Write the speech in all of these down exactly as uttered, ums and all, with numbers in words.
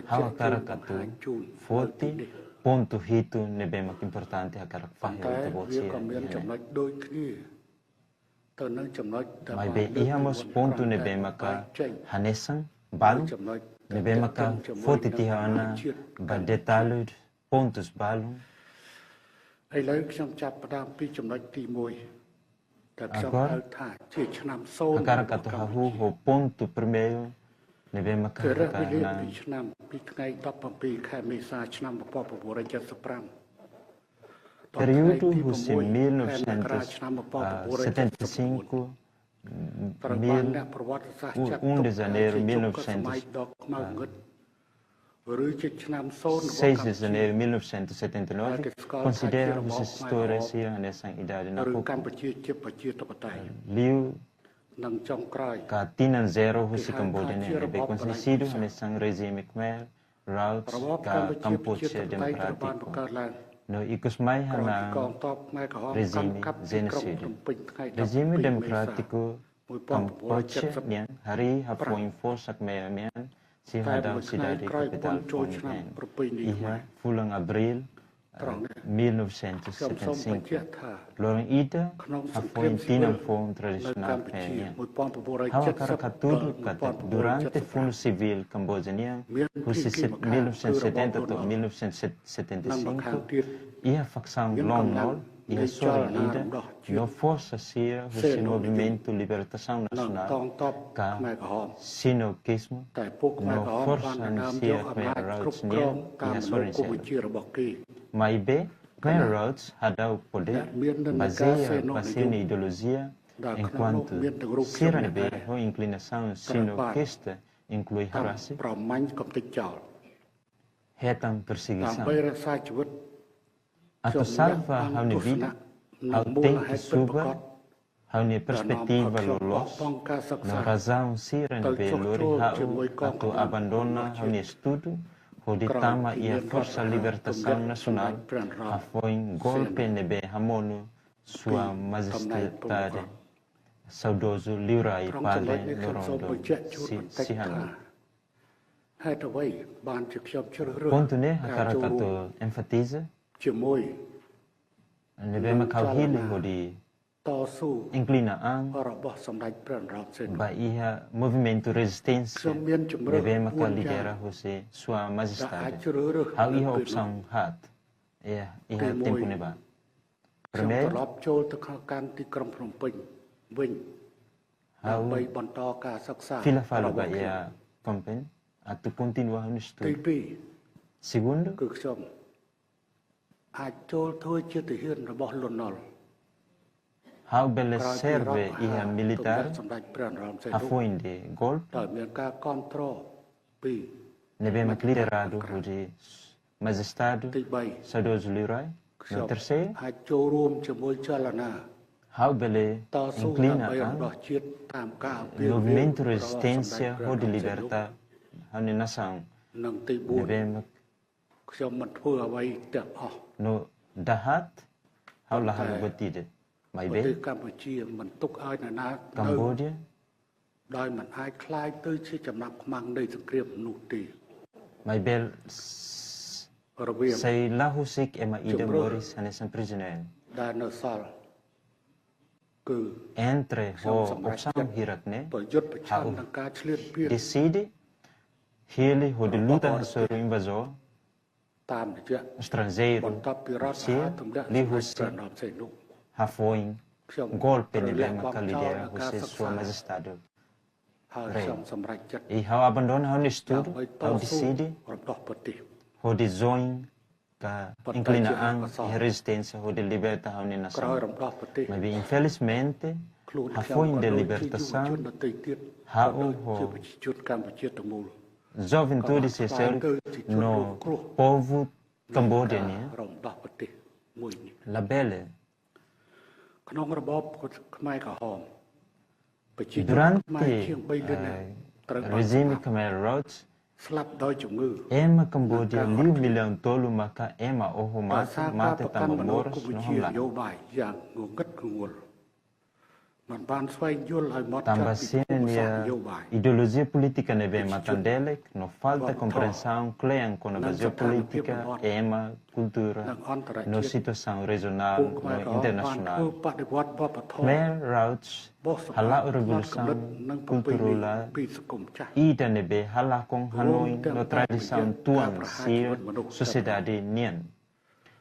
Ha'u hakarak atu foti pontu hitu ne'ebé mak importante hakarak fahe ita-boot sira iha ne'e. Maibé iha mós pontu ne'ebé maka hanesan balun, ne'ebé maka foti tiha ona ba detalle pontus balun. Agora, hakarak atu hahú ho pontu primeiru ne'ebé maka hakarak períodu husi mil novecentos setenta e cinco, mil, um de janeiro mil novecentos, seis de janeiro mil novecentos e setenta e nove, konsidera husi istória sira hanesan idade nakukun. Liu ka tinan zero husi Kamboja nian ne'ebé koñesidu hanesan rejime Khmer Rouge ka Kampuchea Demokrátiku. No ikus mai hanesan rejime jenosida. Rejime demokrátiku Kampuchea nian harii hafoin forsa Khmer nian sei hadau sidade kapitál Phnom Penh iha fulan Abríl, eh, mil novecentos e setenta e cinco. Loron ida hafoin tinan foun tradisionál Khmer nian. Ha'u hakarak hatudu katak durante funu sivíl Kamboja nian, husi set-, mil novecentos e setenta to'o mil novecentos e setenta e cinco, iha faksaun Lon Nol iha sorin ida, no forsa sira husi Movimentu Libertasaun Nasionál ka Sinokismu, no forsa sira Khmer Rouge nian iha sorin seluk. Maibé, Khmer Rouge hadau podér bazeia ba sira-nia ideolojia, enkuantu sira ne'ebé ho inklinasaun sinokista, inklui Harasi, hetan persegisaun. Atu salva ha'u-nia vida, ha'u tenke subar ha'u-nia perspetiva loloos no razaun sira ne'ebé lori ha'u atu abandona ha'u-nia estudu hodi tama iha Forsa Libertasaun Nasionál hafoin golpe ne'ebé hamonu Sua Majestade saudozu Liurai Padre Norodo Si-, Sihanouk. Pontu ne'e hakarak atu enfatiza, ne'ebé mak ha'u hili hodi inklina an ba iha movimentu rezisténsia ne'ebé maka lidera husi Sua Majestade. Ha'u iha opsaun haat iha, iha tempu ne'ebá. Primeiru, ha'u fila fali ba iha Phnom Penh atu kontinua ha'u-nia estudu. Segundu, ha'u bele serve iha militár hafoin de golpe ne'ebé mak lideradu hodi Majestade saudozu Liurai. No terseiru, ha'u bele inklina an movimentu rezisténsia hodi liberta ha'u-nia nasaun ne'ebé mak no dahaat ha'u la halo buat ida. Maibé, Kamboja maibé s-, sei la husik ema ida moris hanesan prizioneiru. Entre ho opsaun hirak ne'e, ha'u deside hili hodi luta hasoru invazór estranjeiru, sira liuhusi hafoin golpe ne'ebé maka lidera husi Sua Majestade Rei. I ha'u abandona ha'u-nia estudu, ha'u deside hodi join ka inklina an iha rezisténsia hodi liberta ha'u-nia nasaun. Maibé infelizmente, hafoin de libertasaun, ha'u ho juventude sira seluk no povu Kamboja nian labele. Durante, eh, rejime Khmer Rouge, ema Kamboja liu millaun tolu maka ema oho mate, mate tanba moras no hamlaha. Tanba sira-nia ideolojia polítika ne'ebé matan-delek no falta komprensaun kle'an kona-ba jeopolítika, ema, kultura no situasaun rejionál no internasionál. Khmer Rouge hala'o revolusaun kulturál ida ne'ebé halakon hanoin no tradisaun tuan sira sosiedade nian,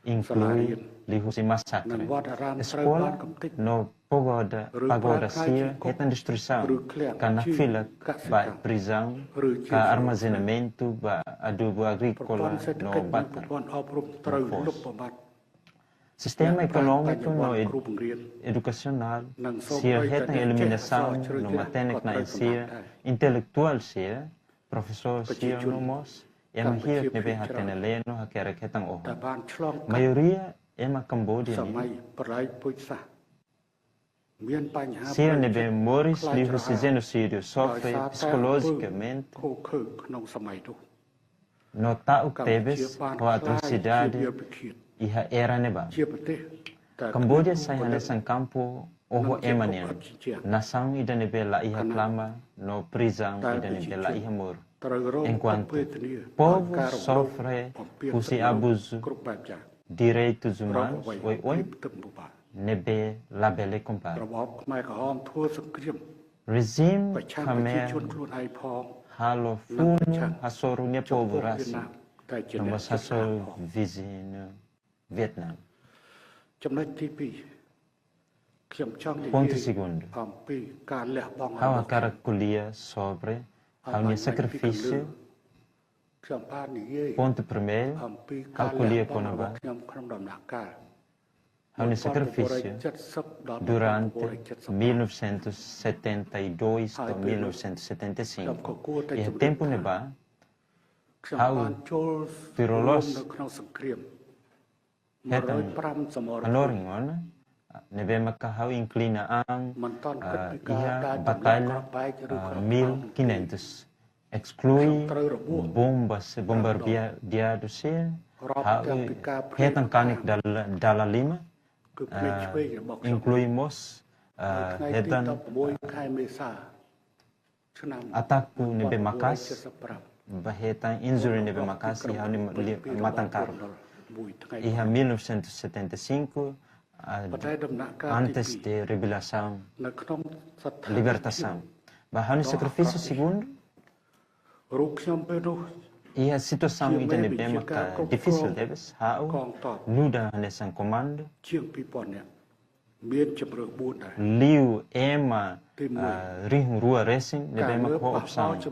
inklui liuhusi masakre. Eskola no pagoda, pagoda sira hetan destruisaun, ka nakfilak ba prizaun, ka armazenamentu ba adubu agríkola no batar no foos. Sistema ekonómiku no ed-, edukasionál sira hetan eliminasaun no matenek-na'in sira, intelektuál sira, profesór sira no mós ema hirak ne'ebé hatene lee no hakerek hetan oho. Maioria ema Kamboja nian sira ne'ebé moris liuhusi jenosídiu sofre psikolojikamente no ta'uk tebes ho atrosidade iha era ne'ebá. Kamboja sai hanesan kampu oho ema nian, nasaun ida ne'ebé la iha klamar no prizaun ida ne'ebé la iha muru. Enkuantu povu sofre husi abuzu direitus umanus oioin ne'ebé labele kompara. Rejime Khmer halo funu hasoru nia povu rasik, no mós hasoru viziñu Vietname. Pontu segundu, ha'u hakarak ko'alia sobre ha'u-nia sakrifísiu. Pontu primeiru, ha'u ko'alia kona-ba ha'u-nia sakrifísiu durante mil novecentos e setenta e dois to'o mil novecentos e setenta e cinco. Iha tempu ne'ebá, ha'u tuir loloos hetan hanorin ona, ne'ebé maka ha'u inklina an, ah, iha batalla, ah, mil quinhentos, inklui bombas, bombardeadu sira, ha'u hetan kanek dala, dala lima, ah, inklui mós, ah, hetan, ah, ataku ne'ebé maka'as, ba hetan injury ne'ebé maka'as iha ha'u-nia li-, matan karuk. Iha mil novecentos e setenta e cinco, ah, antes de rebeliasaun, libertasaun. Ba ha'u-nia sakrifísiu segundu, iha situasaun ida ne'ebé maka difisil tebes, ha'u nu'udar hanesan komandu, liu ema, ah, rihun rua resin ne'ebé maka ho opsaun.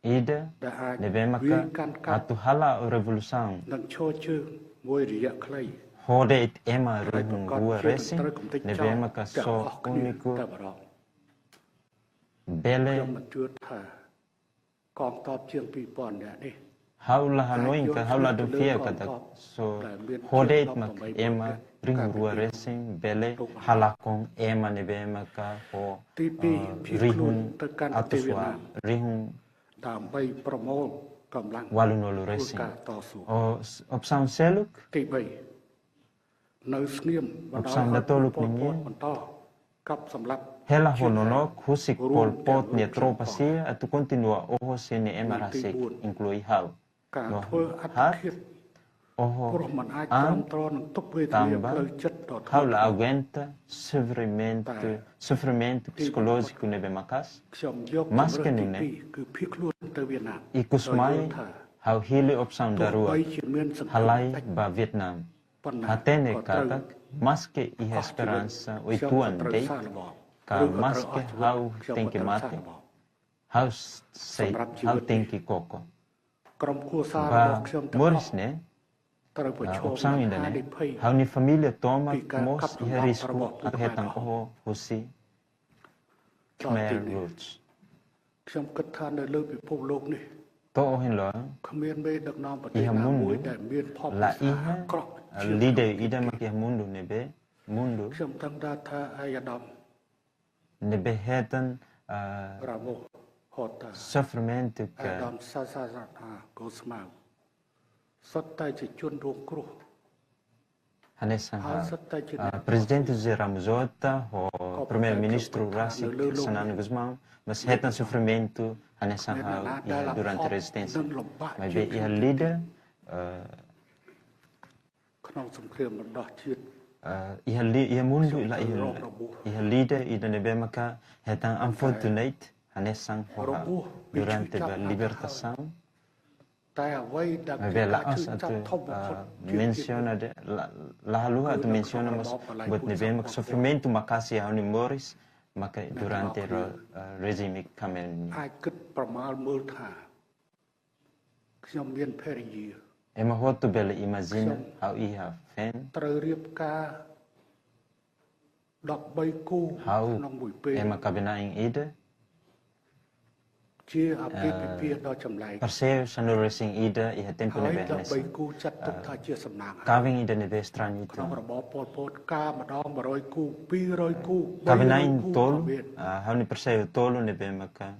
Ida ne'ebé maka atu hala'o revolusaun. Ho de'it ema rihun rua resin ne'ebé maka só úniku bele Ha'u la hanoin ka, ha'u la deskonfia katak só ho de'it mak ema rihun rua resin bele halakon ema ne'ebé maka ho, eh, rihun atus rua, rihun ualunulu resin. Ho s-, opsaun seluk, opsaun datoluk nian, hela ho nonook husik Pol Pot nia tropa sira atu kontinua oho sira-nia ema rasik, inklui ha'u. No haat oho an tanba ha'u la aguenta sofrimentu, sofrimentu psikolójiku ne'ebé maka'as. Maske nune'e, ikus mai ha'u hili opsaun daruak, halai ba Vietname. Hatene katak maske iha esperansa uitoan de'it, ka maske ha'u tenke mate, ha'u s-, sei, ha'u tenke koko. Ba moris ne'e, ah, opsaun ida-ne'e, ha'u-nia família tomak mós iha risku atu hetan oho husi Khmer Rouge. To'o ohin loron, iha mundu la iha, ah, líder ida mak iha mundu ne'ebé, mundu ne'ebé hetan, ah, sofrimentu ka Hanesan ha'u, ah, Prezidente José Ramos Horta ho Primeiru-Ministru rasik Xanana Gusmão mós hetan sofrimentu hanesan ha'u iha durante rezisténsia. Maibé iha líder, eh, eh, iha li-, iha mundu, iha, iha líder ida ne'ebé maka hetan unfortunate hanesan ho ha'u durante ba libertasaun. Maibé la'ós atu, ah, mensiona de'it, la, la haluha atu mensiona mós buat ne'ebé mak sofrimentu maka'as iha ha'u-nia moris maka durante ro-, ah, rejime Khmer nian. Ema hotu bele imajina ha'u iha feen. Ha'u ema kaben-na'in ida. Eh, parseiru sanulu-resin-ida iha tempu ne'ebé hanesan. Eh, kaben ida ne'ebé estrañu uitoan. Kaben-na'in tolu, eh, ha'u-nia parseiru tolu ne'ebé maka.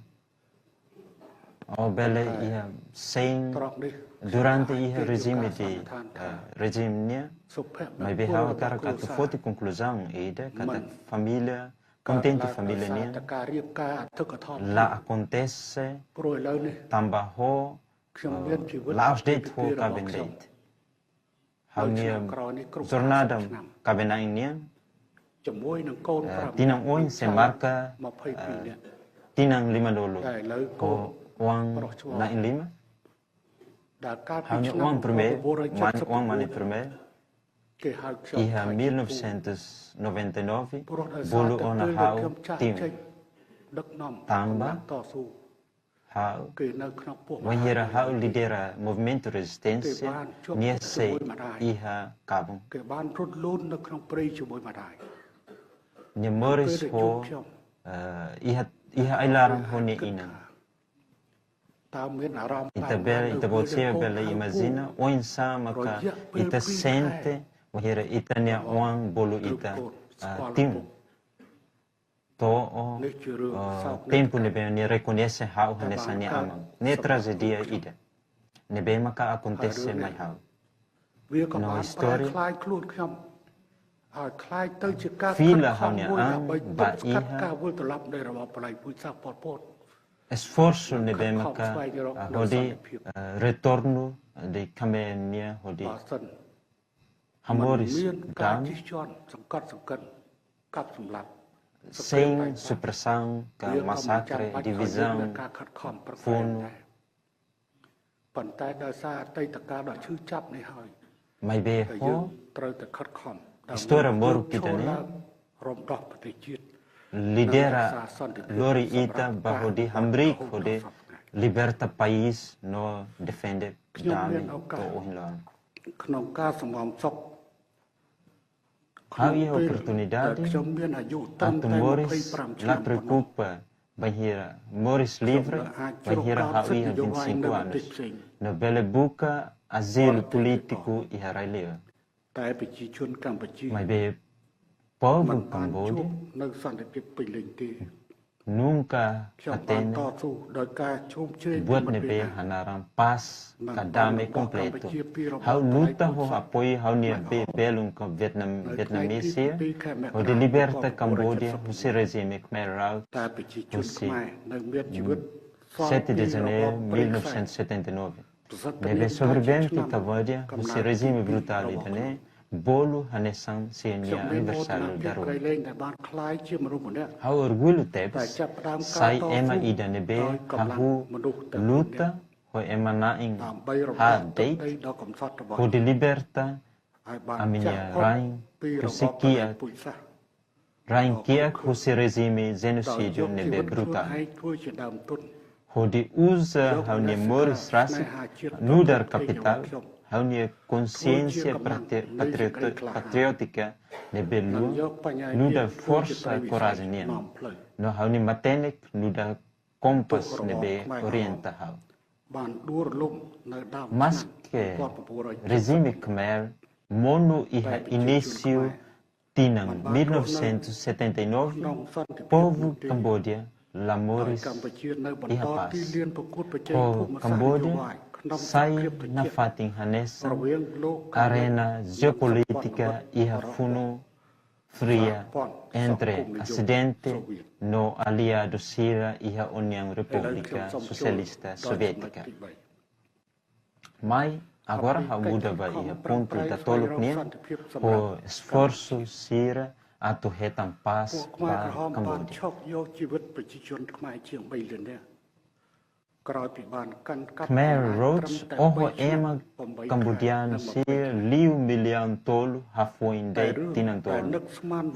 Oh, bele iha sein durante iha rejime de, eh, rejime nian. Maibé ha'u hakarak atu foti konkluzaun ida katak família, kontente família nian la akontese tanba ho, eh, la'ós de'it ho kaben de'it. Ha'u-nia jornada kaben-na'in nian, eh, tinan oin sei marka, eh, tinan limanulu ho oan na'in-lima. Ha'u-nia oan primeiru, man, oan mane primeiru, iha mil novecentos e noventa e nove, bolu ona ha'u tiun. Tanba ha'u, wainhira ha'u lidera movimentu rezisténsia, nia sei iha kabun. Nia moris ho, eh, iha, iha ai-laran ho nia inan. Ita bele, ita-boot sira bele imajina oinsá maka ita sente wainhira ita-nia oan bolu ita, ah, tiun. To'o, ah, tempu ne'ebé nia rekoñese ha'u hanesan nia aman. Ne'e trajédia ida ne'ebé maka akontese mai ha'u. No istória fila ha'u-nia an ba iha esforsu ne'ebé maka, ah, hodi, ah, retornu de Khmer nian hodi hamoris dame sein supresaun ka masakre, divizaun, funu. Maibé ho istória moruk ida-ne'e lidera lori ita ba hodi hamriik hodi liberta país no defende dame to'o ohin loron. Ha'u iha oportunidade atu moris la preokupa bainhira, moris livre bainhira ha'u iha vinte e cinco anos, no bele buka azilu polítiku iha rai-liur. Maibé povu Kamboja nunka hatene buat ne'ebé hanaran pás ka dame kompletu. Ha'u luta ho apoiu ha'u-nia be-, belun ka Vietnam, Vietnamese, hodi liberta Kamboja husi rejime Khmer Rouge husi, mm, sete de Janeiro mil novecentos e setenta e nove. Ne'ebé sobrevivente Kamboja husi rejime brutál ida-ne'e, bolu hanesan sira-nia aniversáriu daruak. Ha'u orgullu tebes sai ema ida ne'ebé hahú luta ho ema na'in-haat de'it hodi liberta ami-nia rain husi kiak, rain kiak husi rejime jenosídiu ne'ebé brutál. Hodi uza ha'u-nia moris rasik nu'udar kapitál, ha'u-nia konsiénsia patri-, patriota-, patriótika ne'ebé luan nu'udar forsa korajen nian. No ha'u-nia matenek nu'udar kompas ne'ebé orienta ha'u. Maske rejime Khmer monu iha inísiu tinan mil novecentos e setenta e nove, povu Kamboja la moris iha pás. Ho Kamboja sai nafatin hanesan arena jeopolítika iha funu fria entre Osidente no aliadu sira iha Uniaun Repúblika Sosialista Soviétika. Mai agora ha'u muda ba iha pontu datoluk nian, ho esforsu sira atu hetan pás ba Kamboja. ក្រោយពីបានកាន់កាប់ Khmer Rouge oho ema Kambodianu sira liu millaun tolu hafoin de'it tinan tolu,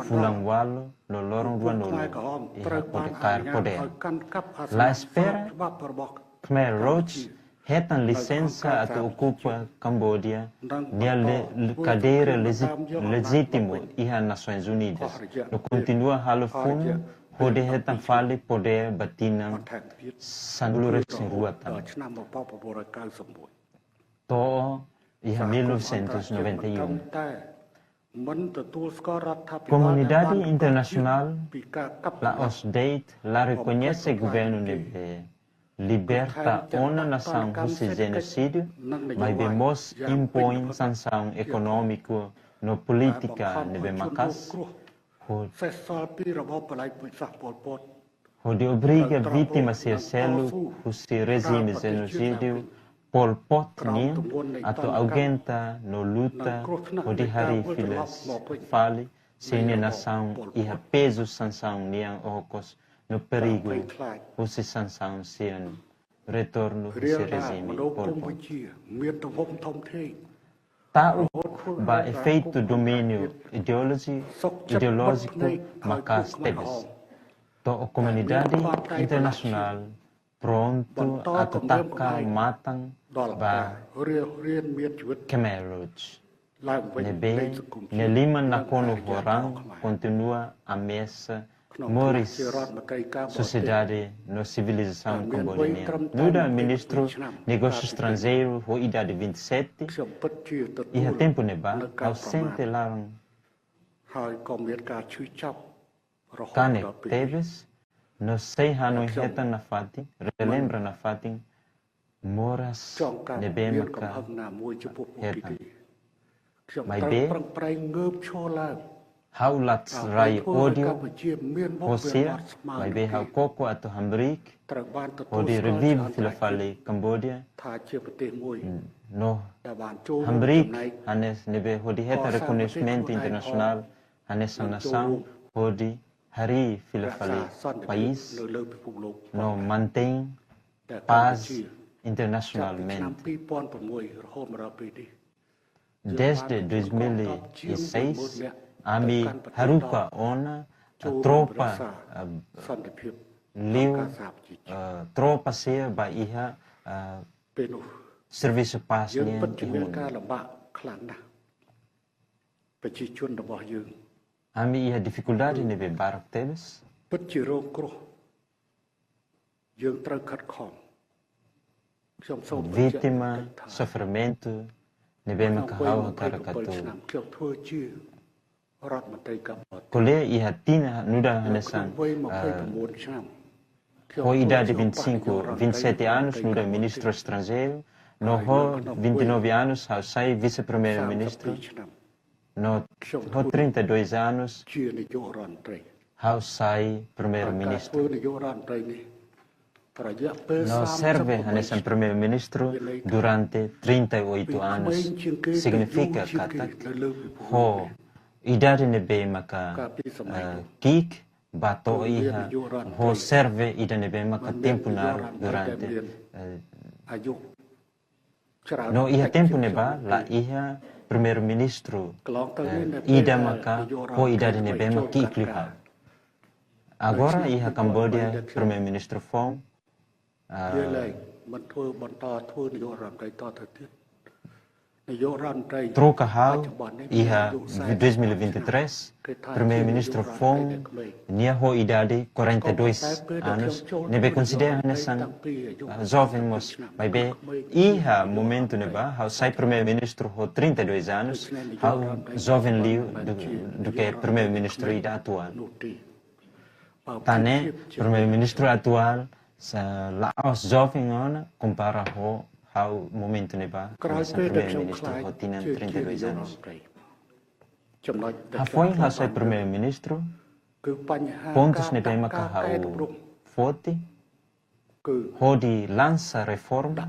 fulan ualu no loron ruanulu, iha podér, kaer podér. La espera Khmer Rouge hetan lisensa atu okupa Kamboja nia le-, kadeira legi-, lejítimu iha Nasoins Unidas, no kontinua halo funu hodi hetan fali podér ba tinan sanulu-resin-rua tan, to'o iha mil novecentos e noventa e um. Komunidade internasionál la'ós de'it la rekoñese governu ne'ebé liberta ona nasaun husi jenosídiu, maibé mós impoin sansaun ekonómiku no polítika ne'ebé maka'as, ho-, hodi obriga vítima sira seluk husi rejime jenosídiu Pol Pot nian atu aguenta no luta hodi harii fila fali sira-nia nasaun iha pezu sansaun nian okos no perigu husi sansaun sira-nia retornu husi rejime Pol Pot. Ta'uk ba efeitu domíniu ideoloji-, ideolójiku maka'as tebes. To'o komunidade internasionál prontu atu taka matan ba Khmer Rouge ne'ebé nia liman nakonu ho raan kontinua ameasa moris sosiedade no sivilizasaun Kamboja nian. Nu'udar ministru negósiu estranjeiru ho idade vinte e sete, iha tempu ne'ebá ha'u sente laran kanek tebes, no sei hanoin hetan nafatin, relembra nafatin moras ne'ebé maka hetan. Maibé ha'u la rai ódiu ho sira, maibé ha'u koko atu hamriik hodi revive fila fali Kamboja, no hamriik hanesan ne'ebé hodi hetan rekoñesimentu internasionál hanesan nasaun hodi harii fila fali país no mantein pás internasionalmente. Dezde dois mil e seis, ami haruka ona, ah, tropa, ah, liu, ah, tropa sira ba iha, ah, servisu pás nian iha mundu. Ami iha difikuldade ne'ebé barak tebes. Vítima sofrimentu ne'ebé maka ha'u hakarak atu ko'alia iha tinan nu'udar hanesan, ah, ho idade vinte e cinco, vinte e sete anos nu'udar ministru estranjeiru, no ho vinte e nove anos ha'u sai vise-primeiru-ministru, no ho trinta e dois anos ha'u sai primeiru-ministru. No serve hanesan primeiru-ministru durante trinta e oito anos. Signifika katak ho idade ne'ebé maka, eh, ki'ik ba to'o iha, ho serve ida ne'ebé maka tempu naruk durante, eh, no iha tempu ne'ebá la iha primeiru-ministru, eh, ida maka ho idade ne'ebé mak ki'ik liu ha'u. Agora iha Kamboja primeiru-ministru foun, ah, troka ha'u iha dois mil e vinte e três, primeiru-ministru foun nia ho idade quarenta e dois anos, ne'ebé konsidera hanesan, ah, joven mós, maibé iha momentu ne'ebá ha'u sai primeiru-ministru ho trinta e dois anos, ha'u joven liu du-, duké primeiru-ministru ida atuál. Tan ne'e primeiru-ministru atuál sei la'ós joven ona kompara ho ha'u momentu ne'ebá hanesan Primeiru-Ministru ho tinan trinta e dois anos. Hafoin ha'u sai Primeiru-Ministru, pontus ne'ebé maka ha'u foti hodi lansa reforma,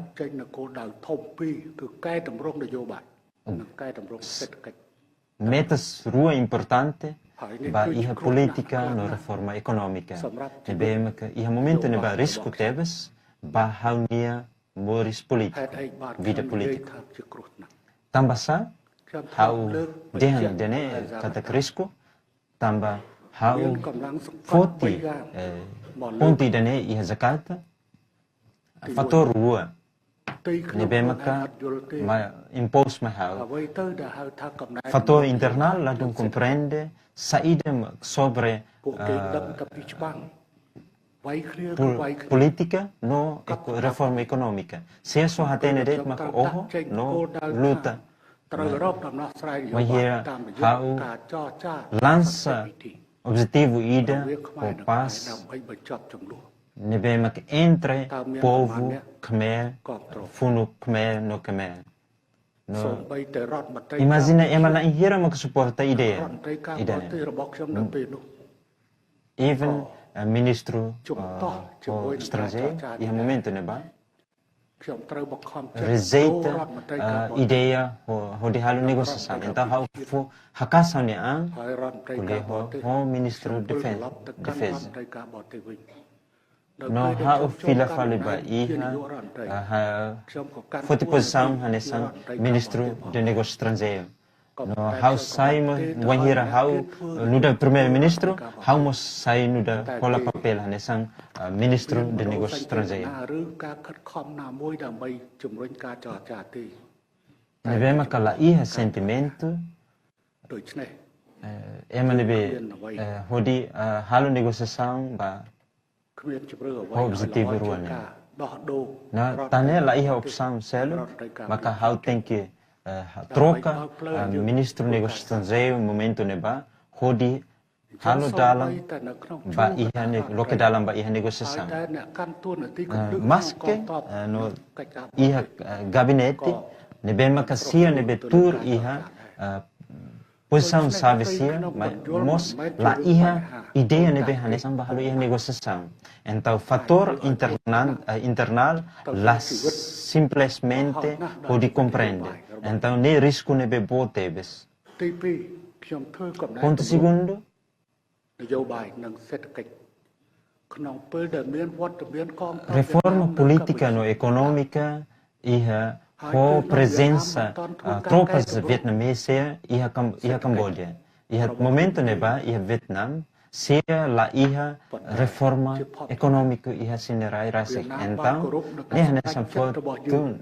metas rua importante ba iha polítika no reforma ekonómika. Ne'ebé maka iha momentu ne'ebá risku tebes ba ha'u-nia moris polítiku, vida polítika. Tanbasá ha'u dehan ida-ne'e katak risku? Tanba ha'u foti, eh, pontu ida-ne'e iha Jakarta, fatór rua ne'ebé maka mai impos mai ha'u. Fatór internál, ladún komprende saida mak sobre, ah, pol-, polítika no eko-, reforma ekonómika. Sira só hatene de'it maka oho no luta. Bainhira ha'u lansa objetivu ida ho pás ne'ebé maka entre povu Khmer, funu Khmer no Khmer. No, imajina ema na'in-hira maka suporta ideia ida-ne'e. Even, eh, ministru, eh, ho estranjeiru iha momentu ne'ebá rejeita, eh, ideia ho, hodi halo negosiasaun. Entaun ha'u fó, haka'as ha'u-nia an ko'alia ho, ho ministru defen-, defeza. No ha'u fila fali ba iha, ah, ha-, foti pozisaun hanesan ministru de negósiu estranjeiru. No ha'u sai mós, wainhira ha'u nu'udar Primeiru-Ministru, ha'u mós sai nu'udar hola papél hanesan, ah, ministru de negósiu estranjeiru. Ne'ebé maka la iha sentimentu, eh, ema ne'ebé, eh, hodi, ah, halo negosiasaun ba ho objetivu rua ne'e. No tan ne'e la iha opsaun seluk, maka ha'u tenke, eh, ha-, troka, eh, ministru negósiu estranjeiru momentu ne'ebá, hodi halo dalan ba iha ne-, loke dalan ba iha negosiasaun. Eh, maske, eh, no iha, eh, gabinete ne'ebé maka sira ne'ebé tuur iha, eh, pozisaun xave sira, mas mós la iha ideia ne'ebé hanesan ba halo iha negosiasaun. Entaun fatór internan-, eh, internál la simplesmente hodi komprende. Entaun ne'e risku ne'ebé boot tebes. Pontu segundu, reforma polítika no ekonómika iha ho prezensa, ah, tropas vietnamesa iha Kam-, iha Kamboja. Iha momentu ne'ebá iha Vietnam, sira la iha reforma ekonómiku iha sira-nia rai rasik. Entaun ne'e hanesan fó tun,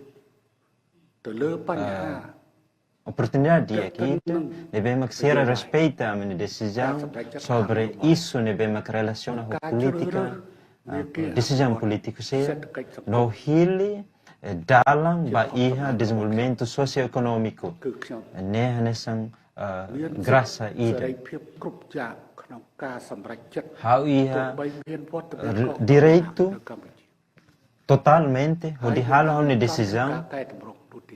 ah, oportunidade di'ak ida ne'ebé mak sira respeita ami-nia desizaun sobre isu ne'ebé mak relasiona ho polítika, ah, desizaun polítiku sira, no hili, eh, dalan ba iha dezenvolvimentu sosioekonómiku. Ne'e hanesan, ah, grasa ida. Ha'u iha r-, direitu totalmente hodi halo ha'u-nia desizaun,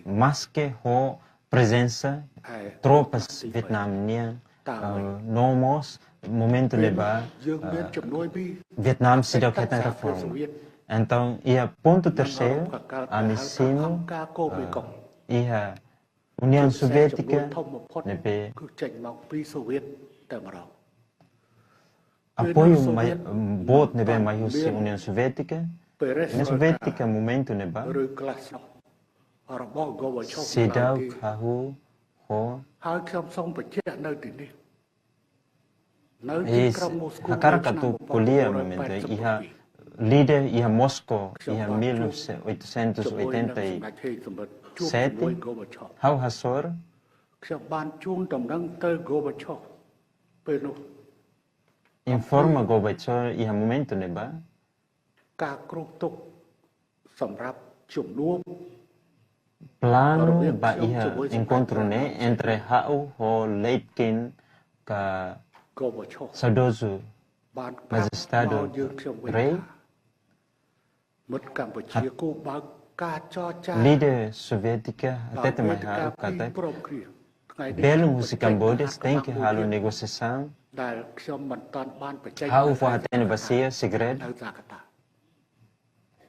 maske ho prezensa tropas Vietnam nian, eh, no mós momentu ne'ebá, eh, Vietnam seidauk hetan reforma. Entaun iha pontu terseiru, ami simu, eh, iha Uniaun Soviétika ne'ebé apoiu mai, boot ne'ebé mai husi Uniaun Soviétika. Uniaun Soviétika momentu ne'ebá seidauk hahú ho is-, hakarak atu ko'alia momentu iha líder iha Moskow iha mil novecentos e oitenta e sete. Ha'u hasoru informa Gorbachev iha momentu ne'ebá planu ba iha enkontru ne'e entre ha'u ho Latkin ka saudozu Majestadu Rei, hat-, Líder soviétika hatete mai ha'u katak belun husi Kamboja tenke halo negosiasaun. Ha'u fó hatene ba sira segredu.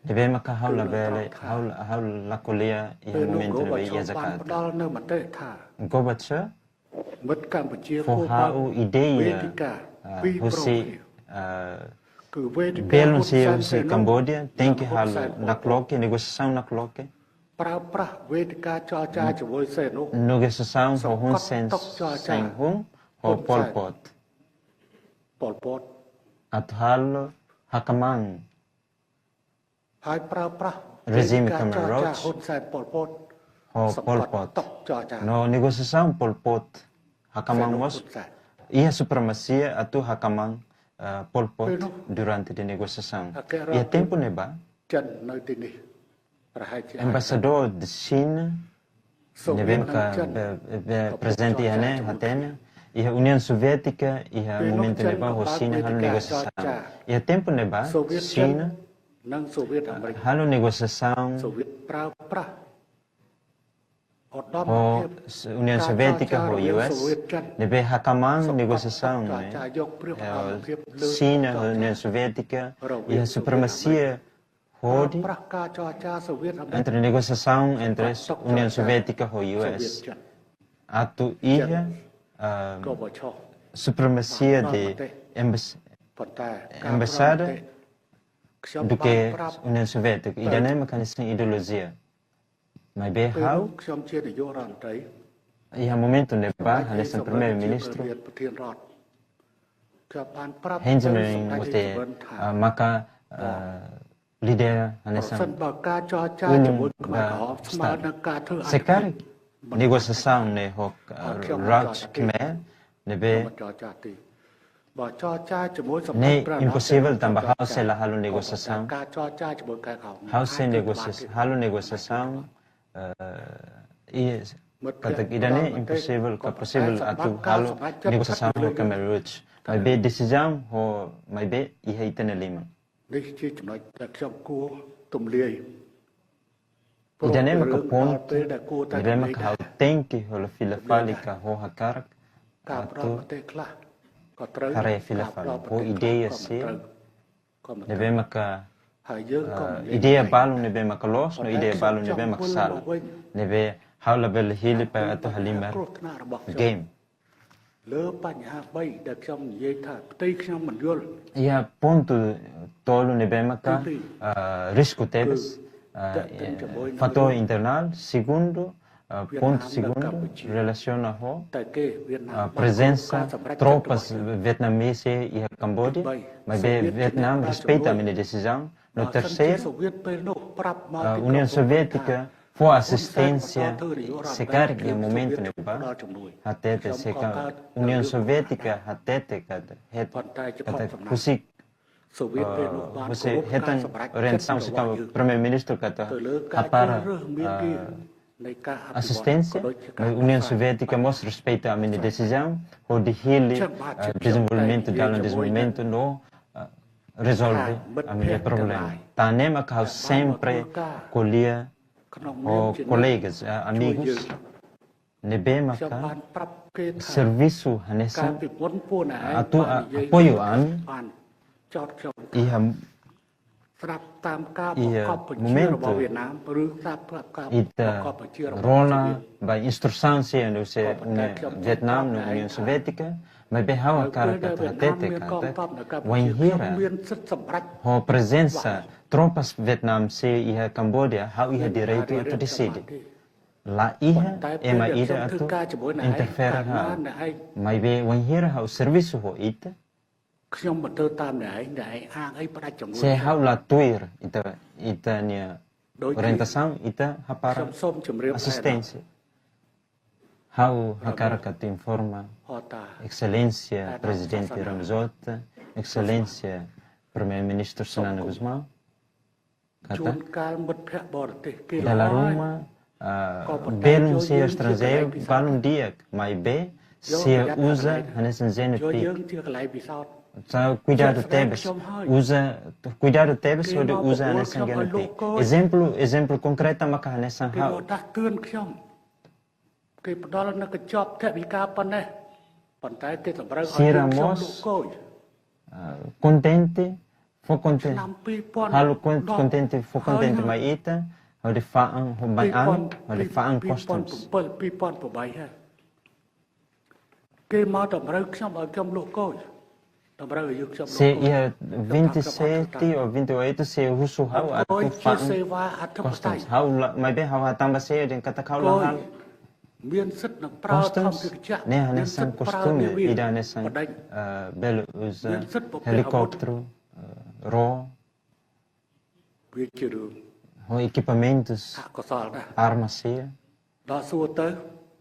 Ne'ebé maka ha'u labele, ha'u, ha'u la ko'alia iha momentu ne'ebá iha Jakarta. Gorbachev fó ha'u ideia, ah, husi, ah, belun sira husi Kamboja tenke halo nakloke, negosiasaun nakloke. Negosiasaun ho Hun Sen, Sen Hun, ho Pol Pot. Atu halo hakmaan rejime Khmer Rouge ho Pol Pot. No negosiasaun Pol Pot hakmaan mós, iha supremasia atu hakmaan, eh, Pol Pot durante de negosiasaun. Iha tempu ne'ebá, embaixadór de Xina ne'ebé maka be, be prezente iha ne'e hatene, iha Uniaun Soviétika iha momentu ne'ebá ho Xina halo negosiasaun. Iha tempu ne'ebá Xina halo negosiasaun ho Uniaun Soviétika ho U S, ne'ebé hakmaan negosiasaun ne'e, eh, Xina ho Uniaun Soviétika iha supremasia hodi entre negosiasaun entre Uniaun Soviétika ho U S. Atu iha, ah, supremasia de embas-, embaixada duké Uniaun Soviétika. Ida-ne'e maka nia ideolojia. Maibé ha'u, iha momentu ne'ebá, hanesan Primeiru-Ministru, Heng Samrin mós, ah, maka, ah, lidera hanesan ulun ba Estadu. Se karik negosiasaun ne'e ho, ah, Rouge Khmer, ne'ebé ne'e imposivel tanba ha'u sei la halo negosiasaun. Ha'u sei negosia-, halo negosiasaun, eh, i katak ida-ne'e imposivel, ka posivel atu halo negosiasaun ho Khmer Rouge. Maibé desizaun ho, maibé iha ita-nia liman. Ida-ne'e maka pontu ne'ebé maka ha'u tenke hola fila fali ka ho hakarak atu haree fila fali ho ideia sira ne'ebé maka, ah, ideia balun ne'ebé maka loos no ideia balun ne'ebé maka sala. Ne'ebé ha'u labele hili para atu halimar game. Iha pontu tolu ne'ebé maka, ah, risku tebes, ah, eh, fatór internál, segundu, ah, pontu segundu, relasiona ho, ah, prezensa tropas vietnamese iha Kamboja, maibé Vietnam respeita ami-nia desizaun. No terseiru, ah, Uniaun Soviétika fó asisténsia, se karik iha momentu ne'ebá, hatete se ka Uniaun Soviétika hatete katak, het-, katak husik, ah, husi hetan orientasaun husi ka Primeiru-Ministru katak hapara, ah, asisténsia, maibé Uniaun Soviétika mós respeita ami-nia desizaun hodi hili, ah, dezenvolvimentu, dalan dezenvolvimentu no, ah, rezolve ami-nia problema. Tan ne'e maka ha'u sempre ko'alia ho kolegas, ah, amigus ne'ebé maka servisu hanesan atu, ah, apoiu ami iha iha momentu ita rona ba instrusaun sira husi Vietnam no Uniaun Soviétika, maibé ha'u hakarak atu hatete katak wainhira ho prezensa tropas Vietnam sira iha Kamboja, ha'u iha direitu atu deside. La iha ema ida atu interfere ha'u. Maibé wainhira ha'u servisu ho ita, se ha'u la tuir ita, ita-nia orientasaun, ita hapara asisténsia. Ha'u hakarak atu informa Exelénsia Prezidente Ramos Horta, Exelénsia Primeiru-Ministru Xanana Gusmão, katak dala ruma, ah, belun sira estranjeiru balun di'ak, maibé sira uza hanesan jene pik. Sa kuidadu tebes, uza, kuidadu tebes hodi uza hanesan G N P. Ezemplu, ezemplu konkreta maka hanesan ha'u. Sira mós, ah, kontente, fó kontente, halo kon-, kontente, fó kontente mai ita, hodi fa'an, ho mai an, hodi fa'an customs. Se iha vinte e sete ou vinte e oito, se husu ha'u atu fa'an customs. Ha'u la, maibé ha'u hatán ba sé dehan katak ha'u la halo customs, ne'e hanesan kostume, ida hanesan, eh, bele uza helikópteru, eh, ró, ho ekipamentus, arma sira.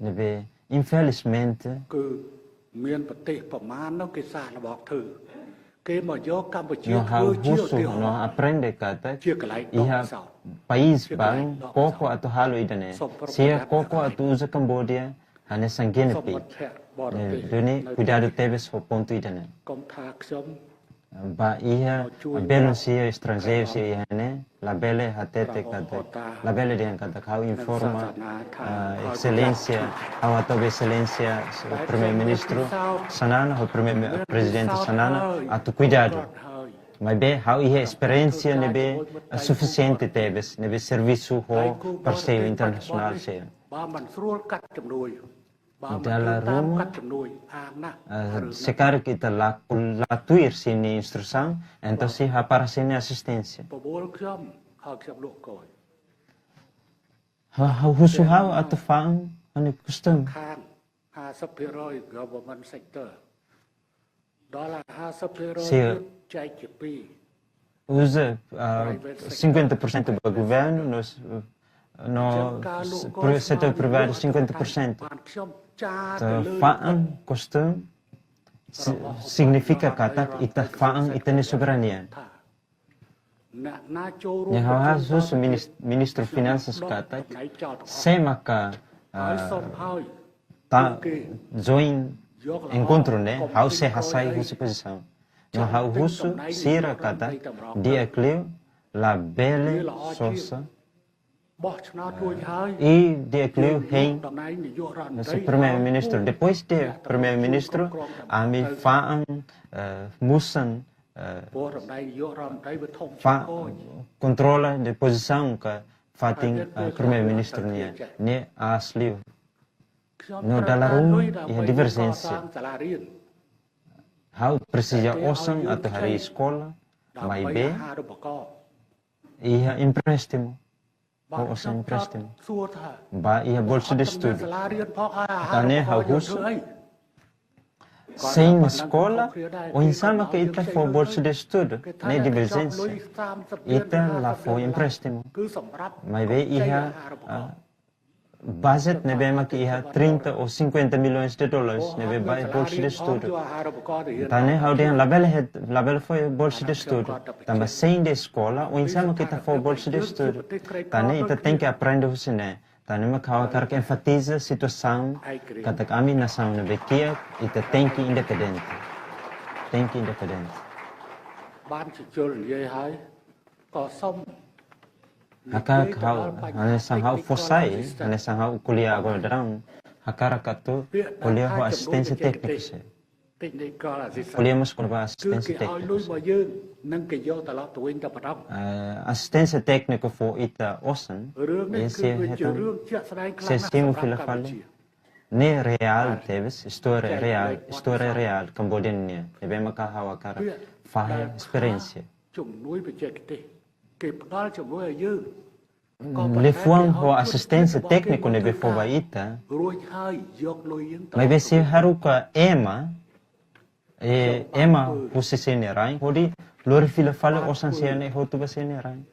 Ne'ebé, infelizmente, no ha'u husu, no aprende katak iha país balu koko atu halo ida-ne'e. Sira koko atu uza Kamboja hanesan G N P. Ne'e, duni kuidadu tebes ho pontu ida-ne'e. Ba iha belun sira, estranjeiru sira iha ne'e, labele hatete katak, labele dehan katak ha'u informa, ah, Exelénsia, ha'u hato'o ba Exelénsia Primeiru-Ministru Xanana, ho Primeiru, Prezidente Xanana, atu kuidadu. Maibé ha'u iha esperiénsia ne'ebé, ah, sufisiente tebes, ne'ebé servisu ho parseiru internasionál sira. Dala ruma, ah, se karik ita la, la tuir sira-nia instrusaun, entaun sira hapara sira-nia asisténsia. Ha'u, ha'u husu ha'u atu fa'an, anu, kostume. Se uza, ah, cinquenta por cento ba governu, no, no, pri-, setór privadu cinquenta por cento. Ita fa'an kostume si-, signifika katak ita fa'an ita-nia soberania. Ne'e ha'u husu minis-, Ministru Finansas katak, sé maka, ah, ta join enkontru ne'e, ha'u sei hasai husi pozisaun. No ha'u husu sira katak di'ak liu labele sosa, i di'ak liu hein, no se Primeiru-Ministru. Depois de Primeiru-Ministru, ami fa'an, eh, musan, eh, fa-, kontrola de pozisaun ka fatin, eh, Primeiru-Ministru nian. Ne'e aas liu. No dala ruma iha diverjénsia. Ha'u presiza osan atu harii eskola, maibé iha empréstimu. Ho osan empréstimu. Ba iha bolsa de estudu. Tan ne'e ha'u husu, sein eskola, oinsá maka ita fó bolsa de estudu, ne'e diverjénsia. Ita la fó empréstimu. Maibé iha, ah, budget ne'ebé maka iha trinta ou cinquenta milhões de dólares, ne'ebé ba bolsa de estudu. Tan ne'e ha'u dehan labele het-, labele fó bolsa de estudu. Tanba sein eskola, oinsá maka ita fó bolsa de estudu. Tan ne'e ita tenke aprende husi ne'e. Tan ne'e mak ha'u hakarak enfatiza situasaun katak ami nasaun ne'ebé kiak, ita tenke independente. Tenke independente. Hakarak ha'u, hanesan ha'u fó sai, hanesan ha'u ko'alia agora daudaun, hakarak atu ko'alia ho asisténsia téknika sira. Ko'alia mós kona-ba asisténsia téknika sira. Eh, asisténsia téknika fó ita osan, i sira hetan, sira simu fila fali. Ne'e reál tebes, istória reál, istória reál Kamboja nian. Ne'ebé maka ha'u hakarak fahe esperiénsia. Liafuan ho asisténsia tékniku ne'ebé fó ba ita, maibé sira haruka ema, e, ema husi sira-nia rain, hodi lori fila fali osan sira-ne'e hotu ba sira-nia rain.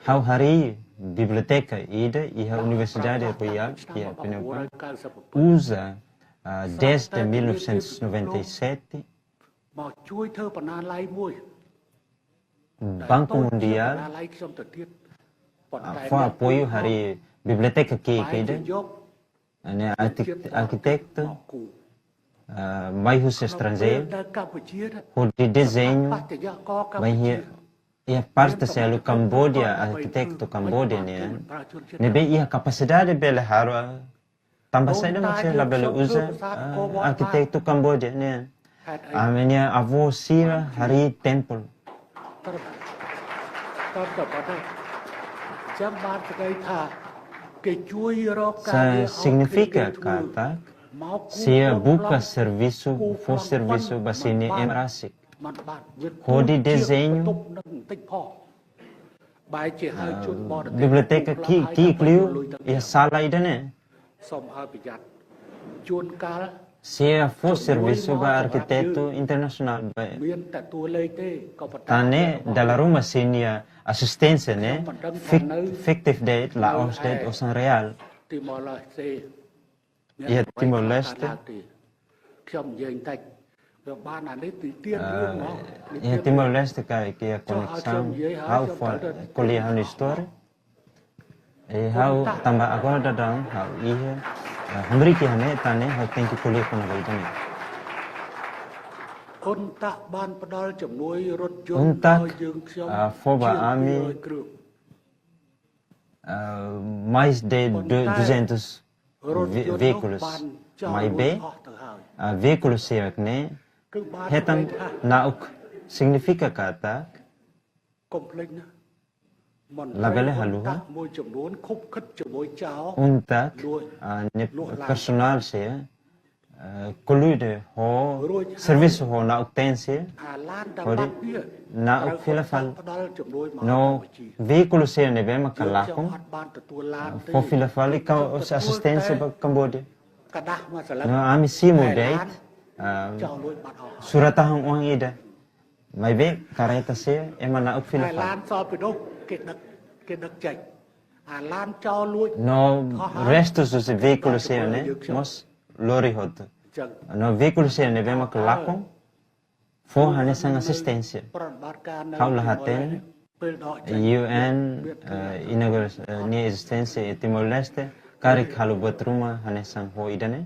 Ha'u harii biblioteka ida iha Universidade Royal, iha Penampang, uza, ah, desde mil novecentos e noventa e sete, Banku Mundiál, ah, fó apoiu harii biblioteka ki'ik ida, ne'e arki-, arkitektu, ah, mai husi estranjeiru, hodi dezeñu, mai iha, iha parte seluk Kamboja, arkitektu Kamboja nian, ne'ebé iha kapasidade bele halo, tanba saida mak sira labele uza, ah, arkitektu Kamboja nian. Ami-nia avó sira harii templu. Sa signifika katak, sira buka servisu, fó servisu ba sira-nia ema rasik. Hodi dezeñu, ah, biblioteka ki'ik, ki'ik liu iha sala ida-ne'e. Sira fó servisu ba arkitektu internasionál ba. Tan ne'e dala ruma sira-nia asisténsia ne'e fik-, fiktif de'it, la'ós de'it osan reál. Iha Timor-Leste. Ah, iha Timor-Leste karik iha koneksaun, ha'u fó ko'alia ha'u-nia istória. I ha'u tanba agora daudaun ha'u iha, eh, hamriik iha ne'e, tan ne'e ha'u tenke ko'alia kona-ba ida-ne'e. UNTAC, ah, fó ba ami, ah, mais de du-, duzentos ve-, veículos, maibé, ah, veículos sira-ne'e hetan na'ok, signifika katak labele haluha. UNTAC, ah, nia personál sira, ah, ko'alia ho servisu ho na'ok-teen sira, hodi na'ok fila fali. No veíkulu sira ne'ebé maka lakon, ah, fó fila fali ka, asisténsia ba Kamboja. No ami simu de'it, ah, surat-tahan oan ida. Maibé kareta sira ema na'ok fila fali. No restu husi veíkulu sira-ne'e mós lori hotu. No veíkulu sira ne'ebé maka lakon, fó hanesan asisténsia. Ha'u la hatene UN, eh, inaugura, eh, nia ezisténsia iha Timor-Leste, karik halo buat ruma hanesan ho ida-ne'e.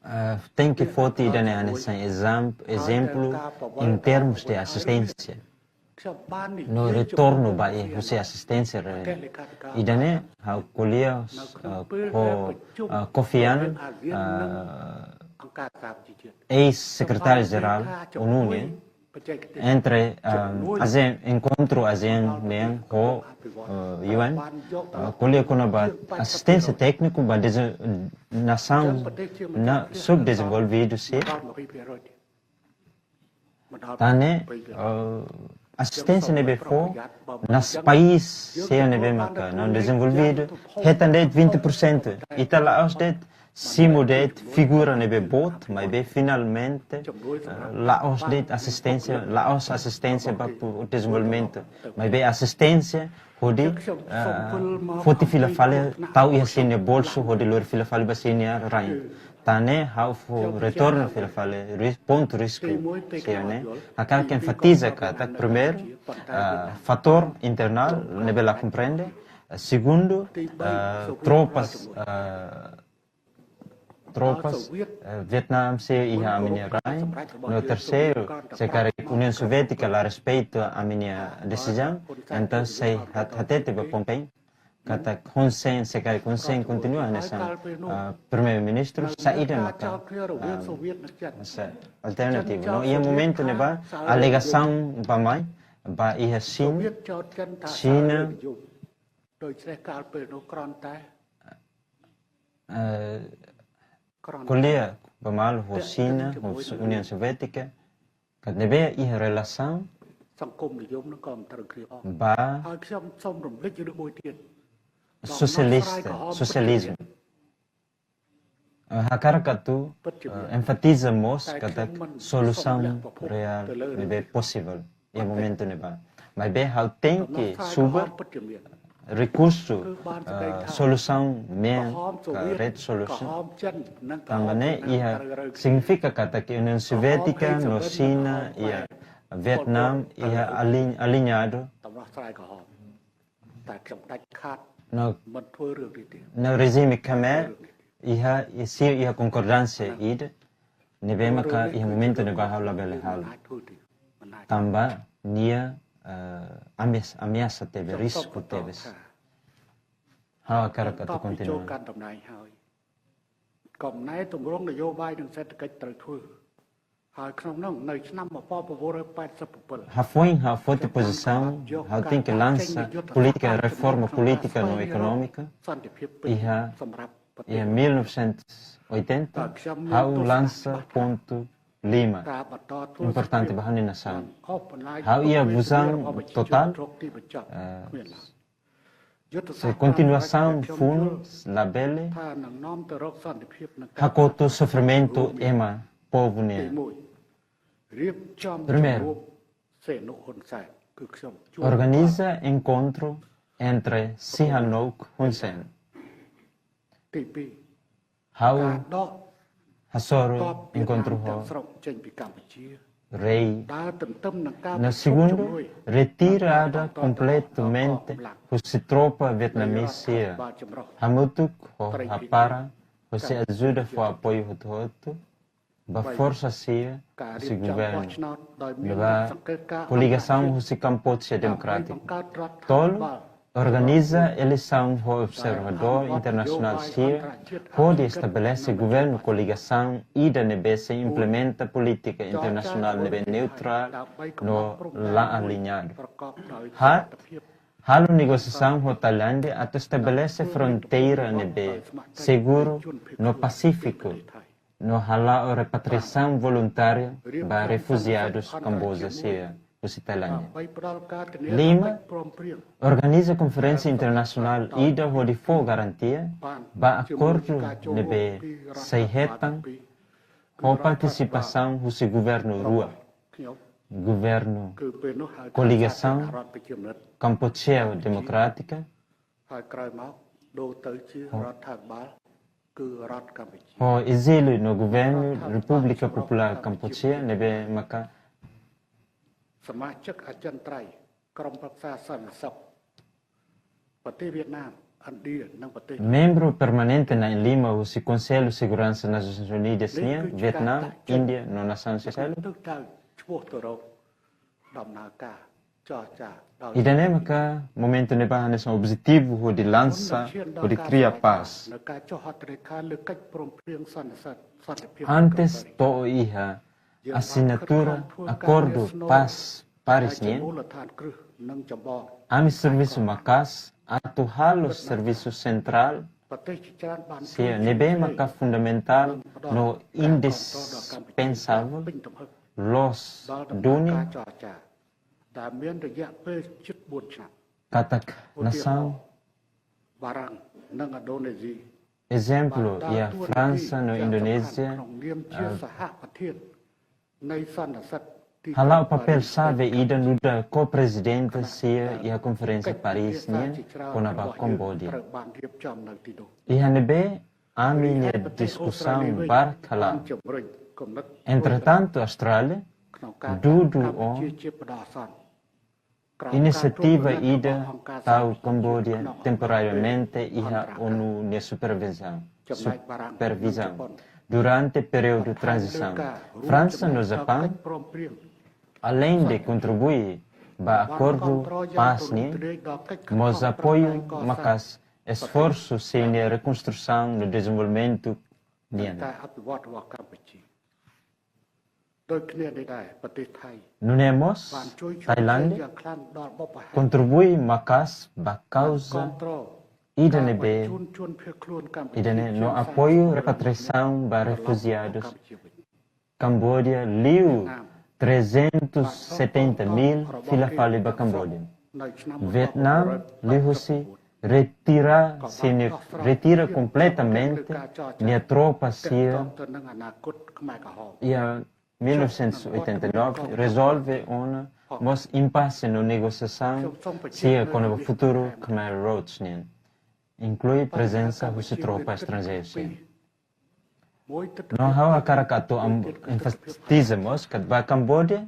Ah, tenke foti ida-ne'e hanesan ezam-, ezemplu em termos de asisténsia. No retornu ba iha husi asisténsia re-, ida-ne'e ha'u ko'alia, ah, ho, ah, Kofi Annan, ah, eis-sekretáriu-jerál ONU nian, entre, ah, ASEAN, enkontru ASEAN nian ho, ah, UN, ah, ko'alia kona-ba asisténsia tékniku ba deze-, nasaun, na-, subdezenvolvidu sira. Tan ne'e, eh, asisténsia ne'ebé fó, nasaun, país sira ne'ebé maka nasaun dezenvolvidu, hetan de'it vinte por cento. Ita la'ós de'it simu de'it figura ne'ebé boot, maibé finalmente, eh, la'ós de'it asisténsia, la'ós asisténsia ba pu-, dezenvolvimentu, maibé asisténsia hodi, eh, foti fila fali, tau iha sira-nia bolsu, hodi lori fila fali ba sira-nia rain. Tan ne'e ha'u fó retornu fila fali ris-, pontu risku sira-ne'e. Hakarak enfatiza katak primeiru, ah, fatór internál ne'ebé la komprende. Ah, segundu, ah, tropas, ah, tropas, eh, Vietnam sira iha ami-nia rain. No terseiru, se karik Uniaun Soviétika la respeitu ami-nia desizaun, entaun sei hat-, hatete ba Phnom Penh katak Hun Sen, se karik Hun Sen kontinua hanesan, ah, primeiru-ministru, saida maka, ah, sa-, alternativu. No iha momentu ne'ebá, alegasaun bá-mai, ba iha Xina, Xina, eh, ko'alia ba malu ho Xina, ho Uniaun Soviétika, katak ne'ebé iha relasaun ba sosialista, sosializmu. Eh, hakarak atu, eh, enfatiza mós katak solusaun reál ne'ebé posivel iha momentu ne'ebá. Maibé ha'u tenke subar, rekursu, eh, solusaun mean ka red solution. Tanba ne'e iha signifika katak Uniaun Soviétika no Xina iha Vietnam iha alin-, aliñadu no, no rejime Khmer iha, iha sira iha konkordánsia ida ne'ebé maka iha momentu ne'ebá ha'u labele halo. Tanba nia, eh, ameas-, ameasa tebes, risku tebes. Ha'u hakarak atu kontinua. ចំណាយទម្រង់នយោបាយ និងសេដ្ឋកិច្ចត្រូវធ្វើ ហើយក្នុងនោះនៅឆ្នាំ1987 Hafoin ha'u foti pozisaun, ha'u tenke lansa polítika reforma polítika no ekonómika iha, iha mil novecentos e oitenta, ha'u lansa pontu lima importante ba ha'u-nia nasaun. Ha'u iha vizaun totál, eh, se kontinuasaun funu labele hakotu sofrimentu ema povu nian. Primeiru, organiza enkontru entre Sihanouk Hun Sen. Ha'u hasoru enkontru ho rei. No segundu, retirada kompletamente husi tropa vietnamita sira, hamutuk ho hapara, husi ajuda fó apoiu hotu-hotu ba forsa sira husi governu, no ba koligasaun husi Kampuchea Demokrátiku. Tolu, organiza eleisaun ho observadór internasionál sira, hodi estabelese governu koligasaun ida ne'ebé sei implementa polítika internasionál ne'ebé neutrál no la aliñadu. Haat, halo negosiasaun ho Tailándia atu estabelese fronteira ne'ebé seguru no pasífiku, no hala'o repatriasaun voluntária ba refujiadus Kamboja sira husi Tailándia. Lima, organiza konferénsia internasionál ida hodi fó garantia ba akordu ne'ebé sei hetan ho partisipasaun husi governu rua, governu koligasaun Kampuchea Demokrátika, ហើយក្រោយមកដូរទៅជារដ្ឋាភិបាល គឺរដ្ឋកម្ពុជា។ ហៅ អេហ្ស៊ីលី នៅ គូវែន រេពូបលីកា ប៉ូពូឡា កម្ពុជា នៅពេលមក សមាជិកអចិន្ត្រៃយ៍ក្រុមប្រឹក្សាសន្តិសុខប្រទេសវៀតណាម ឥណ្ឌា និងប្រទេស Membru permanente na'in-lima husi Konsellu Seguransa Nasoins Unidas nian, Vietnam, Índia no Nasaun Seselu. ទៅឆ្ពោះទៅរកដំណើរការចរចាដោយ Ida-ne'e maka momentu ne'ebá hanesan objetivu hodi lansa, hodi kria pás. នៅការចុះហត្ថលេខាលើកិច្ចព្រមព្រៀងសន្តិសុខសន្តិភាព Antes to'o iha asinatura akordu pás Páris nian, មូលដ្ឋានគ្រឹះ និងចម្បង ami servisu maka'as atu halo servisu sentrál ប្រទេសជាច្រើនបាន sira ne'ebé maka fundamentál no indispensável, loos duni ការចរចាដែលមានរយៈពេលជិតបួនឆ្នាំ katak nasaun បារាំង និងឥណ្ឌូនេស៊ី Ezemplu, iha Fransa no Indonézia, ក្នុងនាមជាសហប្រធាននៃសន្និសីទទី hala'o papél xave ida nu'udar ko-prezidente sira iha Konferénsia Páris nian kona-ba Kamboja. ត្រូវបានរៀបចំនៅទីនោះ Iha ne'ebé ami-nia diskusaun barak hala'o. ជំរុញគំនិត Entretantu, Austrália ក្នុងការ dudu កម្ពុជា ជាបដោះអាសន្ន inisiativa ida tau Kamboja temporariamente iha ONU nia supervizaun, supervizaun durante períodu tranzisaun. Fransa no Japaun, aleinde kontribui ba akordu pás nian, mós apoiu maka'as esforsu sira-nia rekonstrusaun no dezenvolvimentu nian. ដូចគ្នានេះដែរ ប្រទេសថៃ Nune'e mós, បានជួយជំរុញ Tailándia យ៉ាងខ្លាំងដល់បុព្វហេតុ kontribui maka'as ba kauza គាំទ្រ ida ការបញ្ជូនជនភៀសខ្លួនកម្ពុជា ida-ne'e no apoiu repatriasaun ba refujiadus Kamboja liu trezentos e setenta mil fila fali ba Kamboja. Vietnam liuhusi retira sira-nia, retira kompletamente nia tropa sira iha mil novecentos e oitenta e nove, rezolve ona mós impase no negosiasaun sira kona-ba futuru Khmer Rouge nian, inklui prezensa husi tropa estranjeiru sira. No ha'u hakarak atu am-, enfatiza mós katak ba Kamboja,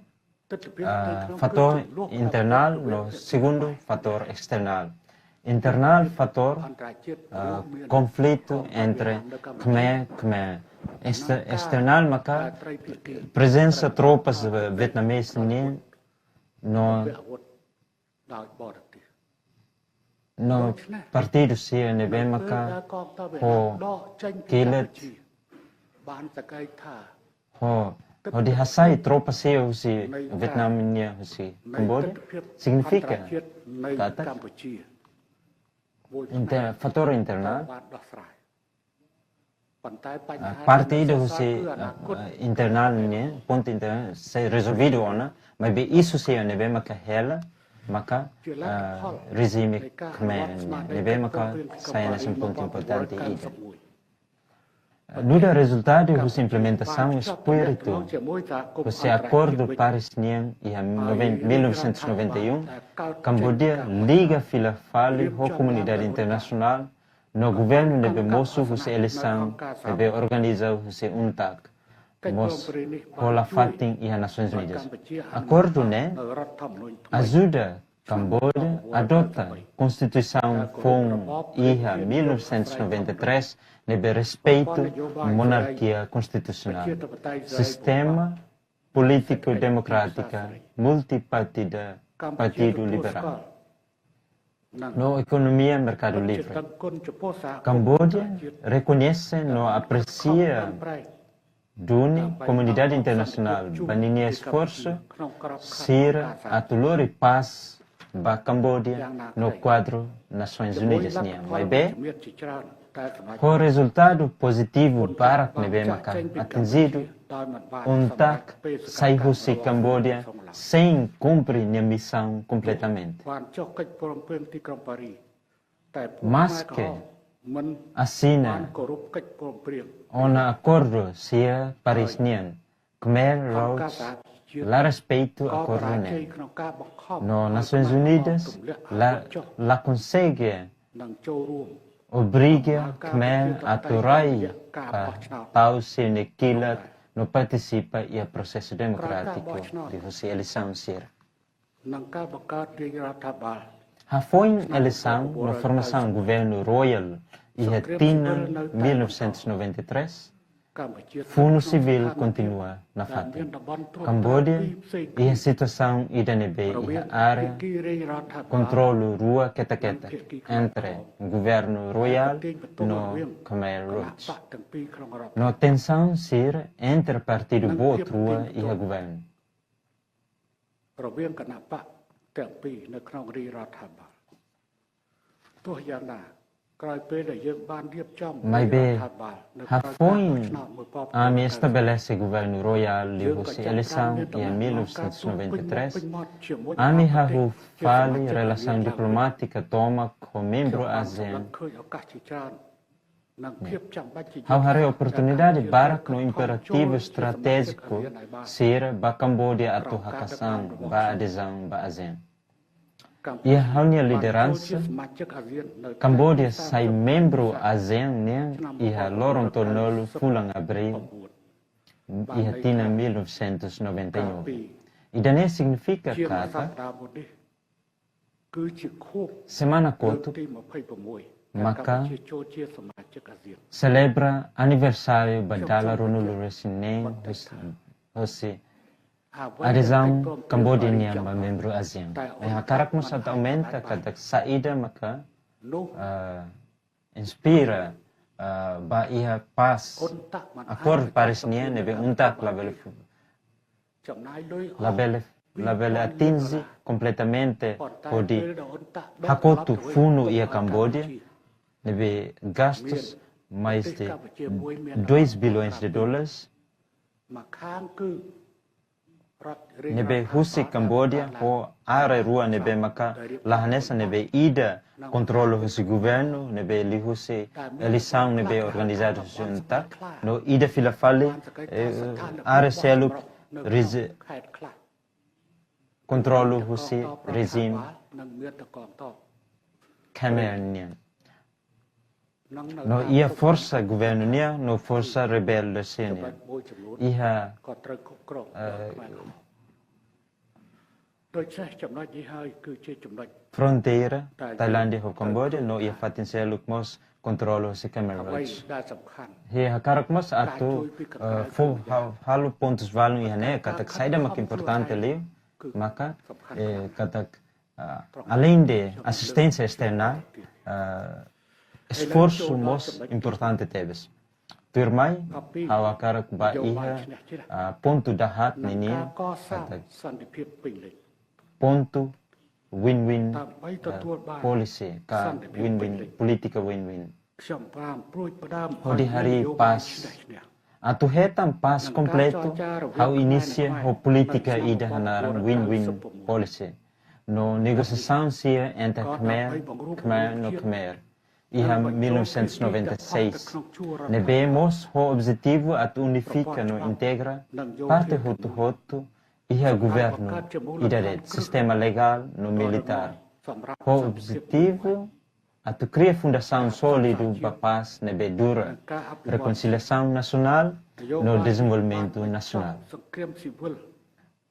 ah, fatór internál no segundu fatór esternál. Internál fatór, ah, konflitu entre Khmer, Khmer. Este-, esternál maka prezensa tropas, eh, vietnamés nian no no partidu sira ne'ebé maka ho kilat, ho, hodi hasai tropa sira husi Vietnam nian husi Kamboja, signifika katak inter-, fatór internál, ah, parte ida husi, ah, ah, internál nian, pontu internál, sei rezolvidu ona, maibé isu sira ne'ebé maka hela, maka, ah, rejime Khmer nian, ne'ebé maka sai hanesan pontu importante ida. Nu'udar rezultadu husi implementasaun espíritu husi Akordu Paris nian iha noven-, mil novecentos e noventa e um, Kamboja liga fila fali ho komunidade internasionál, no governu ne'ebé mosu husi eleisaun ne'ebé organiza husi UNTAC, mós hola fatin iha Nasoins Unidas. Akordu ne'e ajuda Kamboja adota konstituisaun foun iha mil novecentos e noventa e três ne'ebé respeitu monarkia konstitusionál, sistema polítiku demokrátika, multipartida, partidu liberál no ekonomia merkadu livre. Kamboja rekoñese no apresia duni komunidade internasionál ba ninia esforsu sira atu lori pás ba Kamboja no kuadru Nasoins Unidas nian. Maibé ho rezultadu pozitivu barak ne'ebé maka atinjidu, UNTAC sai husi Kamboja sein kumpre nia misaun kompletamente. Maske asina ona akordu sira Paris nian, Khmer Rouge la respeitu akordu ne'e. No Nasoins Unidas la, la konsege obriga Khmer atu rai ka tau sira-nia kilat no partisipa iha prosesu demokrátiku liuhusi eleisaun sira. Hafoin eleisaun no formasaun governu royál iha tinan mil novecentos e noventa e três, funu sivíl kontinua nafatin. Kamboja iha situasaun ida ne'ebé iha área kontrolu rua ketak-ketak entre governu royál no Khmer Rouge. No tensaun sira entre partidu boot rua iha governu. រវាងគណបក្សទាំងពីរនៅក្នុងរាជរដ្ឋាភិបាល។ ទោះយ៉ាងណា ក្រោយពេលដែលយើងបានរៀបចំរាជរដ្ឋាភិបាលនៅក្រោយការបោះឆ្នោត Maibé hafoin ami estabelese governu royál liuhusi eleisaun iha mil novecentos e noventa e três, ami hahú fali relasaun diplomátika tomak ho membru ASEAN. Ha'u haree oportunidade barak no imperativu estratéjiku sira ba Kamboja atu haka'as an ba adezaun ba ASEAN. Iha ha'u-nia lideransa, Kamboja sai membru ASEAN nian iha loron tolunulu fulan Abríl iha tinan mil novecentos e noventa e nove. Ida-ne'e signifika katak semana kotuk maka selebra aniversáriu ba dala ruanulu-resin-neen husi, husi adezaun Kamboja nian ba membru ASEAN. Ha'u hakarak mós atu aumenta katak saida maka, ah, inspira, ah, ba iha pás, Akordu Paris nian ne'ebé UNTAC labele fu-, labele, labele atinje kompletamente hodi hakotu funu iha Kamboja, ne'ebé gastus mais de dois bilhões de dólares, ne'ebé husi Kamboja ho área rua ne'ebé maka la hanesan, ne'ebé ida kontrolu husi governu, ne'ebé liuhusi eleisaun ne'ebé organizadu husi UNTAC, no ida fila fali, eh, área seluk reze-, kontrolu husi rejime Khmer nian. No iha forsa governu nian, no forsa rebelde sira nian. Iha, eh, fronteira Tailándia ho Kamboja, no iha fatin seluk mós kontrolu husi Khmer Rouge. Ha'u hakarak mós atu, eh, fó ha-, halo pontus balun iha ne'e, katak saida mak importante liu, maka, eh, katak, ah, aleinde asisténsia esternál, ah, esforsu mós importante tebes. Tuirmai, ha'u hakarak ba iha, ah, pontu dahaat ninian, katak pontu win-win, ah, policy, ka win-win, polítika win-win. Hodi harii pás. Atu hetan pás kompletu, ha'u inisia ho polítika ida hanaran win-win policy. No negosiasaun sira entre Khmer, Khmer no Khmer iha mil novecentos e noventa e seis. Ne'ebé mós ho objetivu atu unifika no integra parte hotu-hotu iha governu ida de'it, sistema legál no militár. Ho objetivu atu kria fundasaun sólidu ba pás ne'ebé dura, rekonsiliasaun nasionál no dezenvolvimentu nasionál.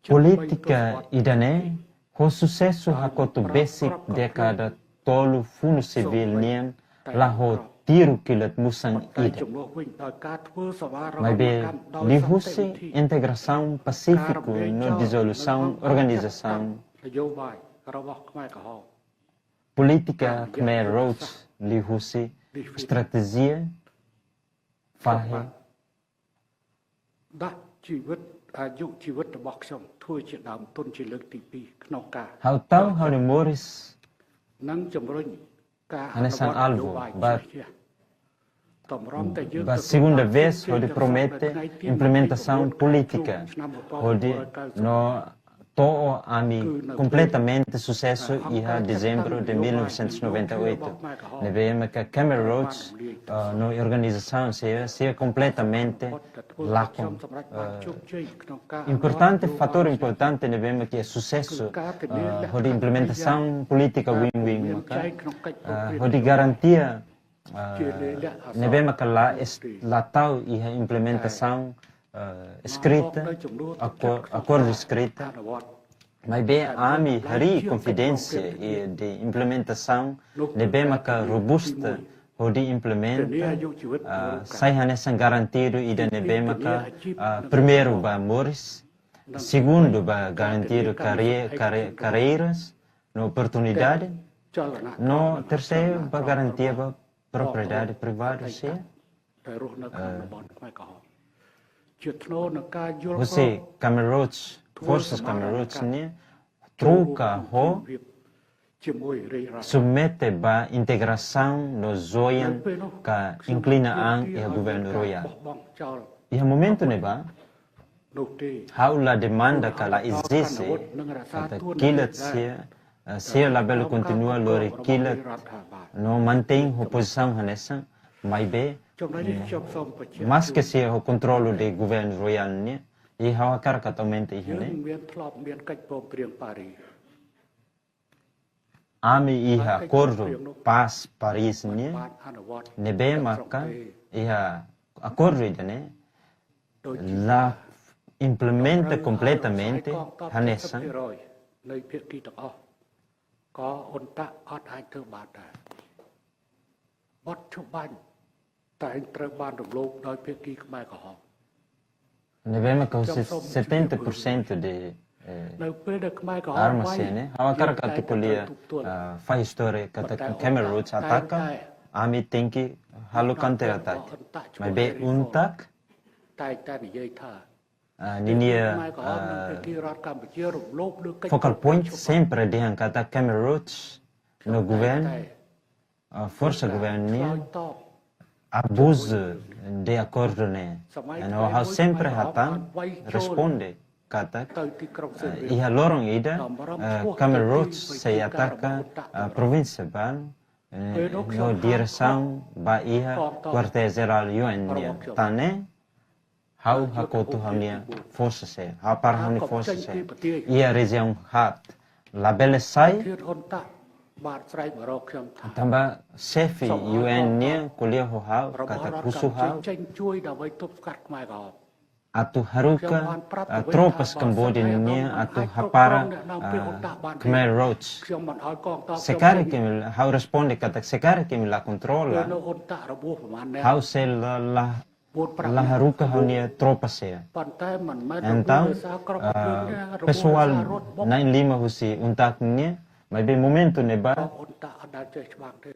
Polítika ida-ne'e ho susesu hakotu besik dékada tolu funu sivíl nian la ho tiru kilat musan ida. Maibé liuhusi integrasaun pasífiku no dizolusaun organizasaun, polítika Khmer Rouge liuhusi estratéjia fahe ដាក់ជីវិត អាយុជីវិតរបស់ខ្ញុំធ្វើជាដើមទុនជាលើកទីពីរក្នុងការ Ha'u tau ha'u-nia moris និងជំរុញការអនុវត្តនយោបាយ hanesan alvu ba, ba segunda vez hodi promete implementasaun polítika hodi no to'o ami kompletamente susesu iha dezembru de mil novecentos e noventa e oito. Ne'ebé maka Khmer Rouge, ah, no organizasaun sira, sira kompletamente lakon, ah, importante, fatór importante ne'ebé maka susesu, ah, hodi implementasaun polítika win-win maka, ah, hodi garantia, ah, ne'ebé maka la es-, la tau iha implementasaun, ah, eskrita, akor-, akordu eskrita. Maibé ami harii konfidénsia i de implementasaun ne'ebé maka robusta hodi implementa, ah, sai hanesan garantidu ida ne'ebé maka, ah, primeiru ba moris, segundu ba garantidu karre-, karre-, karreiras no oportunidade, no terseiru ba garantia ba propriedade privadu sira. ដែលរស់នៅក្នុងតំបន់ខ្មែរក្រហម ជាថ្នូរនឹងការយល់ព្រម Husi Khmer Rouge, forsa Khmer Rouge nian troka ho ជាមួយរាជរដ្ឋាភិបាល submete ba integrasaun no join ka inklina an iha governu rojál. នៅពេលនោះ ខ្ញុំមិនបានបោះបង់ចោល Iha momentu ne'ebá, នោះទេ ha'u la demanda ka la ezije katak kilat sira, eh, sira labele kontinua lori kilat no mantein ho pozisaun hanesan, maibé, ចំណុចនេះខ្ញុំសូមបញ្ជាក់ maske sira ho kontrolu de governu rojál nian, i ha'u hakarak atu aumenta iha ne'e. យើងមានធ្លាប់មានកិច្ចព្រមព្រៀងប៉ារីស Ami iha akordu pás Paris nian, ne'ebé maka iha akordu ida-ne'e la implementa kompletamente hanesan. នៃភាគីទាំងអស់ ក៏អ៊ុនតាក់អត់អាចធ្វើបានដែរ បទច្បាញ់តែងត្រូវបានរំលោភដោយភាគីខ្មែរក្រហម Ne'ebé maka husi setenta por cento de, eh, នៅពេលដែលខ្មែរក្រហម arma វាយ sira-ne'e, ha'u hakarak atu ko'alia, ah, fahe istória katak Khmer Rouge ataka, ami tenke halo counter attack. Maibé UNTAC តែងតែនិយាយថា ah, ninia, ខ្មែរក្រហម និងភាគីរដ្ឋកម្ពុជា រំលោភលើកិច្ចព្រមព្រៀង focal point sempre dehan katak Khmer Rouge no governu, ah, forsa governu nian abuzu de akordu ne'e. No ha'u sempre hatán responde katak, ah, iha loron ida, ah, Khmer Rouge sei ataka, ah, provínsia Bano, eh, no diresaun ba iha kuartél jerál U N nian. Tan ne'e, Ha'u hakotu ha'u-nia forsa sira, ha'u hapara ha'u-nia forsa sira iha rejiaun haat. Labele sai, ធាន ហ៊ុន តាក់ បានស្រែកមករកខ្ញុំថា tanba xefe UN nian ko'alia ho ha'u katak husu ha'u ចេញជួយដើម្បីទប់ស្កាត់ខ្មែរក្រហម atu haruka, ah, tropas Kamboja nian atu hapara, ah, Khmer Rouge. ខ្ញុំមិនឲ្យកងទ័ព Se karik imi, ha'u responde katak se karik imi la kontrola, ហ៊ុន តាក់ របួសប្រមាណនាក់ ha'u sei la, la, la haruka ha'u-nia tropa sira. ប៉ុន្តែមិនមែន Entaun, របួសដោយសារក្រុមប្រជុំ ah, ទេ របួសដោយសាររថបុក pesoál na'in-lima husi UNTAC nian, maibé momentu ne'ebá ហ៊ុន តាក់ អត់ដែលចេះច្បាំងទេ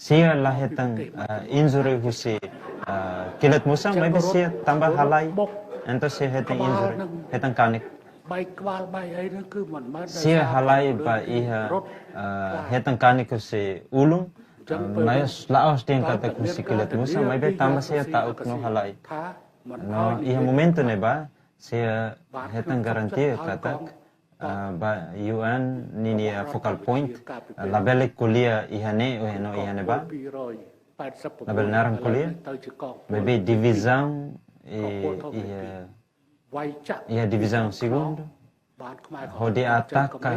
sira la hetan, ah, injury husi, ah, kilat musang, maibé sira tanba halai, entaun sira hetan injury, hetan kanek. បែកក្បាលបែកអីហ្នឹងគឺមិនមែនដោយសារ Sira halai ba iha, ah, hetan kanek husi ulun, ah, maibé la'ós dehan katak husi kilat musang, maibé tanba sira ta'uk no halai. No iha momentu ne'ebá, sira hetan garantia katak, ah, ba UN ninia focal point, ah, labele ko'alia iha ne'e, ou no iha ne'ebá. Labele naran ko'alia, maibé divizaun, eh, iha, iha divizaun segundu, hodi ataka,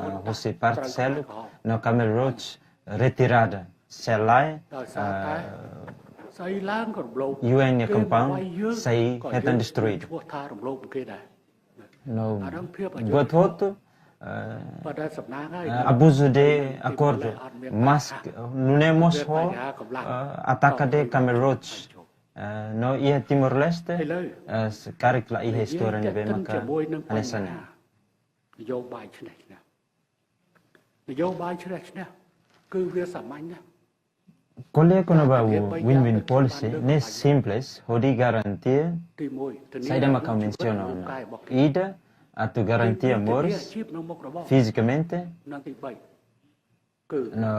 ah, husi parte seluk, no Khmer Rouge retirada. Sei la'o, ah, UN nia compound sei hetan destruídu. No buat hotu, eh, eh, abuzu de akordu, maske nune'e mós ho, eh, ataka de Khmer Rouge. Eh, no iha Timor-Leste, eh, se karik la iha istória ne'ebé maka hanesan ne'e. នយោបាយឈ្នះឈ្នះ នយោបាយឈ្នះឈ្នះ គឺវាសាមញ្ញណាស់ Ko'alia kona-ba win-win policy ne'e simples, hodi garantia ទីមួយ ធានា saida maka ឲ្យ mensiona នៅក្នុងកាយរបស់គេ ida atu garantia moris fizikamente, និងទីបី គឺ no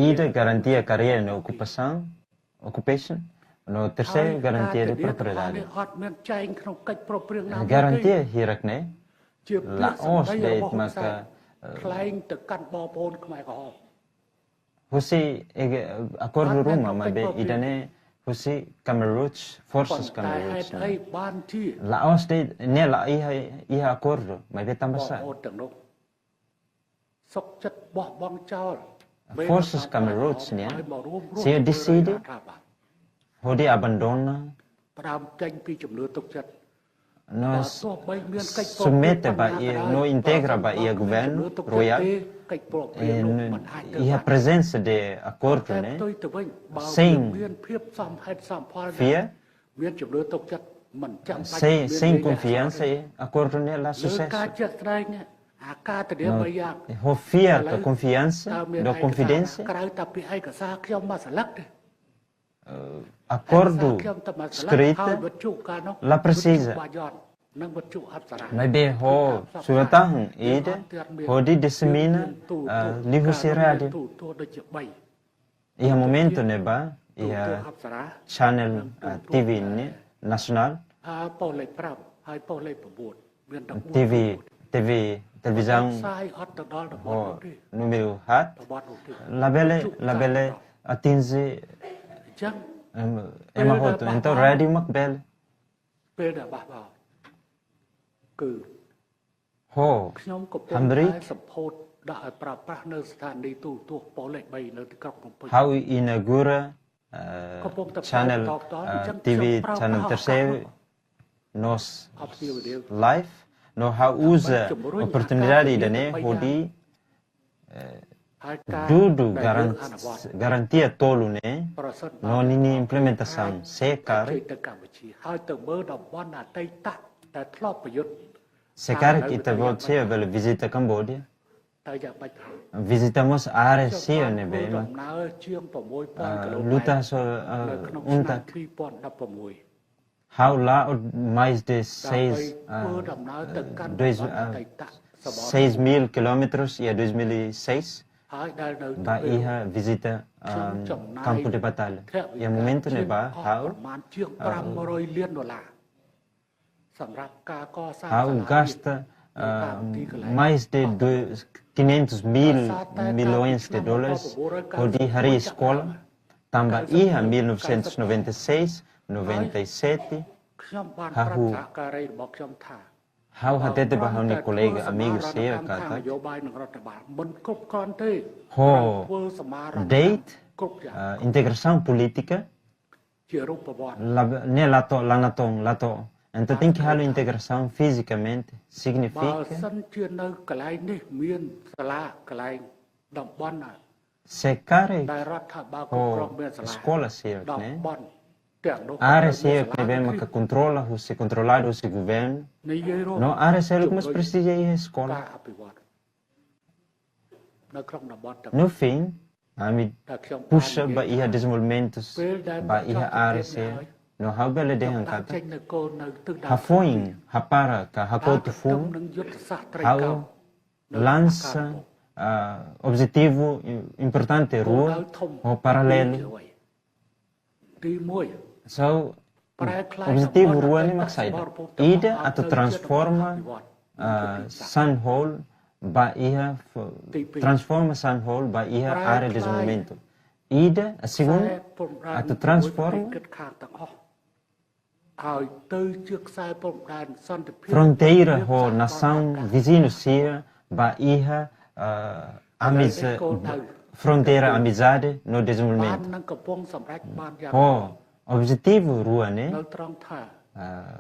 ida garantia kariéra no okupasaun, occupation, no terseiru garantia de propriedade. ហើយការធានាបាននេះអត់មានចែងក្នុងកិច្ចព្រមព្រៀងណាមួយទេ Garantia hirak ne'e ជាពាក្យសម្ដីរបស់ la'ós de'it ហ៊ុន សែន maka, eh, ថ្លែងទៅកាន់បងប្អូនខ្មែរក្រហម husi, eh, akordu ruma, maibé ida-ne'e husi Khmer Rouge, forsa Khmer Rouge nian. ប៉ុន្តែហេតុអីបានជា La'ós de'it, ne'e la iha, iha akordu, maibé tanba sá? បងប្អូនទាំងនោះ សុខចិត្តបោះបង់ចោល Forsa Khmer Rouge nian, ឲ្យមករួមរស់ sira ជាមួយ deside រដ្ឋាភិបាល hodi abandona ផ្ដើមចេញពីជំនឿទុកចិត្ត no submete ba iha, no integra ba iha governu royál, eh, no iha prezensa de akordu ne'e, sem fiar, មានជំនឿទុកចិត្តមិនចាំបាច់ sem, sem confiança, eh, akordu ne'e la susesu. លើការជាក់ស្ដែង អាការធានាបីយ៉ាង Ho fiar ka confiança, no confidência. ក្រៅតែពីឯកសារខ្ញុំមួយសន្លឹកទេ Eh, akordu eskrita la presiza. Maibé ho surat-tahan ida hodi disemina, eh, liuhusi rádiu. Iha momentu ne'ebá, iha channel, eh, T V ne'e nasionál. T V, T V, televizaun ho númeru haat. Labele, labele atinje, em, ema hotu. Entaun rádiu mak bele. Ho hamriik ha'u inaugura, eh, channel, eh, T V, channel terseiru, nos live, no ha'u uza oportunidade ida-ne'e hodi, eh, dudu garan-, garantia tolu ne'e, no ninia implementasaun. Se karik, se karik ita-boot sira bele vizita Kamboja, vizita mós área sira ne'ebé mak, ah, luta hasoru, ah, UNTAC. Ha'u la'o mais de seis, ah, dois, ah, seis mil quilómetros iha dois mil e seis ba iha vizita, ah, kampu de batalla. Iha momentu ne'ebá ha'u, ah, ha'u gasta, ah, mais de du-, quinhentos mil milhões de dólares hodi harii eskola, tanba iha mil novecentos e noventa e seis, noventa e sete, ខ្ញុំបានប្រាប់សហការីរបស់ខ្ញុំថា Ha'u hatete ba ha'u-nia kolega amigu sira katak, ho de'it, ah, integrasaun polítika, ne'e la to'o, la natoon, la to'o. Entaun tenke halo integrasaun fizikamente, signifika, បើសិនជានៅកន្លែងនេះមានសាលាកន្លែងតំបន់ណា se karik ho eskola sira ne'e, área sira ne'ebé maka kontrola husi, kontroladu husi governu, no área seluk mós presiza iha eskola. No fim, ami puxa ba iha dezenvolvimentu ba iha área sira, no ha'u bele dehan katak, hafoin hapara ka hakotu funu, ha'u lansa, ah, objetivu im-, importante rua ho paralelu. So, objetivu rua ne'e mak saida? Ida atu transforma, ah, San Hol ba iha f-, transforma San Hol ba iha área dezenvolvimentu. Ida, a segunda, atu transforma ឲ្យទៅជាខ្សែព្រំដែនសន្តិភាព fronteira ho nasaun vizinhu sira ba iha, ah, amiza-, fronteira amizade no dezenvolvimentu. បាននឹងកំពុងសម្រេចបានយ៉ាង Ho objetivu rua ne'e, នៅត្រង់ថា ah,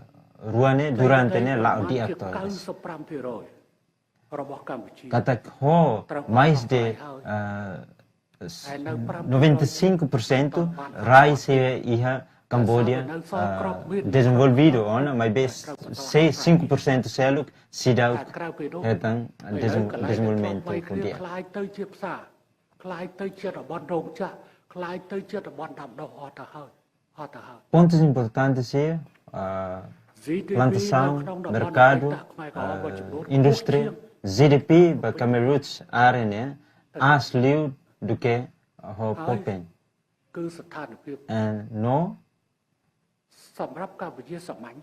rua ne'e durante ne'e la'o di'ak tebes. 95% របស់កម្ពុជា Katak ho mais de, ah, noventa e cinco por cento rai sira iha Kamboja, ah, dezenvolvidu ona, maibé se cinco por cento seluk seidauk hetan dezen-, dezenvolvimentu ho di'ak. ខ្លាយទៅជាផ្សារ ខ្លាយទៅជាតំបន់រោងចក្រ ខ្លាយទៅជាតំបន់ដាំដុះអស់ទៅហើយ អស់ទៅហើយ Pontus importantes sira, ah, plantasaun, merkadu, ah, indústria, GDP ba Khmer Rouge área ne'e aas liu duké ho Phnom Penh. គឺស្ថានភាព And no, សម្រាប់កម្ពុជាសាមញ្ញ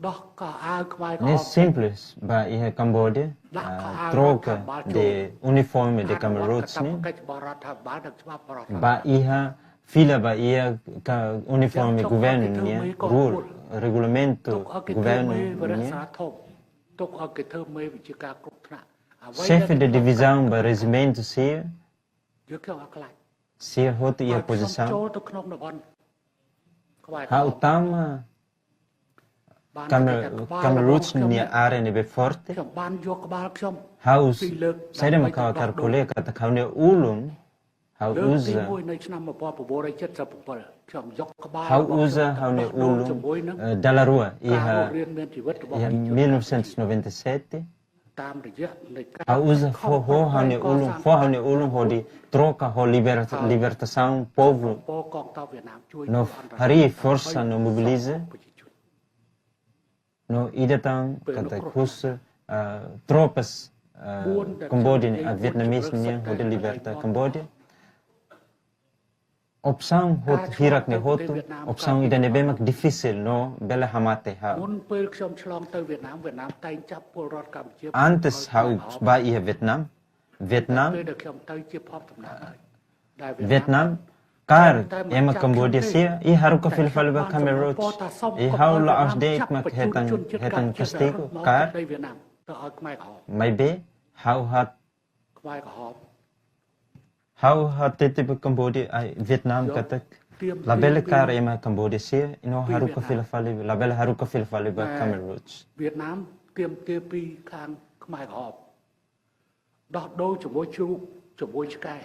ដោះខោអាវខ្មែរក្រហម ne'e simples ba iha Kamboja, ah, troka de uniforme de Khmer Rouge ne'e កិច្ចរបស់រដ្ឋាភិបាល និងច្បាប់រដ្ឋាភិបាល ba iha fila ba iha ka uniforme governu nian, rua regulamentu governu nian. ទុកឲ្យគេធ្វើមេវិជ្ជាការគ្រប់ថ្នាក់ Chefe de divisão ba rejimentu sira, យើងខ្ញុំអត់ខ្លាច sira hotu iha pozisaun. ចូលទៅក្នុងតំបន់ខ្មែរក្រហម Ha'u tama Khmer-, Khmer Rouge nia área ne'ebé forte. ខ្ញុំបានយកក្បាលខ្ញុំ Ha'u, saida mak ha'u hakarak ko'alia katak ha'u-nia ulun, ha'u uza, លើកទីមួយ នៅឆ្នាំ1977 ខ្ញុំយកក្បាលរបស់ខ្ញុំ ha'u uza ha'u-nia ulun, ដោះដូរជាមួយនឹង eh, dala rua, ការរស់រានមានជីវិតរបស់ iha ប្រជាជនកម្ពុជា mil novecentos e noventa e sete. តាមរយៈនៃការ Ha'u uza fó, fó ha'u-nia ulun, fó ha'u-nia ulun hodi troka ho liber-, libertasaun povu. កងទ័ពវៀតណាមជួយ No harii forsa no mobiliza. ប្រជាជន No ida tan katak husu, ah, tropas, ah, Kamboja nian, ah, Vietnamese nian hodi liberta Kamboja. Opsaun hotu hirak ne'e hotu, opsaun ida ne'ebé mak difisil no bele hamate ha'u. មុនពេលខ្ញុំឆ្លងទៅវៀតណាម វៀតណាមតែងចាប់ពលរដ្ឋកម្ពុជា Antes ha'u ba iha Vietnam, Vietnam, ពេលដែលខ្ញុំទៅជាភពដំណាក់ហើយ ដែលវៀតណាម Vietnam kaer ema Kamboja sira, i haruka fila fali ba Khmer Rouge. I ha'u la'ós de'it mak hetan, hetan kastigu, kaer. ទៅឲ្យខ្មែរក្រហម Maibé, ha'u hat ខ្មែរក្រហម Ha'u hatete ba Kamboja, ai, Vietnam katak labele kaer ema Kamboja sira, i no haruka fila fali, labele haruka fila fali ba Khmer Rouge. វៀតណាមទាមទារពីខាងខ្មែរក្រហម ដោះដូរជាមួយជ្រូក ជាមួយឆ្កែ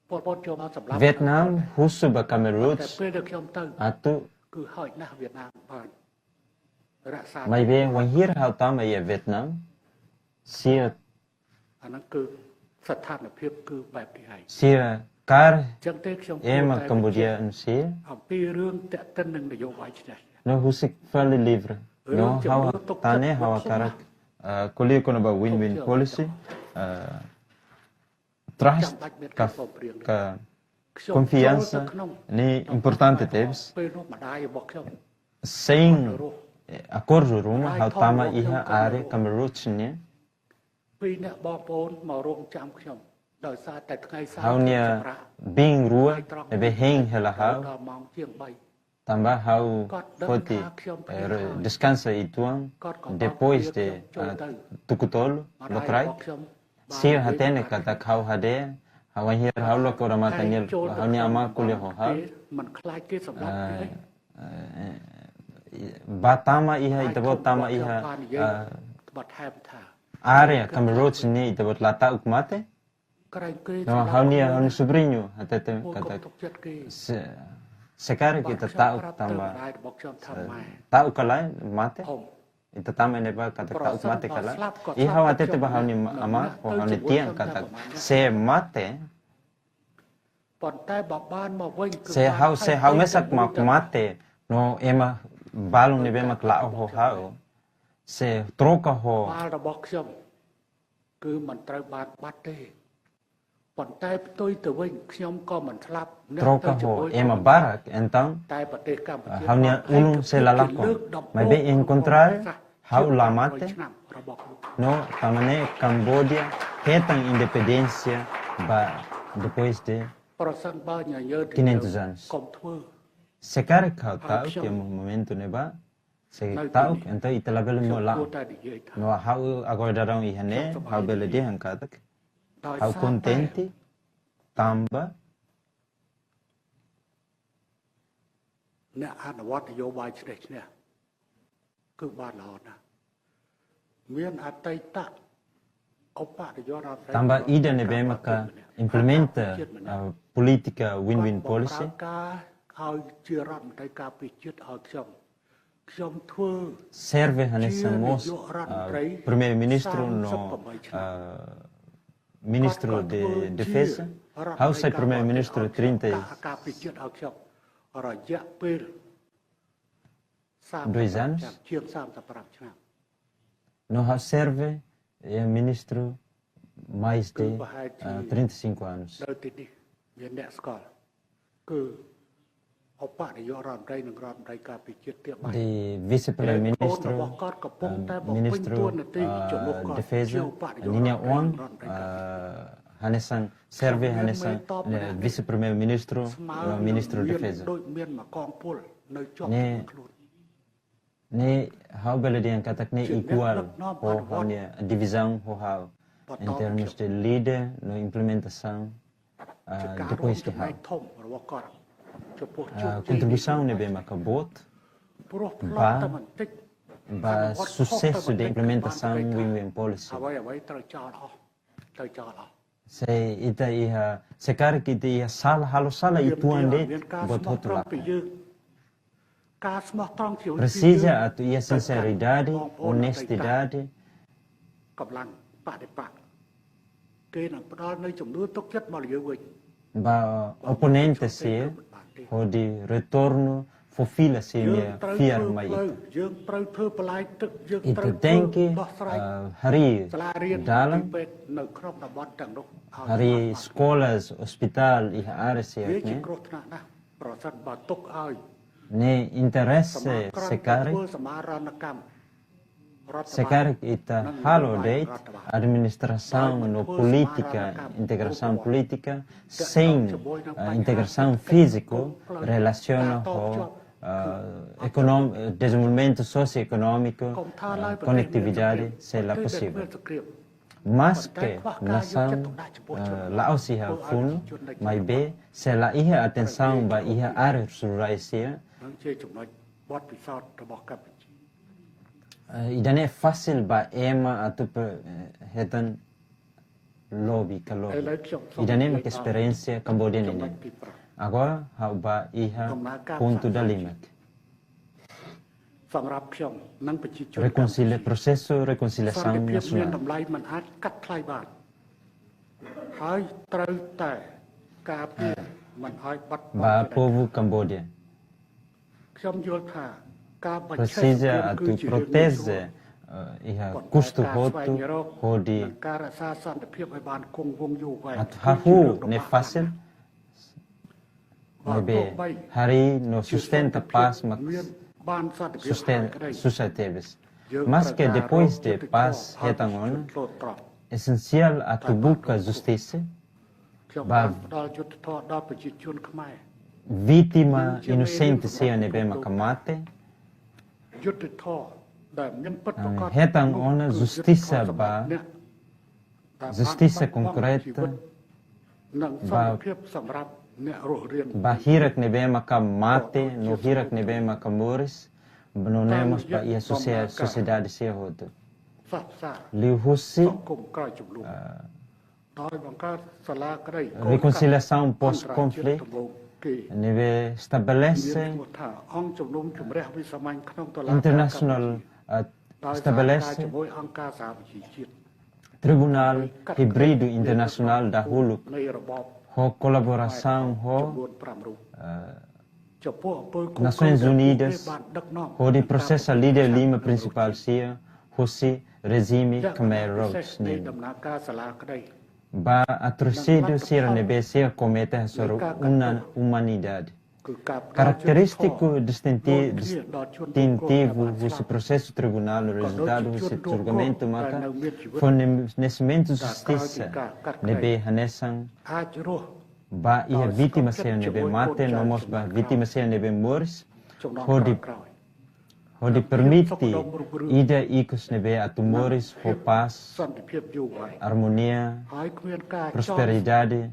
ប៉ុល ប៉ុល ចូលមកសម្លាប់ Vietnam husu ba Khmer Rouge តែពេលដែលខ្ញុំទៅ atu គឺហោចណាស់វៀតណាមបានរក្សា Maibé, wainhira ha'u tama iha Vietnam, sira អាហ្នឹងគឺស្ថានភាពគឺបែបនេះហើយ sira kaer អញ្ចឹងទេខ្ញុំគួរតែ ema Kamboja sira អំពីរឿងទាក់ទិននឹងនយោបាយឈ្នះឈ្នះ No husik fali livre. រឿង No ជំនឿ ha'u ទុកចិត្ត hatane វាធំណាស់ ha'u hakarak, eh, ko'alia kona-ba win-win policy, eh, trust ចាំបាច់មានការ ka, ព្រមព្រៀង ka ខ្ញុំចូលទៅក្នុង confiança ne'e importante tebes. ពេលនោះម្ដាយរបស់ខ្ញុំ Sein, eh, akordu ruma, ha'u tama iha área Khmer Rouge nian. ពីរនាក់បងប្អូនមករង់ចាំខ្ញុំ ដោយសារតែថ្ងៃសៅរ៍ Ha'u-nia ខ្ញុំសម្រាក biin rua, ថ្ងៃត្រង់ ne'ebé hein hela ដល់ ha'u. ដល់ម៉ោងជាងបី Tanba ha'u foti, eh, re-, deskansa uitoan, depois de, ah, tuku tolu lokraik, sira hatene katak ha'u hadeer, ha'u hadeer, ha'u loke odamatan nian, ha'u-nia amá ko'alia ho ha'u. Ah, eh, ba tama iha, ita-boot tama iha, ah, área Khmer Rouge ne'e ita-boot la ta'uk mate. No, ha'u-nia, ha'u-nia subriñu hatete katak se, se karik ita ta'uk tanba, se ta'uk ka lae mate. Ita tama ne'ebá katak ta'uk mate ka lae. I ha'u hatete ba ha'u-nia ma-, amá, ho ha'u-nia tian katak se mate, se ha'u, se ha'u mesak mak mate, no ema balun ne'ebé mak la'o ho ha'u, se troka ho គឺមិនត្រូវបានបាត់ទេ ប៉ុន្តែផ្ទុយទៅវិញខ្ញុំក៏មិនស្លាប់ អ្នក troka ទៅ ho ជាមួយ ema ខ្ញុំ barak, entaun, តែប្រទេសកម្ពុជា ah, ha'u-nia ulun sei la lakon. បានក្លាយជាលើកដំបូង Maibé, em contrário, ប្រវត្តិសាស្ត្រ ha'u la mate. ជាង 100 ឆ្នាំរបស់ខ្លួន No, tanba ne'e Cambodia hetan independénsia ba depois de ប្រសិនបើញញើ quinhentos anos. កុំធ្វើ Se karik ha'u ta'uk iha momentu ne'ebá, se ta'uk, entaun ita labele moe la'o. No ha'u agora daudaun iha ne'e, ha'u bele dehan katak ha'u kontente, tanba អ្នកអនុវត្តនយោបាយឈ្នះឈ្នះ គឺបានល្អណាស់ មានអតីតឧបនាយករដ្ឋមន្ត្រី Tanba ida ne'ebé maka implementa, ah, polítika win-win policy. គាត់បម្រើការឲ្យជារដ្ឋមន្ត្រីការពារជាតិឲ្យខ្ញុំ ខ្ញុំធ្វើ Serve hanesan mós, ah, primeiru-ministru no, ah, ministru de defeza. Ha'u sai primeiru-ministru trinta e ការពារជាតិឲ្យខ្ញុំរយៈពេល dois anos. ជាង 35 ឆ្នាំ No ha'u serve, eh, ministru mais de, ah, trinta e cinco anos. នៅទីនេះមានអ្នកស្គាល់ គឺឧបនាយករដ្ឋមន្ត្រី និងរដ្ឋមន្ត្រីការពារជាតិទៀត De vice-primeiru-ministru, កូនរបស់គាត់កំពុងតែ ah, បំពេញ ministru, តួនាទី ah, ជំនួសគាត់ defeza, ជាឧបនាយករដ្ឋមន្ត្រី Ninian Wang, និងរដ្ឋមន្ត្រីការពារជាតិ ah, hanesan, serve hanesan, eh, vice-primeiru-ministru, no ministru defeza. ដូចមានមួយកងពលនៅជាប់ជាមួយខ្លួន Ne'e ha'u bele dehan katak ne'e iguál ho ha'u-nia divizaun ho ha'u, em termos de líder no implementasaun, ah, depois de ha'u. Ah, kontribuisaun ne'ebé maka boot ba, ba susesu de implementasaun win-win policy. Se ita iha, se karik ita iha sala, halo sala uitoan de'it, buat hotu lakon. Presiza atu iha sinseridade, onestidade. Ba oponente sira, hodi retornu fó fila sira-nia fiar mai ita. Ita tenke, ah, harii dalan, harii eskolas, ospitál iha área sira-ne'e. Ne'e interese se karik, se karik ita halo de'it administrasaun no polítika, integrasaun polítika, sein, ah, integrasaun fíziku, relasiona ho, ah, ekonom-, eh, dezenvolvimentu sosioekonómiku, ah, konetividade, sei la posivel. Maske nasaun, eh, la'ós iha funu, maibé se la iha atensaun ba iha áreas rurais sira, eh, ida-ne'e fasil ba ema atu pe-, eh, hetan lobby ka lobby. Ida-ne'e mak esperiénsia Kamboja ninian. Agora, ha'u ba iha pontu dalimak. Rekonsilia-, prosesu rekonsiliasaun nasionál. Ba povu Kamboja. Presiza atu proteje, eh, iha kustu hotu hodi atu hahú ne'e fasil, maibé harii no sustenta pás mak susten-, susar tebes. Maske depois de pás hetan ona, esensiál atu buka justisa ba, ខ្ញុំបានផ្ដល់យុត្តិធម៌ដល់ប្រជាជនខ្មែរ vítima inosente sira ne'ebé maka mate. Hetan ona justisa ba, justisa konkreta ba, ba hirak ne'ebé maka mate no hirak ne'ebé maka moris, no ne'e mós ba iha sosie-, sosiedade sira hotu. Liuhusi, ah, rekonsiliasaun pós-konflitu ne'ebé estabelese internasionál, ah, estabelese tribunál híbridu internasionál dahuluk ho kolaborasaun ho, ah, Nasoins Unidas, hodi prosesa líder lima prinsipál sira husi rejime Khmer Rouge nian ba atrosidade sira ne'ebé sira komete hasoru inumanidade. Karakterístiku distinti-, distintivu husi prosesu tribunál, rezultadu husi julgamentu maka fó ne-, konhesementu justisa ne'ebé hanesan ba iha vítima sira ne'ebé mate, no mós ba vítima sira ne'ebé moris, hodi, hodi permite ida ikus ne'ebé atu moris ho pás, armonia, prosperidade,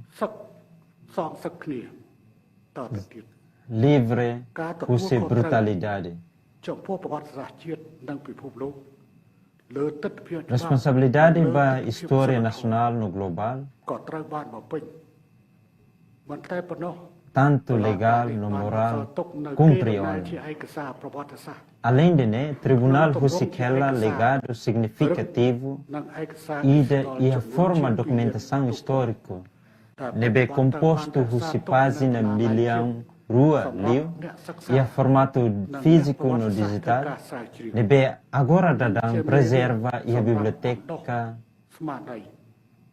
livre husi brutalidade. Responsabilidade ba istória nasionál no globál, tantu legál no morál, kumpre ona. Aleinde ne'e, tribunál husik hela legadu signifikativu ida iha forma dokumentasaun istóriku ne'ebé kompostu husi pájina millaun rua liu, iha formatu fíziku no dijitál, ne'ebé agora daudaun prezerva iha Biblioteka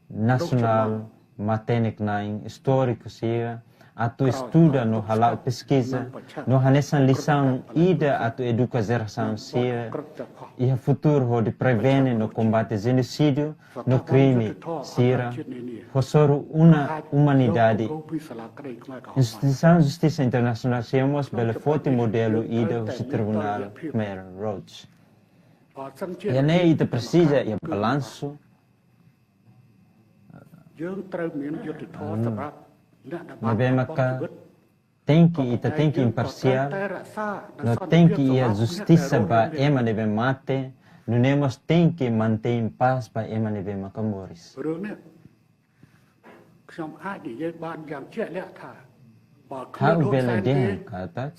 Nasionál matenek-na'in istóriku sira, atu estuda no hala'o peskiza, no hanesan lisaun ida atu eduka jerasaun sira iha futuru hodi prevene no kombate jenosídiu no krime sira, hasoru inumanidade. Instituisaun justisa internasionál sira mós bele foti modelu ida husi tribunál Khmer Rouge. Iha ne'e ita presiza iha balansu, ne'ebé maka tenke, ita tenke imparsiál, no tenke iha justisa ba ema ne'ebé mate, nune'e mós tenke mantein pás ba ema ne'ebé maka moris. Ha'u bele dehan katak,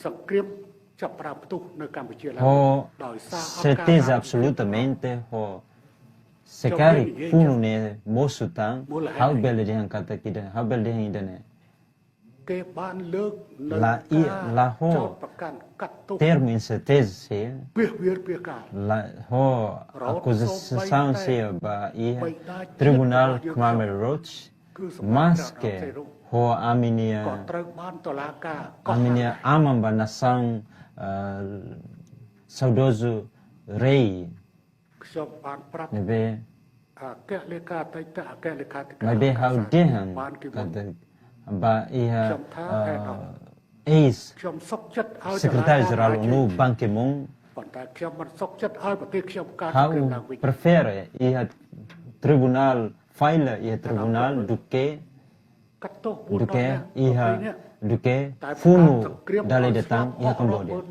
ho serteza absolutamente, ho se karik funu ne'e mosu tan, ha'u bele dehan katak ida, ha'u bele dehan ida-ne'e. La i-, la ho termu inserteza sira, la ho akuzasaun sira ba iha tribunál Khmer Rouge, maske ho ami-nia, ami-nia aman ba nasaun, ah, saudozu rei, ne'ebé, maibé ha'u dehan katak ba iha, ah, eis Sekretáriu Jerál ONU Ban Ki-moon, ha'u prefere iha tribunál, fila iha tribunál duké, duké iha, duké funu dala ida tan iha Kamboja.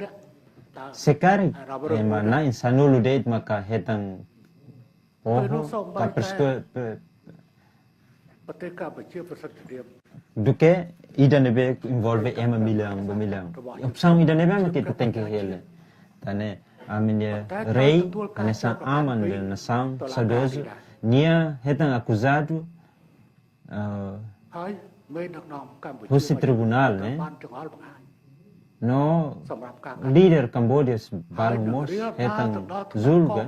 Se karik ema na'in sanulu de'it maka hetan oho, ka presto-, pe-, duké ida ne'ebé envolve ema millaun ba millaun. Opsaun ida ne'ebé maka ita tenke hela. Tan ne'e, ami-nia rei, hanesan aman ba nasaun saudozu, nia hetan akuzadu, ah, husi tribunál, ne'e, no líder Kamboja balun mós hetan julga,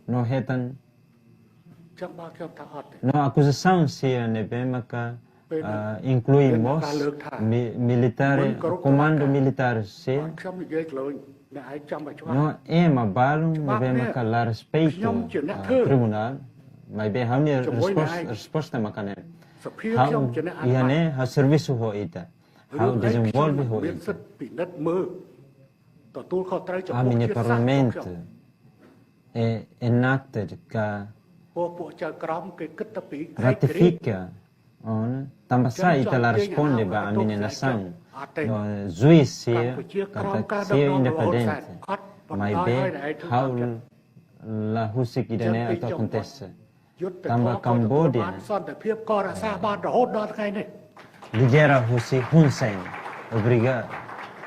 no hetan, no akuzasaun sira ne'ebé maka, ah, inklui mós mi-, militár, komandu militár sira, no ema balun ne'ebé maka la respeitu, ah, tribunál, maibé ha'u-nia respos-, resposta maka ne'e. Ha'u iha ne'e, ha'u servisu ho ita. Ha'u dezenvolve ho ita. Ami-nia Parlamentu enakted ka ratifika ona, tanba sá ita la responde ba ami-nia nasaun, no juís sira katak sira independente, maibé ha'u la husik ida-ne'e atu akontese. Tanba Cambodia lidera husi Hun Sen. Obrigadu.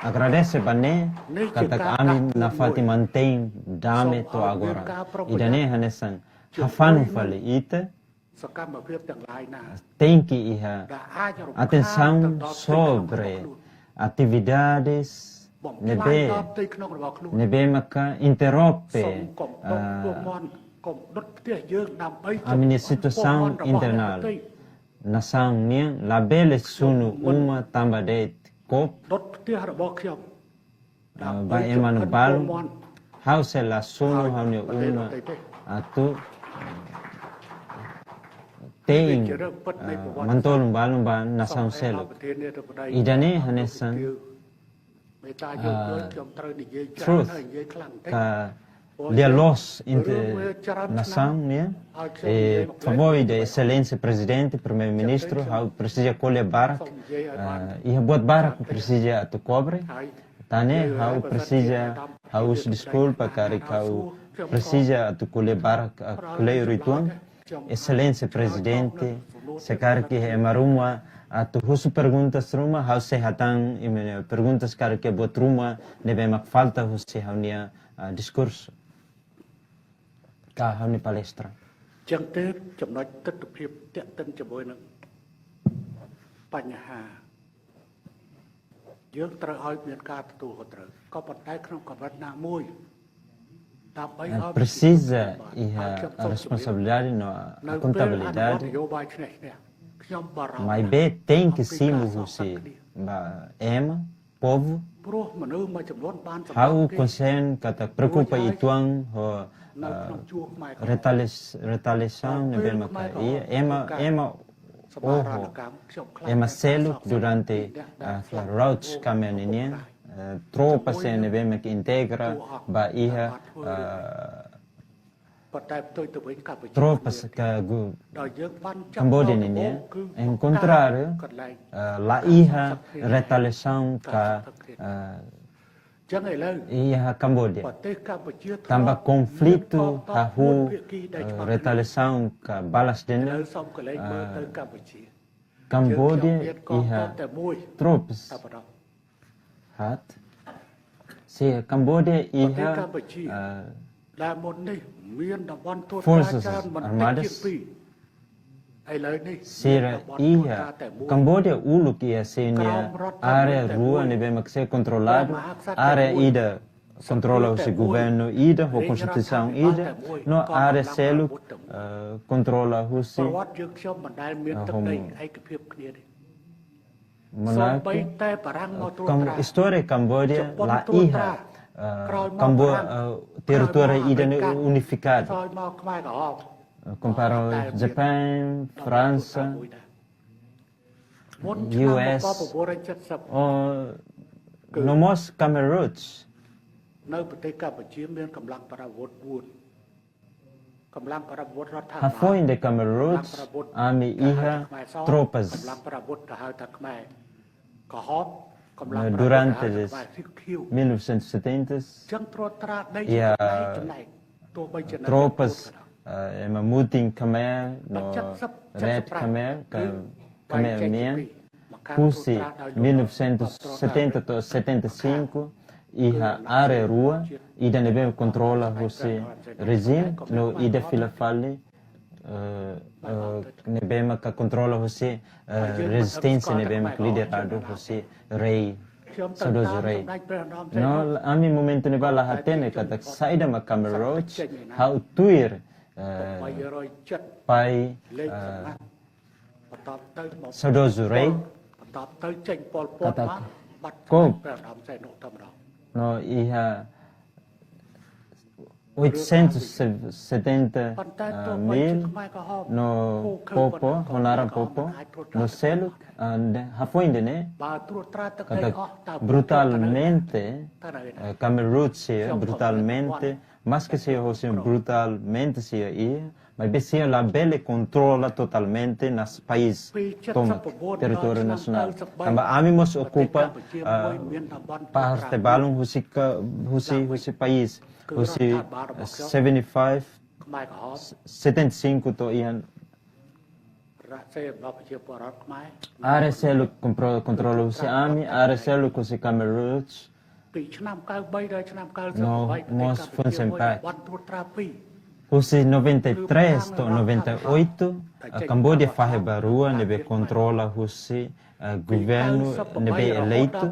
Agradese ba ne'e katak ami nafatin mantein dame to'o agora. Ida-ne'e hanesan hafanu fali ita, tenke iha atensaun sobre atividades ne'ebé, ne'ebé maka interrompe, ah, ami-nia situasaun internál. Nasaun nian labele sunu uma tanba de'it kop, ah, ba ema balu. Ha'u sei la sunu ha'u-nia uma atu tein, ah, mantolun balun ba nasaun seluk. Ida-ne'e hanesan, ah, truth ka lia-loos entre nasaun nian. E favór ida Exelénsia Prezidente, Primeiru-Ministru, ha'u presiza ko'alia barak, ah, iha buat barak presiza atu kobre. Tan ne'e ha'u presiza, ha'u husu deskulpa karik ha'u presiza atu ko'alia barak, ah, kleur uitoan. Exelénsia Prezidente, se karik iha ema ruma atu husu perguntas ruma, ha'u sei hatán imi-nia perguntas, karik iha buat ruma ne'ebé mak falta husi ha'u-nia, ah, diskursu ka ha'u-nia palestra. អញ្ចឹងទេចំណុចទិដ្ឋភាពទាក់ទិនជាមួយនឹងបញ្ហា យើងត្រូវឲ្យមានការទទួលខុសត្រូវ ក៏ប៉ុន្តែក្នុងកម្រិតណាមួយ ដើម្បីឲ្យ Ah, presiza iha responsabilidade no akontabilidade. នយោបាយឈ្នះឈ្នះ ខ្ញុំបារម្ភ maibé tenke simu husi ba ema, povu. ព្រោះមនុស្សមួយចំនួនបានសម្រេច Ha'u konsien katak preokupa uitoan ho, ah, retalis-, retaliasaun ne'ebé maka iha. Ema, ema oho, ema seluk durante, ah, Roach Khmer nian, ah, tropa sira ne'ebé maka integra ba iha, ah, tropas ka gu-, Cambodia nian, em contrário, ah, la iha retaliasaun ka, ah, iha Cambodia. Tanba konflitu hahú, ah, retaliasaun ka balas dendam, ah, Cambodia iha tropas. Hat. Se Cambodia iha, ah, forças armadas. Sira iha, Cambodia uluk iha sira-nia área rua ne'ebé mak sei kontroladu, área ida kontrola husi governu ida, ho konstituisaun ida, no área seluk, eh, kontrola husi, eh, ho monarkia. Istória Cambodia la iha, eh, Cambo-, eh, territóriu ida ne'e unifikadu. Eh, kompara Japaun, Fransa, U S, oh, no mós Khmer Rouge. នៅប្រទេសកម្ពុជាមានកម្លាំងប្រដាប់អាវុធបួន កម្លាំងប្រដាប់អាវុធរដ្ឋាភិបាល Hafoin de Khmer Rouge, ami iha tropas. កម្លាំងប្រដាប់អាវុធដែលហៅថាខ្មែរក្រហម កម្លាំងប្រដាប់អាវុធដែលហៅថាខ្មែរខៀវ Durante mil novecentos e setenta, tropas, eh, ema mutin Khmer, no Red Khmer, ka Khmer nian, husi mil novecentos e setenta to'o setenta e cinco, iha área rua, ida ne'ebé kontrola husi rejime, no ida fila fali, eh, eh, ne'ebé maka kontrola husi, eh, rezisténsia ne'ebé maka lideradu husi rei, saudozu rei. No, ami momentu ne'ebá la hatene katak saida mak Khmer Rouge, ha'u tuir, eh, pai, eh, saudozu rei, katak kop, no iha oitocentos e setenta mil no povu, ho naran povu, no seluk, ah, de, hafoin ida-ne'e, katak brutalmente, eh, Khmer Rouge sira brutalmente, maske sira hosi brutalmente sira iha, maibé sira labele kontrola totalmente nasaun, país tomak, territóriu nasionál. Tanba ami mós okupa, ah, parte balun husi ka, husi, husi país, husi, eh, seventy-five, setenta e cinco to'o iha área seluk kontro-, kontrola husi ami, área seluk husi Khmer Rouge, no mós FUNCEMPAC. Husi noventa e três to'o noventa e oito, eh, Kamboja fahe ba rua ne'ebé kontrola husi, eh, governu ne'ebé eleitu,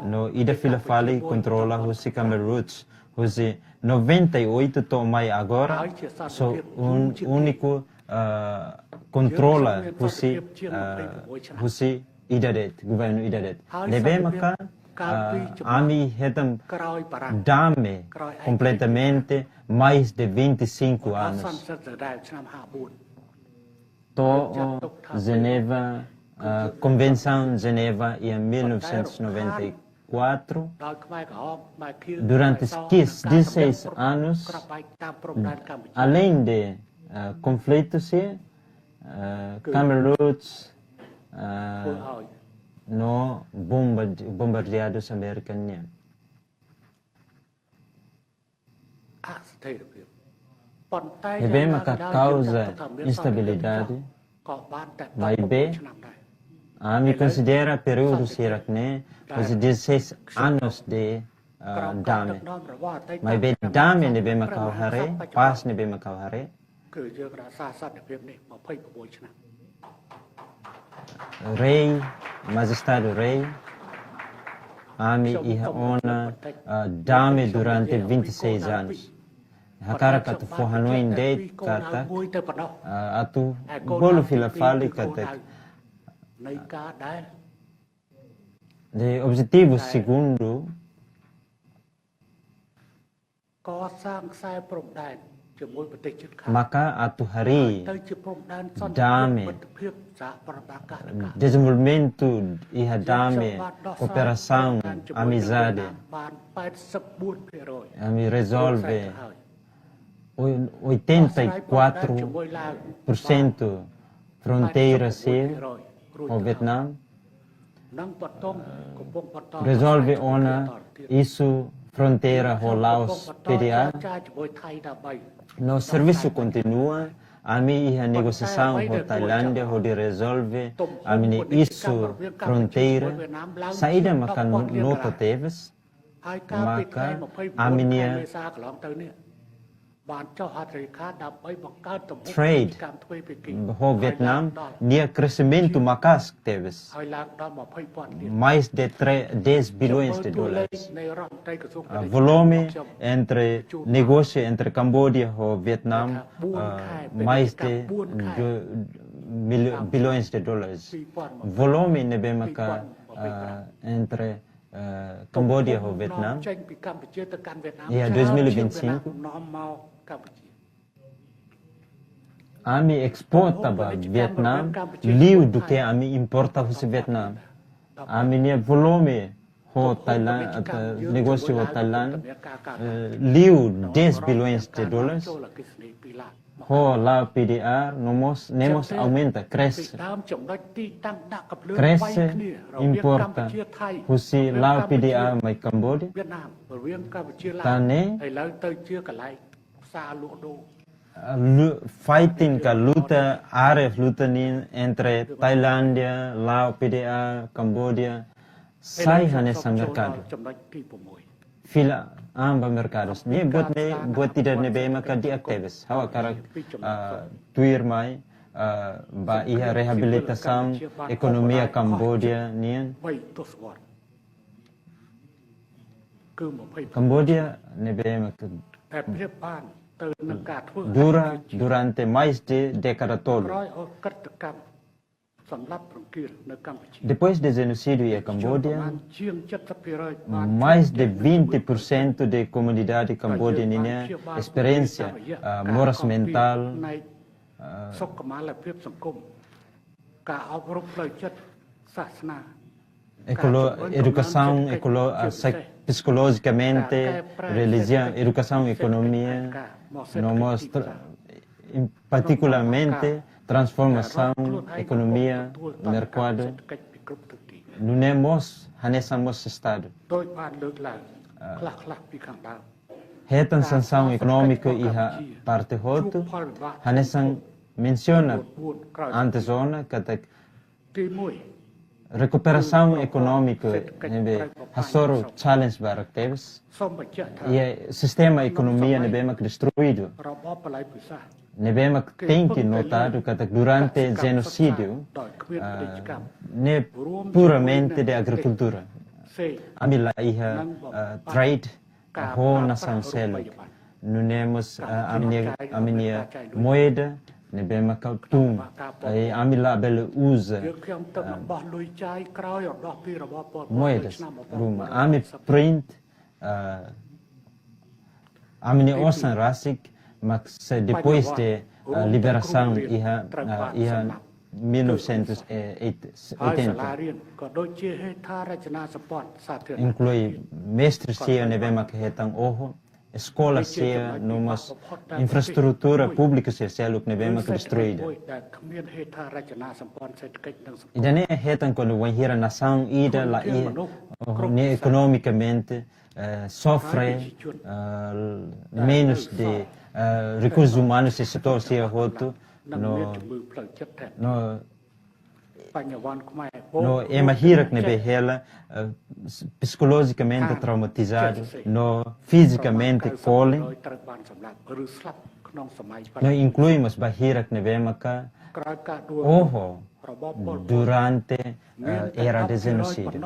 no ida fila fali kontrola husi Khmer Rouge. Husi noventa e oito to'o mai agora, só un-, úniku, eh, kontrola husi, eh, husi ida de'it, governu ida de'it. Ne'ebé maka, ah, ami hetan dame kompletamente mais de vinte e cinco anos. To'o Jenebra, ah, Konvensaun Jenebra iha mil novecentos e noventa e quatro, durante quinze, dezasseis anos, além de, ah, konflitu sira, ah, Khmer Rouge, ah, no bombard-, bombardeadus Amérika nian. Ne'ebé maka kauza instabilidade, maibé ami konsidera períodu sira-ne'e, husi dezasseis anos de, ah, dame. Maibé dame ne'ebé maka ha'u haree, pás ne'ebé maka ha'u haree, គឺយើងរក្សាសន្តិភាពនេះ ยี่สิบหกឆ្នាំ។ Rei, Majestade Rei, ami iha ona, ah, dame durante vinte e seis anos. Hakarak atu fó hanoin de'it katak, ah, atu bolu fila fali katak, នៃការដែល de objetivu segundu កសាងខ្សែព្រំដែនជាមួយប្រទេសជិតខាង maka atu harii ទៅជាព្រំដែនសន្តិភាព dame, មិត្តភាពសហប្រតិបត្តិការ dezenvolvimentu iha dame, kooperasaun, amizade, បាន 八សិបបួនភាគរយ ami rezolve oitenta e quatro por cento fronteira sira ho Vietnam, rezolve ona isu fronteira ho Laos PDA, no servisu kontinua. Ami iha negosiasaun ho Tailándia hodi rezolve ami-nia isu fronteira. Saida maka nota tebes, maka ami-nia បានចុះហត្ថលេខាដើម្បីបង្កើតទំហំ trade ពាណិជ្ជកម្មទ្វេភាគី ho Vietnam nia kreximentu maka'as tebes, ឲ្យឡើងដល់ ยี่สิบล้าน mais de tre-, dez bilhões de dólares. នៃរដ្ឋមន្ត្រីក្រសួងពាណិជ្ជកម្ម volume entre negósiu entre Cambodia ho Vietnam, ah, mais de bilhões de dólares. Volume ne'ebé maka, ah, entre eh, Cambodia ho Vietnam iha dois mil e vinte e cinco. Ami exporta ba Vietnam liu duké ami importa husi Vietnam. Ami-nia volume ho Thailand, ata negósiu ho Thailand, eh, liu dez bilhões de dólares. Ho Lao PDR, no mós, ne'e mós aumenta, krexe. Krexe importa husi Lao PDR mai Cambodia. Tan ne'e, ah, lu-, fighting ka luta, área luta nian entre Tailándia, Lao PDR, Cambodia, sai hanesan merkadu. Fila an ba merkadus. Ne'e buat ne'e, buat ida ne'ebé maka di'ak tebes. Ha'u hakarak, ah, tuir mai, ah, ba iha reabilitasaun ekonomia Cambodia nian. Cambodia ne'ebé maka dura durante mais de dékada tolu. Depois de jenosídiu iha Kamboja, mais de vinte por cento de komunidade Kamboja ninia esperiénsia, ah, moras mentál, ah, ekolo-, edukasaun, ekolo-, ah, psikolojikamente, relijiaun, edukasaun, ekonomia, no mós tra-, particularmente transformasaun ekonomia, merkadu, nune'e mós hanesan mós estadu. Ah, hetan sansaun ekonómiku iha parte hotu, hanesan mensiona antes ona katak rekuperasaun ekonómiku ne'ebé hasoru challenge barak tebes. Iha sistema ekonomia ne'ebé mak destruídu. Ne'ebé mak tenke notadu katak durante jenosídiu, ah, ne'e puramente de agrikultura. Ami la iha, ah, trade ho nasaun seluk. Nune'e mós, ah, ami-nia, ami-nia moeda ne'ebé maka tun. Ai, ami labele uza, ah, moedas ruma. Ami print, ah, ami-nia osan rasik, mas depois de, ah, liberasaun iha, ah, iha mil novecentos e oitenta. Inklui mestre sira ne'ebé maka hetan oho, eskola sira no mós infraestrutura públika sira seluk ne'ebé maka destruída. Ida-ne'e hetan kuandu wainhira nasaun ida la iha, oh, ne'e ekonomikamente, eh, sofre, eh, menus de, eh, rekursus umanus iha setór sira hotu, no, no, no ema hirak ne'ebé hela, eh, psikolojikamente traumatizadu, no fizikamente kolen, no inklui mós ba hirak ne'ebé maka oho durante, eh, era de jenosídiu.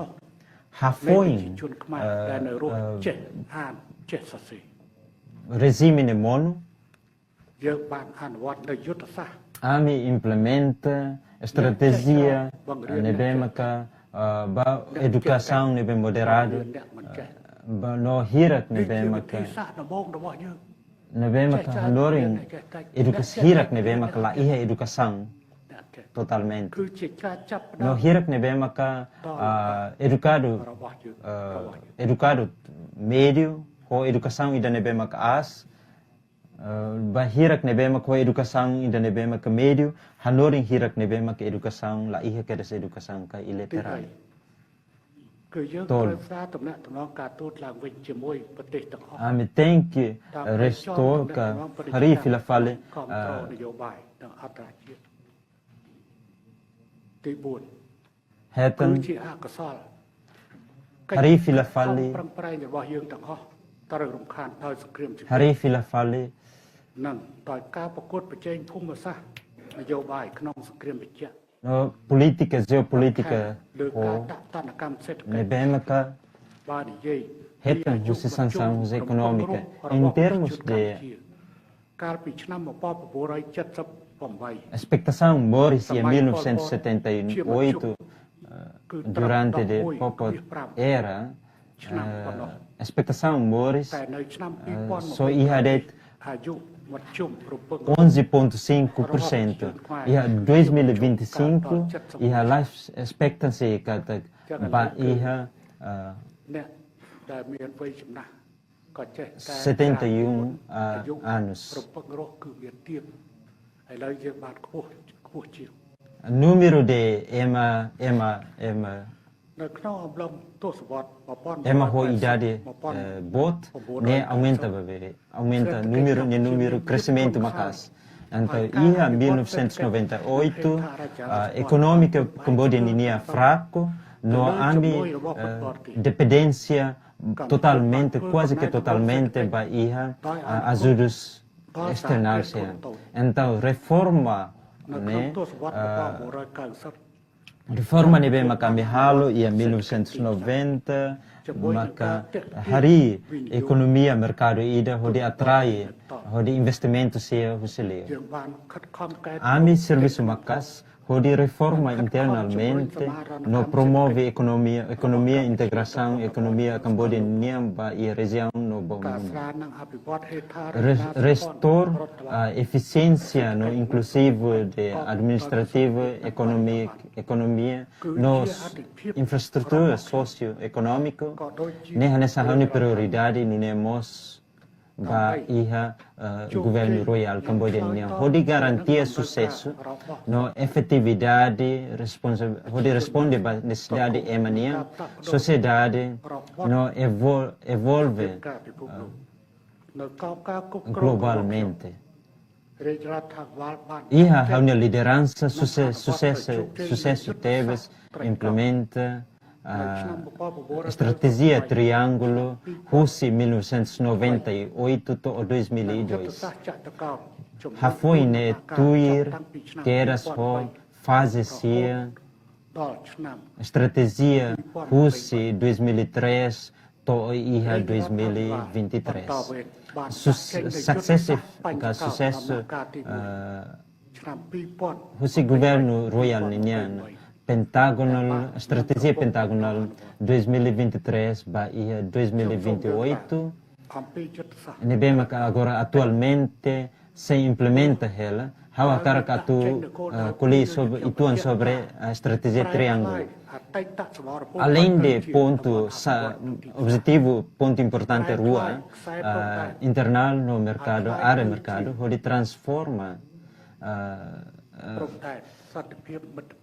Hafoin, eh, eh, rejime ne'e monu, ami implementa estratéjia ne'ebé maka, ah, ba edukasaun ne'ebé moderadu, ah, ba no hirak ne'ebé maka, ne'ebé maka hanorin edukas-, hirak ne'ebé maka la iha edukasaun totalmente. No hirak ne'ebé maka, ah, edukadu, ah, edukadu médiu ho edukasaun ida ne'ebé maka aas, ah, ba hirak ne'ebé maka ho edukasaun ida ne'ebé maka médiu, hanorin hirak ne'ebé maka edukasaun la iha kedas edukasaun ka ileteradu. Tolu. Ami tenke restaura ka harii fila fali, ah, hetan harii fila fali, harii fila fali no polítika jeopolítika ho ne'ebé maka hetan husi sansaun husi ekonómika. Em termos de espetasaun moris iha mil novecentos e setenta e oito, eh, durante de Pol Pot era, eh, espetasaun moris, eh, só iha de'it onze ponto cinco por cento. Iha dois mil e vinte e cinco, iha life expectancy katak ba iha, eh, setenta e um, ah, anos. Númeru de ema, ema, ema, ema ho idade, eh, boot, ne'e aumenta ba be, aumenta númeru, ne'e númeru kresimentu maka'as. Entaun, iha mil novecentos e noventa e oito, ah, ekonómika Kamboja ninia fraku, no ami, eh, dependénsia totalmente, kuaze ke totalmente ba iha, ah, ajudus esternál sira. Entaun, reforma, ne'e, ah, reforma ne'ebé maka ami halo iha mil novecentos e noventa, maka harii ekonomia merkadu ida hodi atrai, hodi investimentu sira husi liur. Ami servisu maka'as hodi reforma internamente no promove ekonomia, ekonomia integrasaun, ekonomia Kamboja nian ba iha rejiaun no ba mundu. Res-, restaura, ah, efisiénsia no inkluzivu de administrativu, ekonomia, ekonomia no s-, infraestrutura sosioekonómiku, ne'e hanesan ha'u-nia prioridade nune'e mós ba iha, eh, governu royál Kamboja nian. Hodi garantia susesu no efetividade, responsa-, hodi responde ba nesesidade ema nian, sosiedade no evol-, evolve, eh, globalmente. Iha ha'u-nia lideransa suse-, susesu, susesu tebes implementa, ah, estratéjia triángulu husi mil novecentos e noventa e oito to'o dois mil e dois. Hafoin ne'e tuir kedas ho faze sia estratéjia husi dois mil e três to'o iha dois mil e vinte e três. Sus-, successive ka susesu, eh, husi governu royál ninian, pentagonal, estratéjia pentagonal dois mil e vinte e três ba iha dois mil e vinte e oito, ne'ebé maka agora atualmente sei implementa hela. Ha'u hakarak atu, eh, ko'alia sobre, uitoan sobre, eh, estratéjia triángulu. Além de pontu sa-, objetivu, pontu importante rua, eh, internál no merkadu, área merkadu, hodi transforma, eh, eh,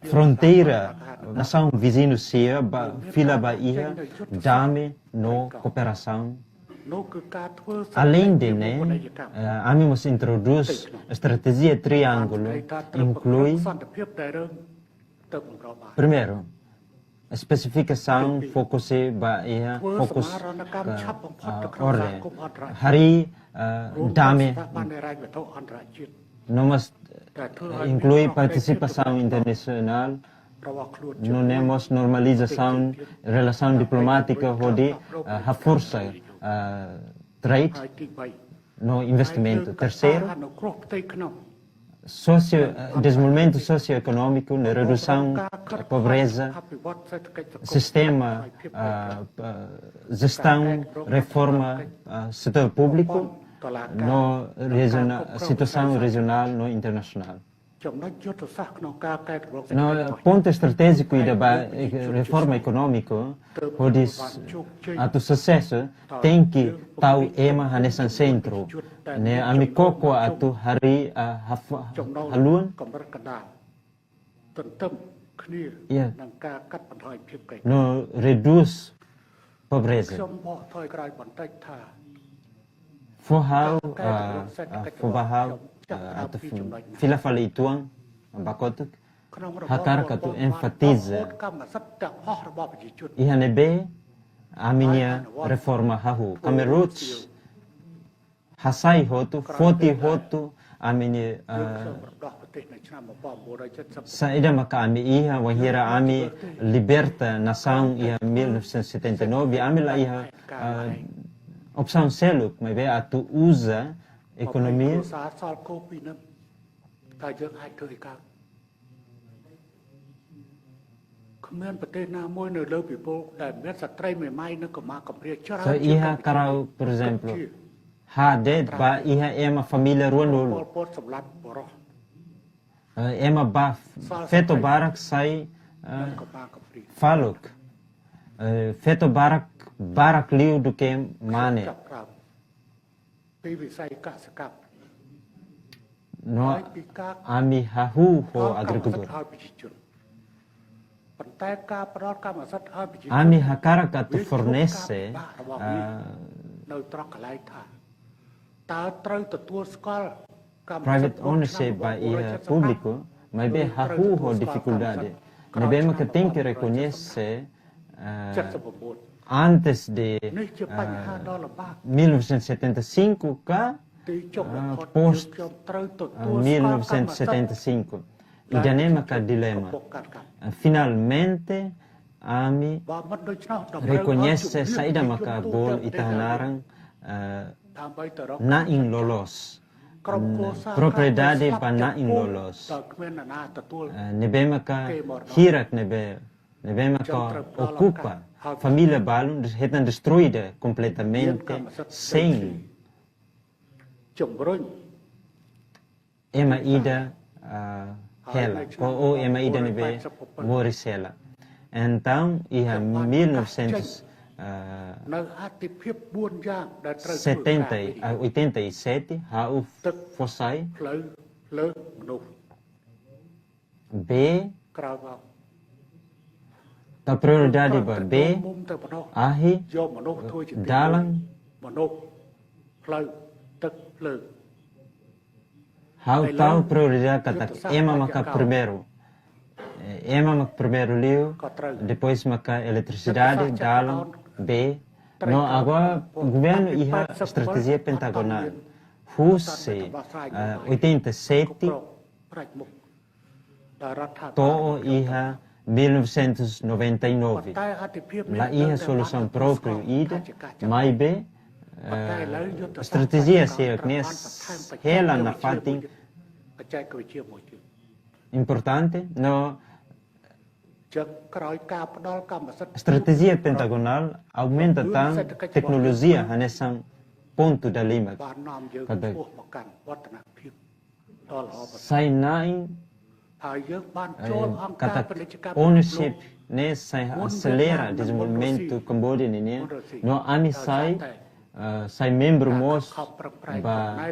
fronteira nasaun viziñu sira ba, fila ba iha dame no kooperasaun. Além de ne'e, eh, ami mós introdús estratéjia triángulu, inklui, primeiru, espesifikasaun fokus ba iha, fokus ka, ah, orden. Harii, ah, dame, no mós, eh, inklui partisipasaun internasionál, nune'e mós normalizasaun relasaun diplomátika hodi, eh, haforsa, eh, trade no investimentu. Terseiru, sosio, eh, dezenvolvimentu sosioekonómiku, no redusaun pobreza, sistema, ah, ah, jestaun, reforma, ah, setór públiku, no rejiona-, situasaun rejionál no internasionál. No pontu estratéjiku ida ba, eh, reforma ekonómiku, hodi s-, atu susesu, tenke tau ema hanesan sentru. Ne'e ami koko atu harii, ah, haf-, haluan. Iya. No redús pobreza. Fó ha'u, ah, ah, fó ba ha'u, ah, atu f-, fila fali uitoan ba kotuk. Hakarak atu enfatiza iha ne'ebé ami-nia reforma hahú. Khmer Rouge hasai hotu, foti hotu, ami-nia, ah, saida maka ami iha, wainhira ami liberta nasaun iha mil novecentos e setenta e nove, ami la iha, ah, opsaun seluk, maibé atu uza ekonomia. គ្មានប្រទេសណាមួយនៅលើពិភពដែលមានស្ត្រីមេម៉ាយ និងកុមារកំព្រាច្រើនជាងកម្ពុជា។ So iha Karau, por exemplo, hadeer ba iha ema família ruanulu. ប៉ុល ពតសម្លាប់បុរស។ Eh, ema ba, feto barak sai, eh, និងកុមារកំព្រា។ faluk. Eh, feto barak, barak liu duké mane. ចាប់ផ្ដើមពីវិស័យកសិកម្ម។ No, ami hahú ho agrikultura. ប៉ុន្តែការផ្ដល់កម្មសិទ្ធិឲ្យប្រជាជន Ami hakarak atu fornese, ah, នៅត្រង់កន្លែងថា តើត្រូវទទួលស្គាល់កម្មសិទ្ធិ private ownership ba iha públiku, maibé hahú ho difikuldade. Ne'ebé maka tenke rekoñese, ah, antes de, ah, mil novecentos e setenta e cinco ka, ah, pós, ah, mil novecentos e setenta e cinco. Ida-ne'e maka dilema. Ah, finalmente, ami rekoñese saida maka bolu ita hanaran, ah, na'in loloos. propriedade ba na'in loloos. Eh, ne'ebé maka hirak ne'ebé, ne'ebé maka okupa família balun, hetan destruída kompletamente, sein ema ida, ah, hela, ou, ou ema ida ne'ebé moris hela. Entaun, iha mil novecentos, ah, setenta, ah, oitenta e sete, ha'u fó sai bee, tau prioridade ba bee, ahi, dalan. Ha'u tau prioridade katak ema maka primeiru. Eh, ema maka primeiru liu, depois maka eletrisidade, dalan, bee. No agora governu iha estratéjia pentagonál. Husi, eh, oitenta e sete to'o iha mil novecentos noventa e nove. La iha solusaun própriu ida, maibé, eh, estratéjia sira-ne'e hela nafatin importante, no estratéjia pentagonál aumenta tan teknolojia hanesan pontu da lima. Kada sai na'in, eh, katak ownership ne'e sai aselera dezenvolvimentu Kamboja ninian, no ami sai, eh, sai membru mós ba,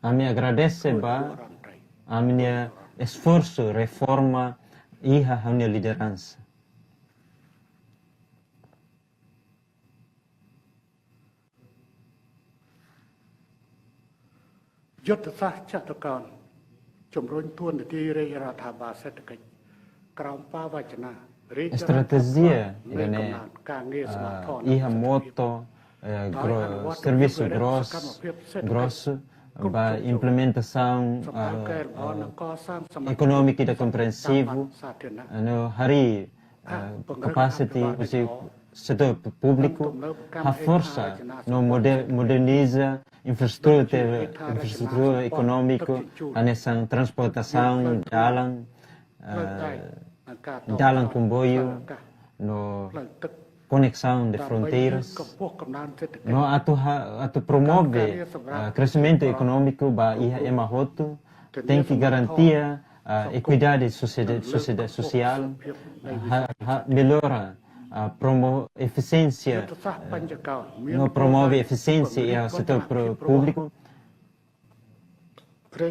ami agradese ba ami-nia esforsu reforma iha ha'u-nia lideransa. Estratéjia ida-ne'e, ah, iha moto, eh, gro-, servisu gros-, grosu ba implementasaun, ah, ah, ekonómiku ida komprensivu, ah, no harii, ah, capacity husi setór públiku, haforsa no mode-, moderniza infraestrutura, infraestrutura ekonómiku, hanesan transportasaun, dalan, eh, dalan komboiu, no koneksaun de fronteiras. No atu ha-, atu promove, eh, kreximentu ekonómiku ba iha ema hotu, tenke garantia, eh, ekuidade sosiedade, sosiedade sosiál, eh, ha-, ha-, mellora, eh, promo-, efisiénsia, eh, no promove efisiénsia iha setór pro-, públiku.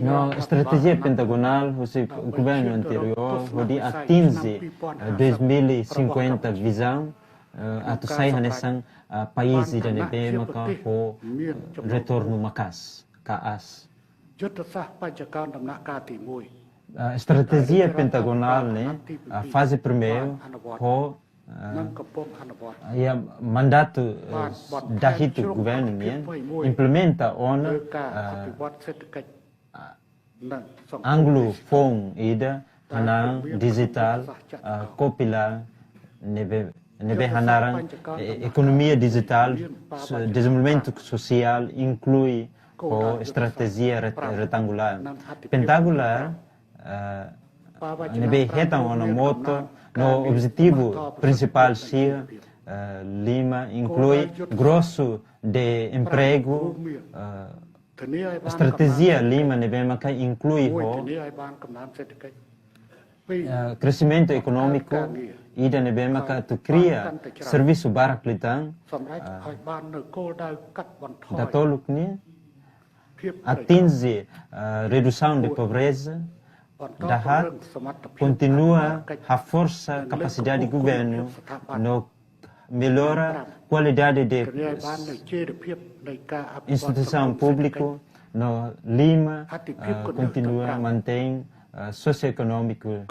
No estratéjia pentagonál husi governu anteriór hodi atinje, eh, dois mil e cinquenta vizaun, eh, atu sai hanesan, eh, país ida ne'ebé maka ho, eh, retornu maka'as, ka'as. Ah, estratéjia pentagonál ne'e, ah, faze primeiru ho, ah, iha mandatu, eh, dahitu governu nian, implementa ona, ah, ah, ángulu foun ida, hanan dijitál, ah, kopila ne'ebé, ne'ebé hanaran, eh, ekonomia dijitál, so-, dezenvolvimentu sosiál, inklui ho estratéjia ret-, retangulár. Pentagonál, eh, ne'ebé hetan ona moto no objetivu prinsipál sira, eh, lima, inklui grosu de empregu, eh, estratéjia lima ne'ebé maka inklui ho, eh, kreximentu ekonómiku ida ne'ebé maka atu kria servisu barak liután, eh, datoluk nian, atinje, eh, redusaun de pobreza, dahaat, kontinua haforsa kapasidade governu no mellora kualidade de instituisaun públiku, no lima, ah, kontinua mantein, ah, sosioekonómiku.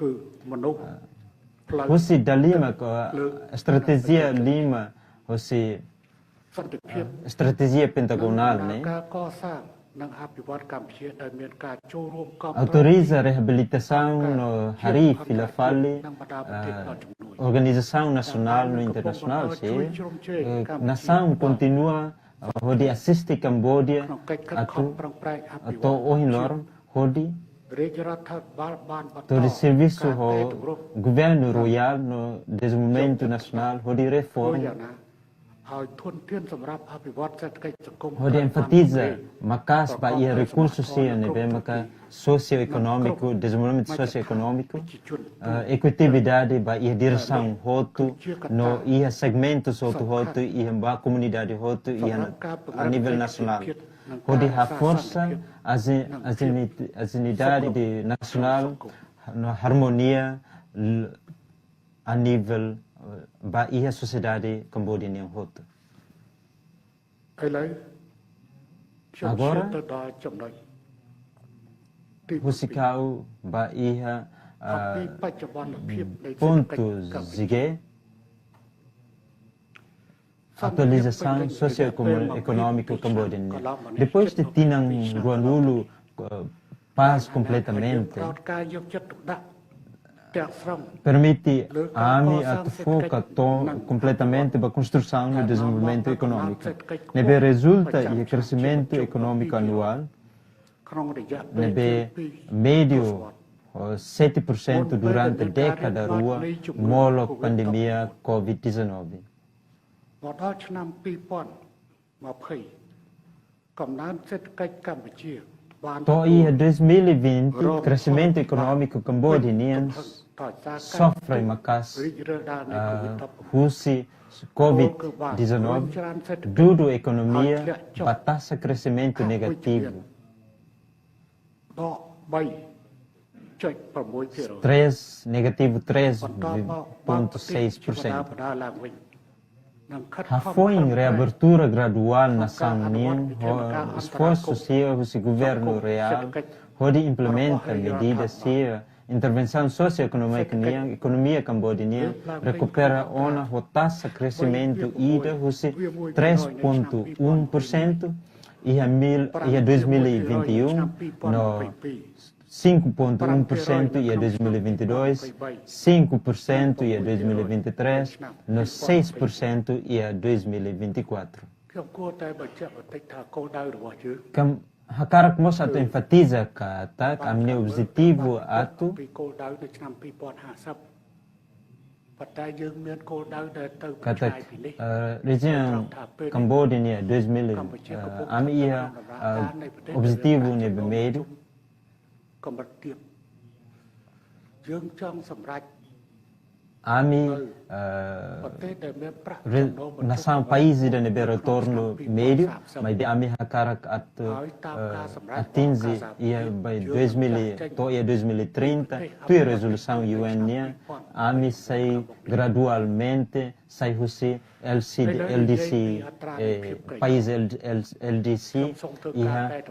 Ah, husi dalima ko, ah, estratéjia lima, husi, ah, estratéjia pentagonál ne'e, autoriza reabilitasaun no harii fila fali, ah, organizasaun nasionál no internasionál sira, eh, nasaun kontinua hodi asiste Cambodia atu, atu ohin loron hodi, hodi servisu ho governu rojál no dezenvolvimentu nasionál hodi reforma, hodi enfatiza maka'as ba iha rekursu sira ne'ebé maka sosioekonómiku, dezenvolvimentu sosioekonómiku, eh, ekuatividade ba iha diresaun hotu, no iha segmentu hotu-hotu, iha ba komunidade hotu, iha a nivel nasionál. Hodi haforsa azi-, azini-, azinidade nasionál, no harmonia l-, a nivel, eh, ba iha sosiedade Cambodia nian hotu. Agora, husi kau ba iha, ah, pontu zigue, atualizasaun sosioekonómiku Cambodia nian. Depois de tinan ruanulu, eh, pás kompletamente, permite ami atu foka to'o kompletamente ba konstrusaun no dezenvolvimentu ekonómiku, ne'ebé rezulta iha kreximentu ekonómiku anuál ne'ebé médiu, oh, sete por cento durante dékada rua, molok pandemia covid dezanove. To'o iha dois mil e vinte, kreximentu ekonómiku Cambodia nian sofre maka'as, ah, husi covid dezanove, dudu ekonomia ba taxa kreximentu negativu. Três, negativu três pontu seis por cento. Hafoin reabertura graduál nasaun nian, ho esforsu sira husi governu rojál hodi implementa medida sira intervensaun sosioekonómika nian, ekonomia Cambodia nian rekupera ona ho taxa kreximentu ida husi três pontu um por cento iha mil, iha dois mil e vinte e um, no cinco ponto um por cento iha dois mil e vinte e dois, cinco por cento iha dois mil e vinte e três, no seis por cento iha dois mil e vinte e quatro. Kam-, hakarak mós atu enfatiza katak ami-nia objetivu atu katak, eh, rejiaun Cambodia nian dois mil, eh, ami iha, eh, objetivu ne'ebé médiu. Ami, eh, re-, nasaun país ida ne'ebé retornu médiu, maibé ami hakarak atu, eh, atinje iha ba dois mil e, to'o iha dois mil e trinta, tuir rezolusaun U N nian, ami sei gradualmente sai husi L C D, L D C, eh, país L-, L-, L D C iha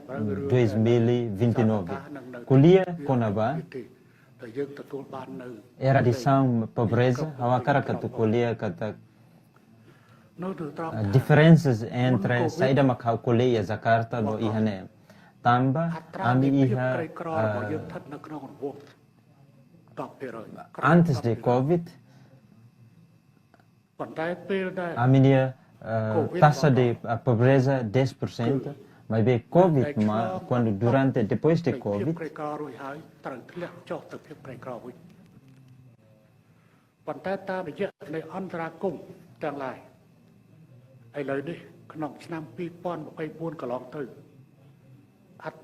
dois mil e vinte e nove. Ko'alia kona-ba eradisasaun pobreza, ha'u hakarak atu ko'alia katak, ah, diferensa entre saida mak ha'u ko'alia iha Jakarta no iha ne'e. Tanba ami iha, ah, antes de covid, ami-nia, eh, taxa de, eh, pobreza dez por cento, maibé covid, ma, kuandu durante, depois de covid,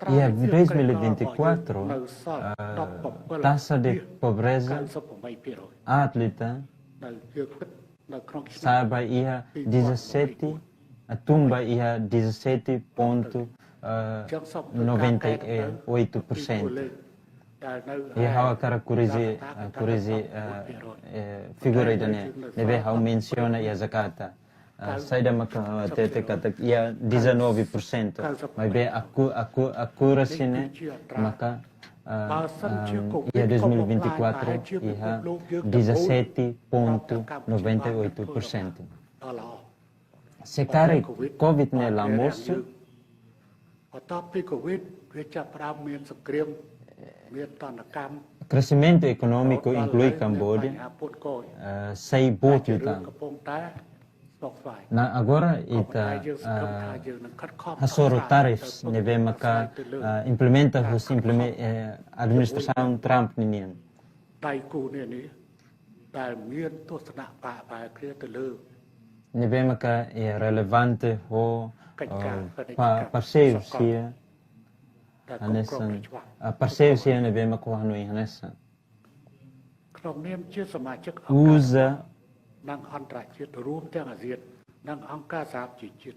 iha dois mil e vinte e quatro, eh, taxa de pobreza atleta sa'e ba iha dezassete, tun ba iha dezassete ponto noventa e oito por cento. I ha'u hakarak korrije, eh, korrije, eh, eh, figura ida-ne'e, ne'ebé ha'u mensiona iha Jakarta. Ah, saida maka hatete katak iha dezanove por cento. Maibé aku, aku, aku rasine maka, ah, ah, iha dois mil e vinte e quatro iha dezassete ponto noventa e oito por cento. Se karik covid ne'e la mosu, kreximentu ekonómiku inklui Cambodia, eh, sei boot liután. Na agora ita hasoru tarifas ne'ebé maka implementa husi administrasaun Trump ninian. Ne'ebé maka relevante ho parseiru sira hanesan, parseiru sira ne'ebé maka hanoin hanesan. Uza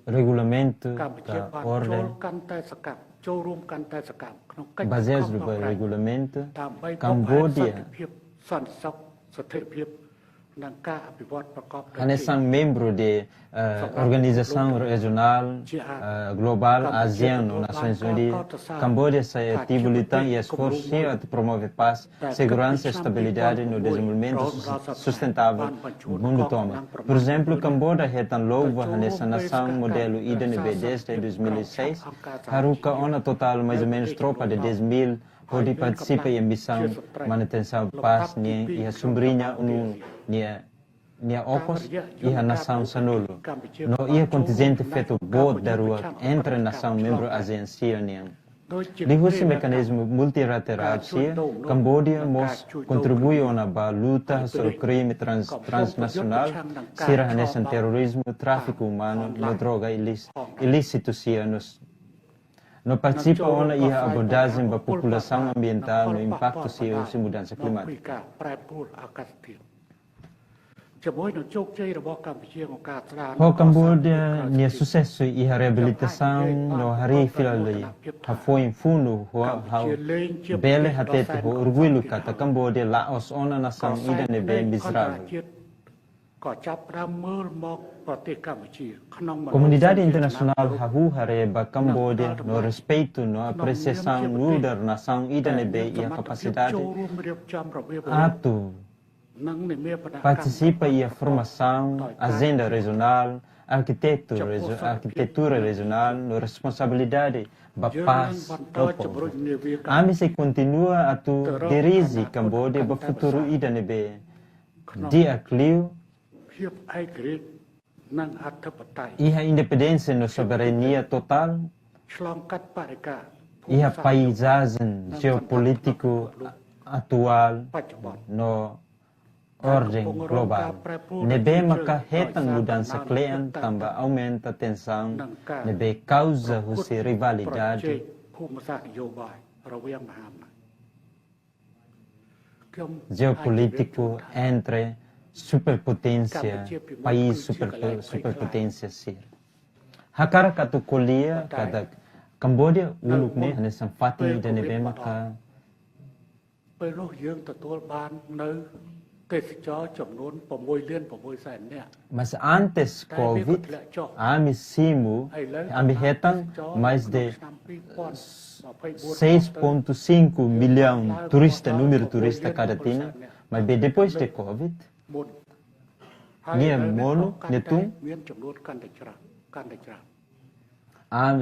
regulamentu ka orden. Bazeadu ba regulamentu, Kambodia hanesan membru de organizasaun rejionál, globál, ASEAN no Nasoins Unidas, Kambodia sai ativu liután iha esforsu sira atu promove pás, seguransa, estabilidade no dezenvolvimentu sustentável mundu tomak. Porezemplu, Kambodia hetan louva hanesan nasaun modelu ida ne'ebé dezde dois mil e seis haruka ona totál mais ou menus tropa de dez mil hodi partisipa iha misaun manutensaun pás nian iha Sombrinha Unu nia nia okos iha nasaun sanulu. No iha kontinjente feto boot daruak entre nasaun membru ASEAN sira nian. Liuhusi mekanizmu multilaterál sira, Kambodia mós kontribui ona ba luta hasoru krime transnasionál sira hanesan terorizmu, tráfiku umanu no droga ilísitu sira no partisipa ona iha abordajen ba populasaun ambientál no impaktu sira husi mudansa klimátika. Ho Kambodia nia susesu iha reabilitasaun no harii fila liu, hafoin funu, ha'u bele hatete ho orgullu katak Kambodia la'ós ona nasaun ida ne'ebé mizeravel. Komunidade internasionál hahú haree ba Kambodia no respeitu no apresiasaun nu'udar nasaun ida ne'ebé iha kapasidade atu partisipa iha formasaun ajenda rejionál, arkitetu, arkitetura rejionál no responsabilidade ba pás no povu. Ami sei kontinua atu dirije Kambodia ba futuru ida ne'ebé di'ak liu iha independénsia no soberania totál iha paizajen jeopolítiku atuál no orden globál ne'ebé maka hetan mudansa kle'an tanba aumenta tensaun ne'ebé kauza husi rivalidade jeopolítiku entre superpoténsia, país superpoténsia sira. Hakarak atu ko'alia katak Kambodia uluk ne'e hanesan fatin ida ne'ebé maka Mas antes COVID, ami simu, ami hetan mais de seis ponto cinco milhão turista, númeru turista kada tinan, maibé depois de COVID, nia monu, nia tun.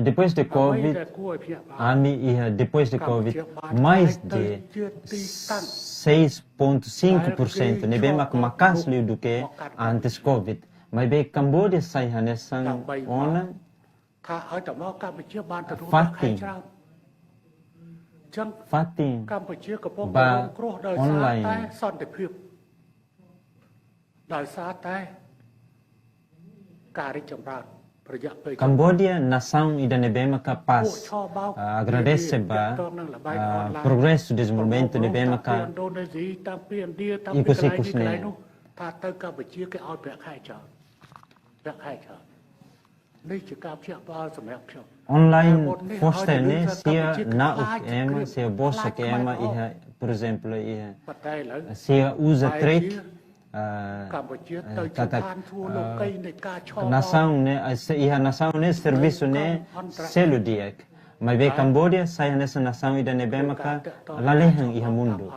Depois de COVID, ami iha depois de COVID mais de seis ponto cinco por cento, ne'ebé mak maka'as liu duké antes COVID. Maibé Kambodia sai hanesan ona fatin, fatin ba online. Kambodia nasaun ida ne'ebé maka pás, agradese ba progresu dezenvolvimentu ne'ebé maka ikus-ikus ne'e. Online foster ne'e sira na'ok ema, sira bosok ema iha, por ezemplu, iha sira uza trik, katak nasaun ne'e, iha nasaun ne'e servisu ne'e selu di'ak. Maibé Kambodia sai hanesan nasaun ida ne'ebé maka lalehan iha mundu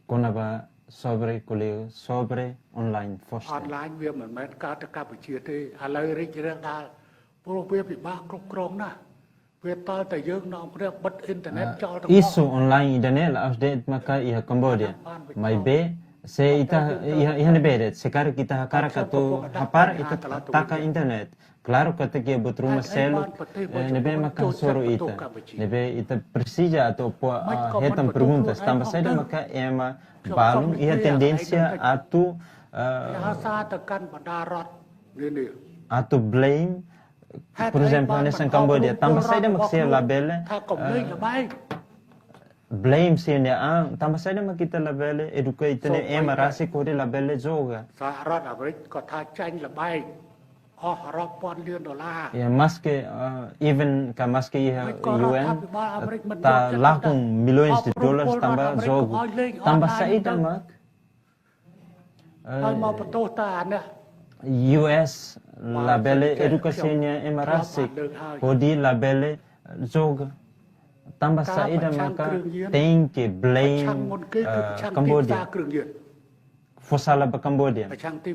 kona-ba sobre ko'alia sobre online foster. Isu online ida ne'e la'ós de'it maka iha Kambodia, maibé Se ita iha, iha ne'ebé de'it, se karik ita hakarak atu hapara, ita taka internet. Klaru katak iha buat ruma seluk, eh, ne'ebé maka hasoru ita. Ne'ebé ita presiza atu po, ah, hetan perguntas, tanba saida maka ema balun iha tendénsia atu, ah, atu blame, por ezemplu, hanesan Cambodia, tanba saida mak sira labele, ah, blame sira-nia an, tanba saida mak ita labele eduka ita-nia ema rasik hodi labele joga. Sahraut Amerik ka tha chang labai. Oh, rop pon lion dolar. Ya, maske, uh, even ka maske iha U N, uh, ta lakon milhões de dólares tanba jogu. Tanba saida mak, uh, U S labele eduka sira-nia ema rasik hodi labele joga. Tanba saida maka tenke blame, uh, Cambodia. Fó sala ba Cambodia.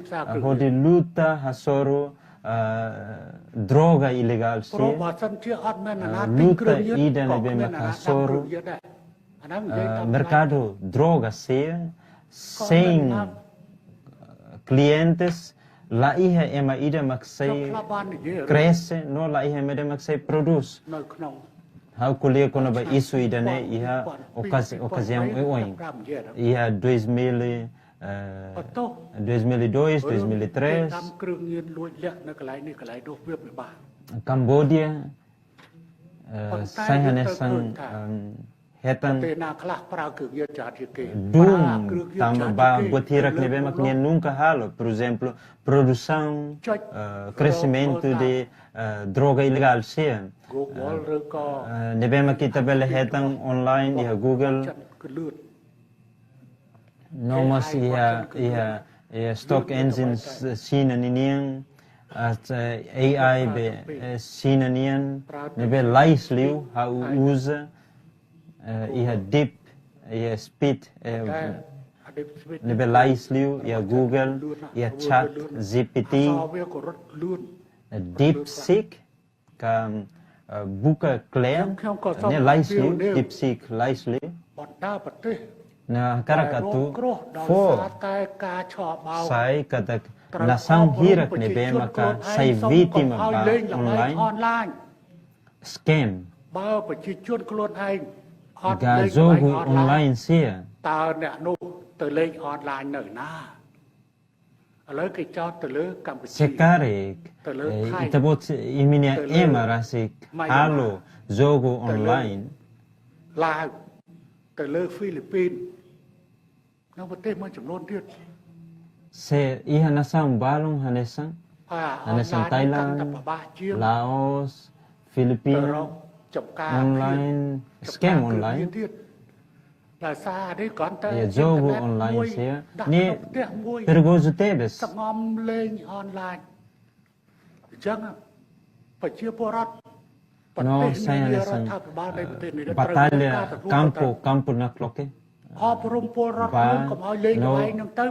Ah, hodi luta hasoru, ah, droga ilegál sira. Ah, luta ida ne'ebé maka hasoru, ah, merkadu droga sira, sein, ah, klientes, la iha ema ida mak sei krese, no la iha ema ida mak sei prodús. Ha'u ko'alia kona-ba isu ida-ne'e iha okazi-, okaziaun oioin. Iha dois mil, eh, dois mil e dois, dois mil e três. Cambodia, eh, sai hanesan, em, hetan dun tanba ba buat hirak ne'ebé mak nia nunka halo. Por ezemplu, produsaun, eh, kresimentu de, eh, droga ilegál sira. Eh, eh, ne'ebé mak ita bele hetan online iha Google. No mós iha, iha, iha stock engines, eh, Xina ninian, as, eh, A I be, eh, Xina nian, ne'ebé lais liu, ha'u uza, eh, iha deep, iha speed, eh, ne'ebé lais liu, iha Google, iha Chat G P T, eh, DeepSeek, ka, eh, buka kle'an, ne'e lais liu, DeepSeek lais liu. Ne'e hakarak atu fó sai katak nasaun hirak ne'ebé maka sai vítima ba online, scam. Ka jogu online sira. Se karik, eh, ita-boot sira, imi-nia ema rasik halo jogu online. Se iha nasaun balun hanesan, hanesan Thailand, Laos, Filipina, online, scam online. Ya, jogu online sira. Ne'e perigozu tebes. No sai hanesan, eh, batalla kampu, kampu nakloke. Ba, no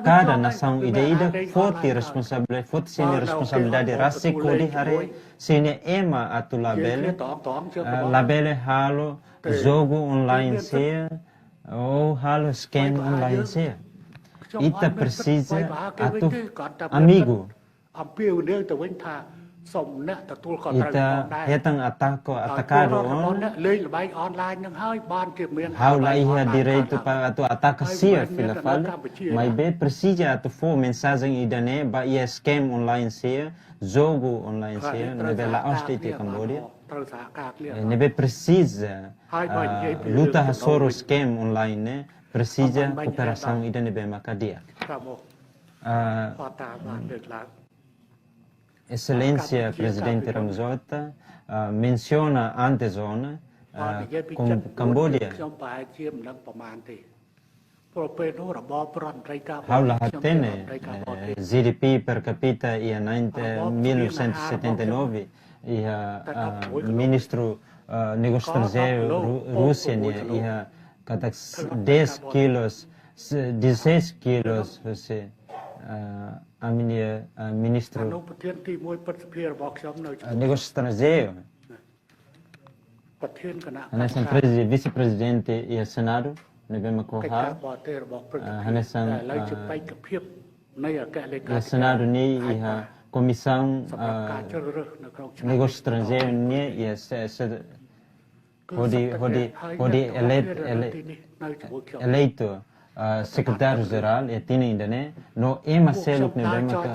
kada nasaun ida-idak foti responsabilidade, foti sira-nia responsabilidade rasik hodi haree sira-nia ema atu labele, eh, labele halo jogu online sira, ou halo scam online sira. Ita presiza atu amigu. Ita hetan ataka, atakadu ona. Ha'u la iha direitu para atu ataka sira fila fali, maibé presiza atu fó mensajen ida-ne'e ba iha scam online sira, jogu online sira, ne'ebé la'ós de'it iha Cambodia. Eh, ne'ebé presiza, ah, luta hasoru scam online ne'e, presiza kooperasaun ida ne'ebé maka di'ak. Ah, Exelénsia Prezidente Ramos Horta, ah, mensiona antes ona, ah, Kam-, Cambodia. Ha'u la hatene, eh, G D P per capita iha nineteen, mil novecentos e setenta e nove, iha, ah, ministru, ah, negósiu estranjeiru Ru-, Rúsia nian, iha katak s-, dez kilos, s-, dezasseis kilos, husi, ah, ami-nia, ah, ministru, ah, negósiu estranjeiru. Hanesan prezi-, vise-prezidente iha Senadu. ne'ebé mak ha'u, ah, hanesan, ah, iha Senadu nian iha Komisaun, ah, Negósiu Estranjeiru nian iha se, se, hodi, hodi, hodi elet-, ele-, eleitu, ah, Sekretáriu Jerál iha tinan ida-ne'e, no ema seluk ne'ebé maka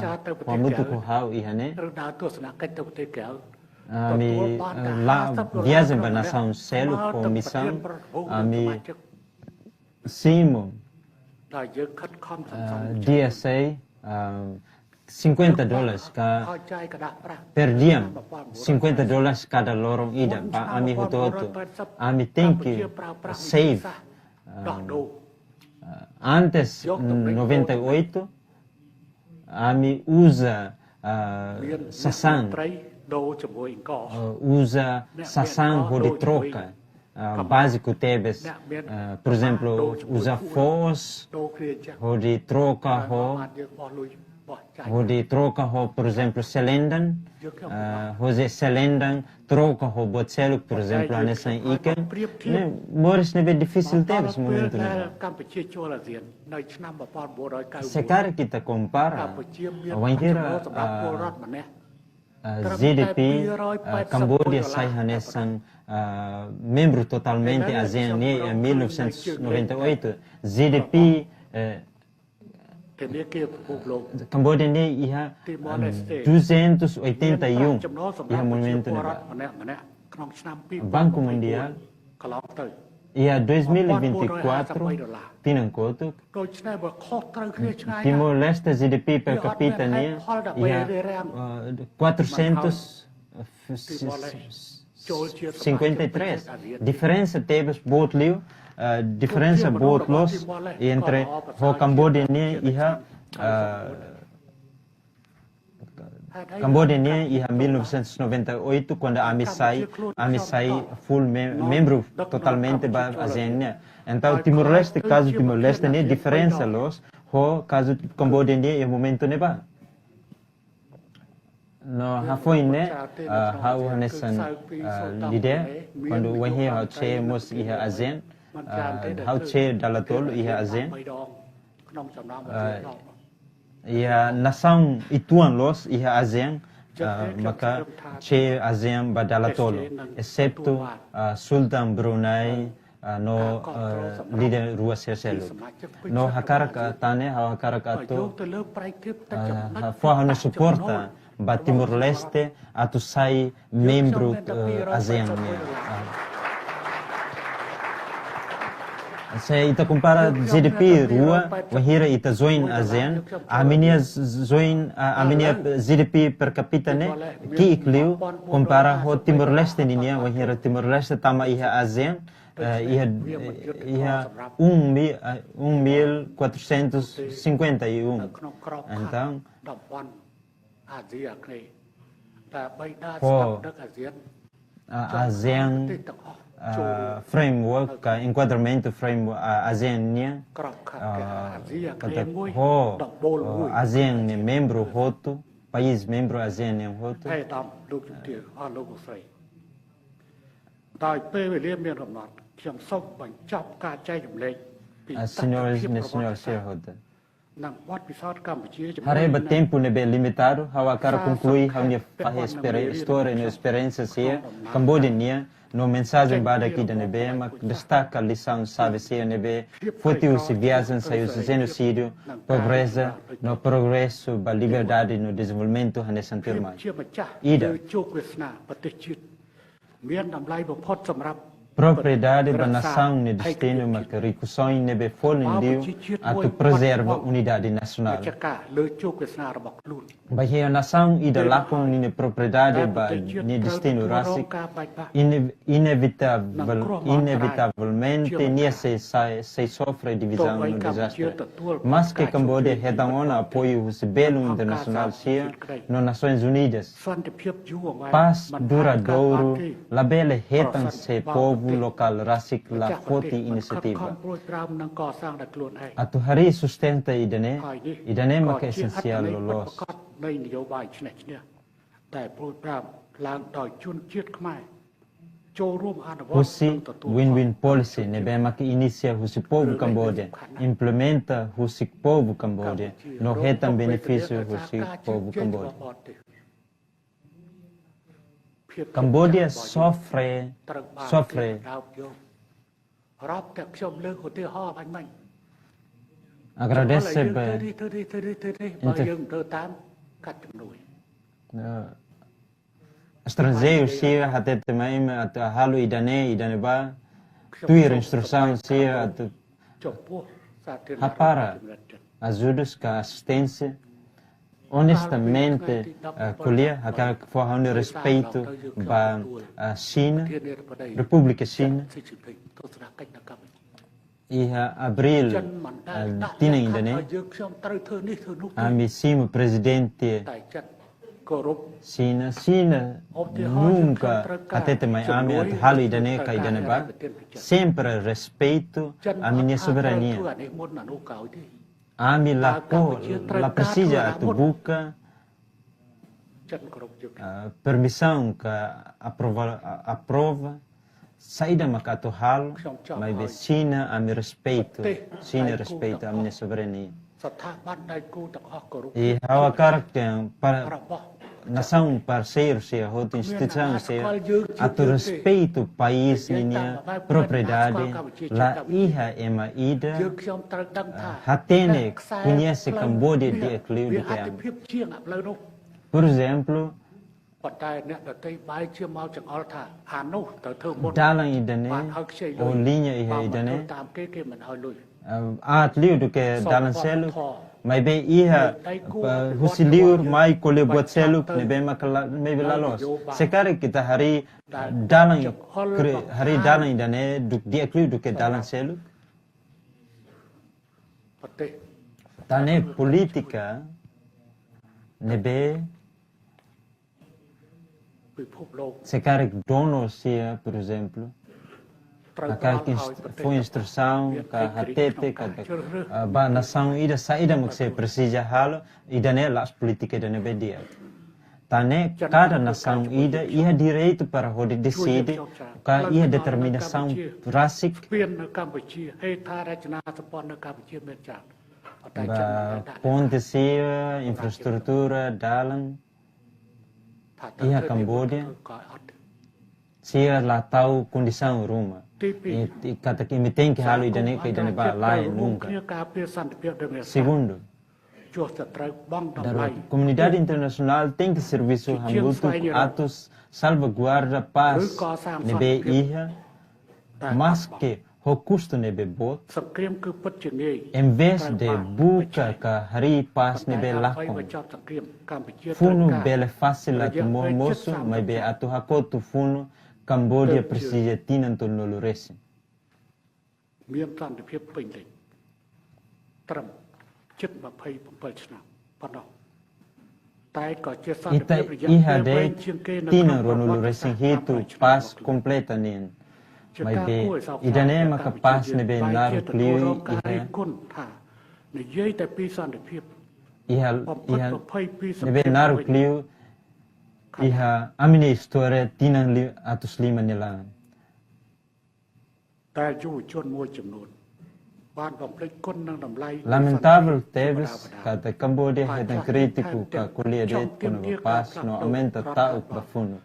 hamutuk ho ha'u iha ne'e. Ami, ah, la viajen ba nasaun seluk ho misaun, ami simu, ah, D S A, ah, cinquenta dólares ka per dia, cinquenta dólares kada loron ida, ba ami hotu-hotu. Ami tenke save, ah, ah, antes noventa e oito, ami uza, ah, sasán, ah, uza sasán hodi troka, ah, báziku tebes, ah, por ezemplu, uza foos hodi troka ho, hodi troka ho, por ezemplu, selendan, ah, hosi selendan troka ho buat seluk, por ezemplu, hanesan ikan. Ne'e moris ne'ebé difisil tebes momentu ne'e. Se karik ita kompara, wainhira, ah, ah, G D P, ah, Kamboja sai hanesan, ah, membru totalmente ASEAN nian iha mil novecentos noventa e oito, G D P, eh, Kamboja nian iha, ah, duzentos e oitenta e um iha momentu ne'ebá. Banku Mundiál, iha dois mil e vinte e quatro, tinan kotuk, Timor-Leste G D P per capita nian iha, ah, quatrocentos cinquenta e três. Diferensa tebes boot liu, ah, diferensa boot loos entre ho Kamboja nian iha, ah, Kamboja nian iha mil novecentos noventa e oito, kuandu ami sai, ami sai full mem-, membru totalmente ba ASEAN nian. Entaun, Timor-Leste, kazu Timor-Leste nian diferensa loos ho kazu Kamboja nian iha momentu ne'ebá. No hafoin ne'e, ah, ha'u hanesan, ah, líder, kuandu wainhira ha'u sei mós iha ASEAN, ah, ha'u sei dala tolu iha ASEAN. Ah, iha nasaun uitoan loos iha ASEAN, ah, maka sei ASEAN ba dala tolu, exetu, ah, Sultan Brunei, ah, no, ah, líder rua sira seluk. No hakarak, ah, tan ne'e, ha'u hakarak atu, ah, fó ha'u-nia suporta ba Timor-Leste atu sai membru, eh, ASEAN nian. Ah. Se ita kompara G D P rua, wainhira ita join ASEAN, ami-nia join, ah, ami-nia G D P per capita ne'e ki'ik liu kompara ho Timor-Leste ninian, wainhira Timor-Leste tama iha ASEAN, eh, iha, iha um mi-, eh, um mil quatrocentos e cinquenta e um. Entaun, ho, ah, ASEAN, ah, framework, ka enquadramento framework, ah, ASEAN nian, ah, katak ho, ah, ASEAN nia membru hotu, país membru ASEAN nian hotu. ដោយពេលវេលាមានកំណត់ ខ្ញុំសូមបញ្ចប់ការចែករំលែកពី Ah, senhores, senhores, senhores, senhores. Haree ba tempu ne'ebé limitadu, ha'u hakarak konklui ha'u-nia fahe esperi-, istória no esperiénsia sira Kamboja nian, no mensajen badak ida ne'ebé mak destaka lisaun xave sira ne'ebé foti husi viajen sai husi jenósidu, pobreza, no progresu ba liberdade no dezenvolvimentu hanesan tuirmai. Ida. Propriedade ba nasaun nia destinu maka rikusoin ne'ebé folin liu atu prezerva unidade nasionál. Bainhira nasaun ida lakon ninia propriedade ba nia destinu rasik, ine-, inevitavel-, inevitavelmente nia sei, sei, sei sofre divizaun no dezastre. Maske Kamboja hetan ona apoiu husi belun internasionál sira no Nasoins Unidas, pás duradouru labele hetan se povu lokál rasik la foti inisiativa. Atu harii sustenta ida-ne'e, ida-ne'e maka esensiál loloos. ដែលព្រួយបារម្ភឡើងដោយជនជាតិខ្មែរ husi win-win policy ne'ebé maka inisia husi povu Kamboja, implementa husi povu Kamboja, no hetan benefísiu husi povu Kamboja. Kamboja sofre, sofre. Agradese ba inter- eh, estranjeiru sira hatete mai imi atu halo ida-ne'e, ida-ne'ebá, tuir instrusaun sira atu hapara ajudus ka asisténsia. Onestamente, eh, ko'alia, hakarak fó ha'u-nia respeitu ba, eh, Xina, Repúblika Xina. Iha abríl, eh, tinan ida-ne'e, ami simu prezidente Xina, Xina nunka hatete mai ami atu halo ida-ne'e ka ida-ne'ebá, sempre respeitu ami-nia soberania. Ami la po-, la presiza atu buka, ah, permisaun ka aprova, a-, aprova saida mak atu halo, maibé Xina ami respeitu, Xina respeitu ami-nia soberania. I ha'u hakarak dehan para nasaun parseiru sira hotu, instituisaun sira atu respeitu país ninia propriedade, la iha ema ida, ah, hatene, koñese Kamboja di'ak liu duké ami. Por ezemplu, dalan ida-ne'e, ou liña iha ida-ne'e, ah, aat liu duké dalan seluk, maibé iha, ah, husi liur mai ko'alia buat seluk ne'ebé maka la, maibé la loos. Se karik ita harii, ah, dalan, kre-, harii dalan ida-ne'e duk di'ak liu duké dalan seluk. Tan ne'e polítika ne'ebé se karik donu sira, por ezemplu, hakarak inst-, fó instrusaun ka hatete ka, ah, ba nasaun ida saida mak sei presiza halo, ida-ne'e la'ós polítika ida ne'ebé di'ak. Tan ne'e kada nasaun ida iha direitu para hodi deside ka iha determinasaun rasik ba ponte sira, infraestrutura, dalan iha Kamboja, sira la tau kondisaun ruma. I, i katak imi tenke halo ida-ne'e ka ida-ne'ebá, lae, nunka. Segundu, daruak, komunidade internasionál tenke servisu hamutuk atu salvaguarda pás ne'ebé iha, maske ho kustu ne'ebé boot, envezde buka ka harii pás ne'ebé lakon. Funu bele fasil atu mosu, maibé atu hakotu funu, Kamboja presiza tinan tolunulu resin. Ita iha de'it tinan ruanulu resin hitu pás kompleta nian. Maibé ida-ne'e maka pás ne'ebé naruk liu iha, iha, iha, ne'ebé naruk liu iha ami-nia istória tinan li-, atus lima nia laran. Lamentavel tebes katak Kamboja hetan krítiku ka ko'alia de'it kona-ba pás no aumenta ta'uk ba funu.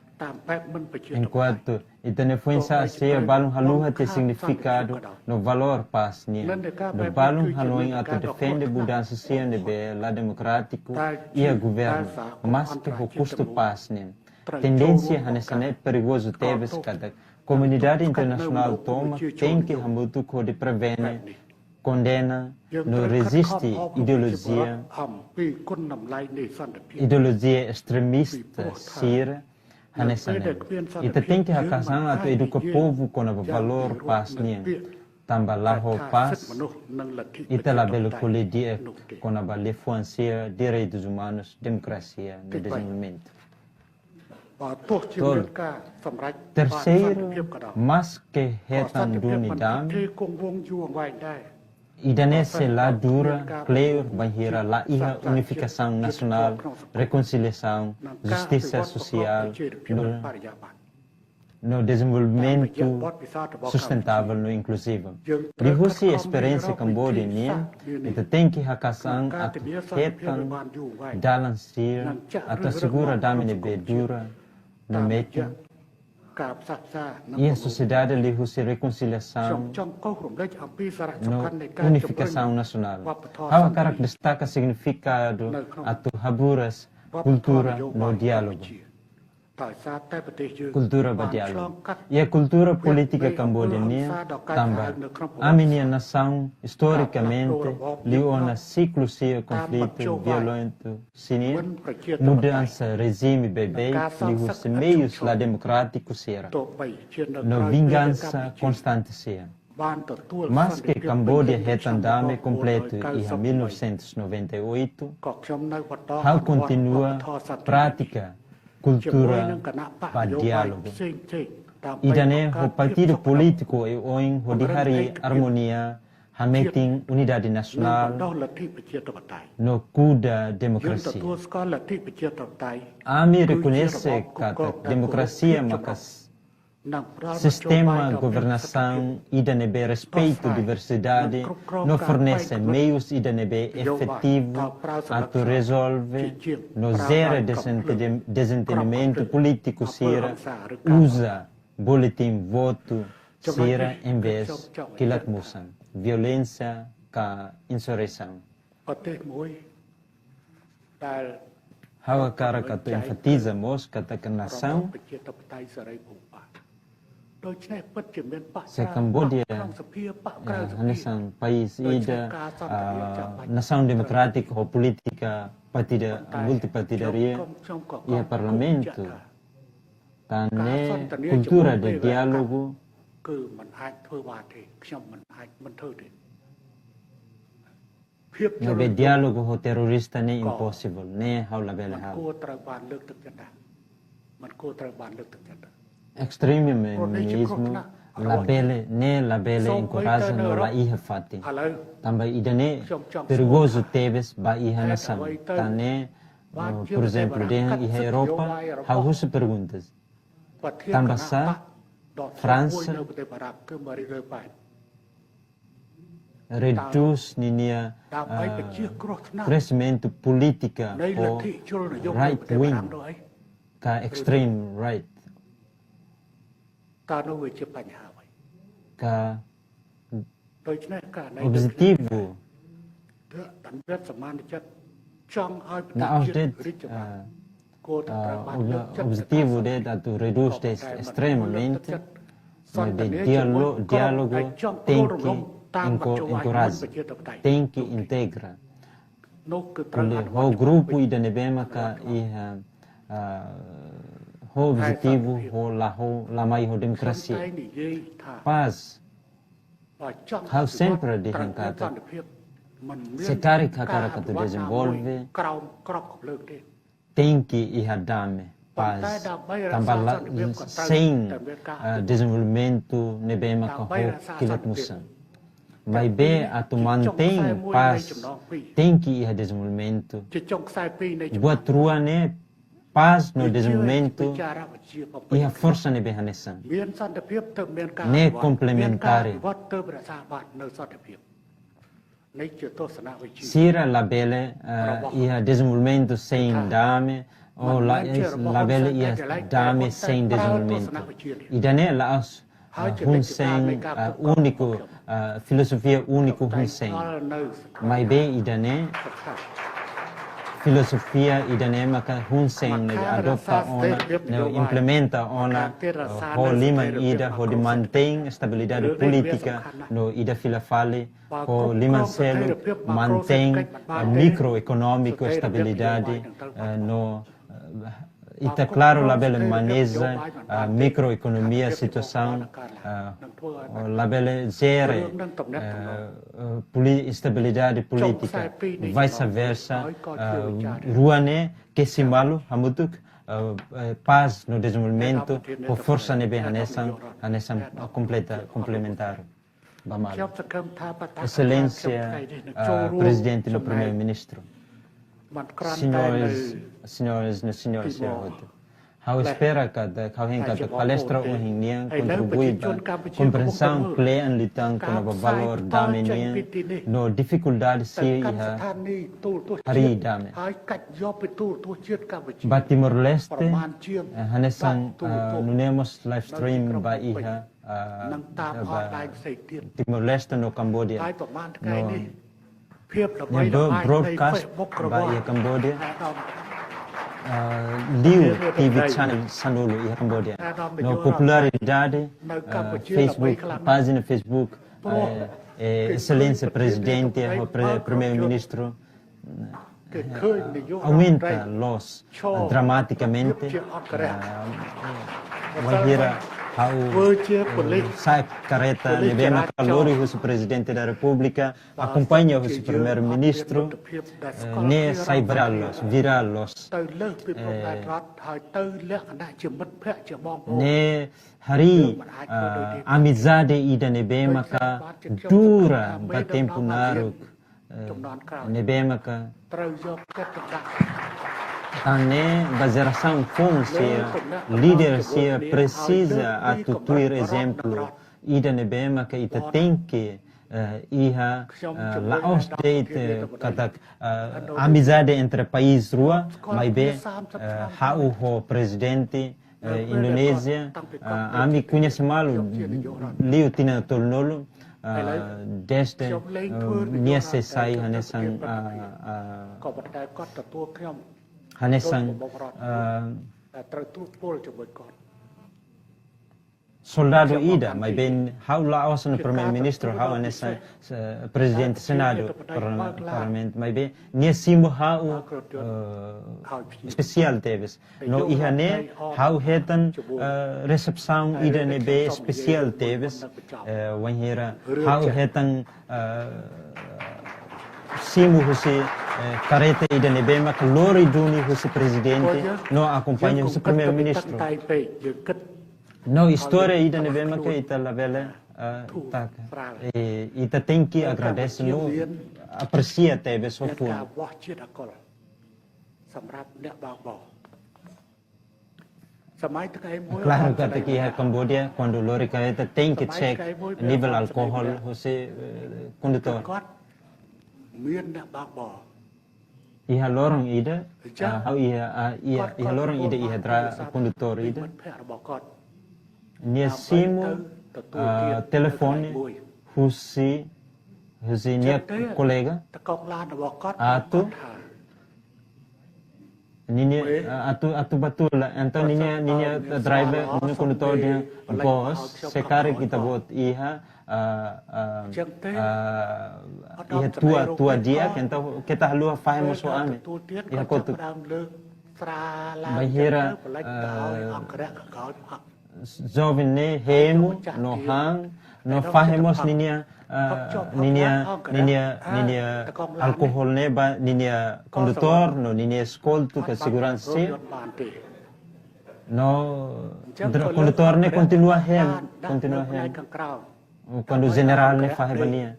Enkuantu ita-nia foin-sa'e sira balun haluha tiha signifikadu no valór pás nian. No balun hanoin atu defende mudansa sira ne'ebé la demokrátiku iha governu, maske ho kustu pás nian. Tendénsia hanesan ne'e perigozu tebes katak komunidade internasionál tomak tenke hamutuk hodi prevene, kondena no reziste ideolojia, ideolojia estremista sira hanesan ne'e. Ita tenke haka'as an atu eduka povu kona-ba valór pás nian. Tanba la ho pás, ita labele ko'alia di'ak kona-ba liafuan sira direitus umanus, demokrasia no dezenvolvimentu. Tolu. Terseiru, maske hetan duni dame, ida-ne'e sei la dura kleur bainhira la iha unifikasaun nasionál, rekonsiliasaun, justisa sosiál, no no dezenvolvimentu sustentável no inkluzivu. Liuhusi esperiénsia Cambodia nian, ita tenke haka'as an atu hetan dalan sira atu asegura dame ne'ebé dura no metin iha sosiedade liuhusi rekonsiliasaun no unifikasaun nasionál. Ha'u hakarak destaka signifikadu atu haburas kultura no diálogu. Kultura ba diálogu. Iha kultura polítika Cambodia nian, tanba ami-nia nasaun istorikamente liu ona siklu sira konflitu violentu sira-nian, mudansa rejime beibeik liuhusi meius la demokrátiku sira, no vingansa konstante sira. Maske Cambodia hetan dame kompletu iha mil novecentos e noventa e oito, ha'u kontinua pratika kultura ba diálogu. Ida-ne'e ho partidu polítiku oioin hodi harii armonia, hametin unidade nasionál no kuda demokrasia. Ami rekoñese katak demokrasia maka sistema governasaun ida ne'ebé respeitu diversidade no fornese meius ida ne'ebé efetivu atu rezolve no jere dezentende-, dezentendimentu polítiku sira, uza boletin votu sira envezde kilat-musan, violénsia ka insurreisaun. Ha'u hakarak atu enfatiza mós katak nasaun, se Cambodia, eh, hanesan país ida, ah, nasaun demokrátiku ho polítika partida, multipartidaria iha parlamentu, tan ne'e kultura de diálogu, ne'ebé diálogu ho terrorista ne'e impossible, ne'e ha'u labele halo. Ekstremismu labele, ne'e labele enkoraja no laiha fatin. Tanba ida-ne'e perigozu tebes ba iha nasaun. Tan ne'e, eh, por ezemplu, dehan iha Europa, ha'u husu perguntas. Tanbasá Fransa redús ninia, ah, kresimentu polítika ho right wing ka extreme right. Ka objetivu la'ós de'it, ah, ah, ob-, objetivu de'it atu redús de'it estremamente, maibé diálo-, diálogu tenke enko-, enkoraja, tenke integra. Ko'alia ho grupu ida ne'ebé maka iha, ah, ho objetivu, ho la, ho la mai ho demokrasia. Pás, ha'u sempre dehan katak se karik hakarak atu dezenvolve, tenke iha dame, pás, tanba la, sein, ah, dezenvolvimentu ne'ebé maka ho kilat-musan. Maibé atu mantein pás, tenke iha dezenvolvimentu. Buat rua ne'e, pás no dezenvolvimentu, iha forsa ne'ebé hanesan. Ne'e komplementár. Sira labele, eh, iha dezenvolvimentu sein dame, ou la, eh, labele iha dame sein dezenvolvimentu. Ida-ne'e la'ós, eh, Hun Sen, eh, úniku, eh, filozofia úniku Hun Sen. Maibé ida-ne'e filozofia ida-ne'e maka Hun Sen ne'e adota ona, ne'e implementa ona, eh, ho liman ida hodi mantein estabilidade polítika no ida fila fali ho liman seluk mantein, eh, mikroekonómiku estabilidade, eh, no, eh, ita klaru labele maneja, eh, mikroekonomia situasaun, eh, labele jere, eh, eh, poli-, estabilidade polítika, vice-versa, eh, rua ne'e kesi malu hamutuk, eh, eh, pás no dezenvolvimentu ho forsa ne'ebé hanesan, hanesan kompleta, komplementár. Ba malu. Exelénsia, ah, Prezidente no Primeiru-Ministru. Señores, señores, no señores, señor Ruto. Ha'u espera katak, ha'u hein katak palestra ohin nian kontribui ba komprensaun kle'an liután kona-ba valór dame nian no difikuldade sira iha harii dame. Ba Timor-Leste, eh, hanesan, eh, nune'e mós live stream ba iha, eh, ba Timor-Leste no Cambodia. No, ne'e bro-, broadcast ba iha Cambodia. Ah, liu T V channel sanulu iha Cambodia. No popularidade, ah, Facebook, pájina Facebook, eh, eh, Exelénsia Prezidente, ho pre-, Primeiru-Ministru, eh, aumenta loos dramatikamente. Ah, wainhira ha'u, eh, sa'e karreta ne'ebé maka lori husi Prezidente da Repúblika, akompaña husi Primeiru-Ministru, eh, ne'e sai virál loos, virál loos. Eh, ne'e harii, ah, amizade ida ne'ebé maka dura ba tempu naruk, eh, ne'ebé maka tan ne'e ba jerasaun foun sira, líder sira presiza atu tuir ezemplu ida ne'ebé maka ita tenke, eh, iha, eh, la'ós de'it, eh, katak, eh, amizade entre país rua, maibé, eh, ha'u ho Prezidente, eh, Indonézia, eh, ami koñese malu liu tinan tolunulu, eh, desde, eh, nia sei sai hanesan, eh, eh, hanesan, eh, soldadu ida, maibé ha'u la'ós hanesan Primeiru-Ministru, ha'u hanesan, eh, Prezidente Senadu, parla-, Parlamentu, maibé nia simu ha'u, eh, espesiál tebes. No iha ne'e ha'u hetan, eh, resepsaun ida ne'ebé espesiál tebes, eh, wainhira ha'u hetan, eh, simu husi, eh, karreta ida ne'ebé maka lori duni husi Prezidente, no akompaña husi Primeiru-Ministru. No istória ida ne'ebé maka ita labele, eh, taka. Eh, ita tenke agradese no apresia tebes ho fuan. Klaru katak iha Cambodia, kuandu lori karreta tenke check nivel alkohol husi, eh, kondutór. Iha loron ida, ah, ha'u iha, ah, iha, iha loron ida iha dra-, kondutór ida. Nia simu, ah, telefone husi, husi nia kolega. Atu, ninia, ah, atu, atu ba tula. Entaun ninia, ninia driver, ninia kondutór dehan, "Bos, se karik ita-boot iha, ah, ah, ah, iha tua, tua di'ak, entaun keta haluha fahe mós ho ami iha kotuk." Bainhira, ah, joven ne'e hemu no han, no fahe mós ninia, ah, ninia, ninia, ninia alkohol ne'e ba ninia kondutór no ninia eskolta ka seguransa sira. No dra-, kondutór ne'e kontinua hemu, kontinua hemu. Kuandu jenerál ne'e fahe ba nia.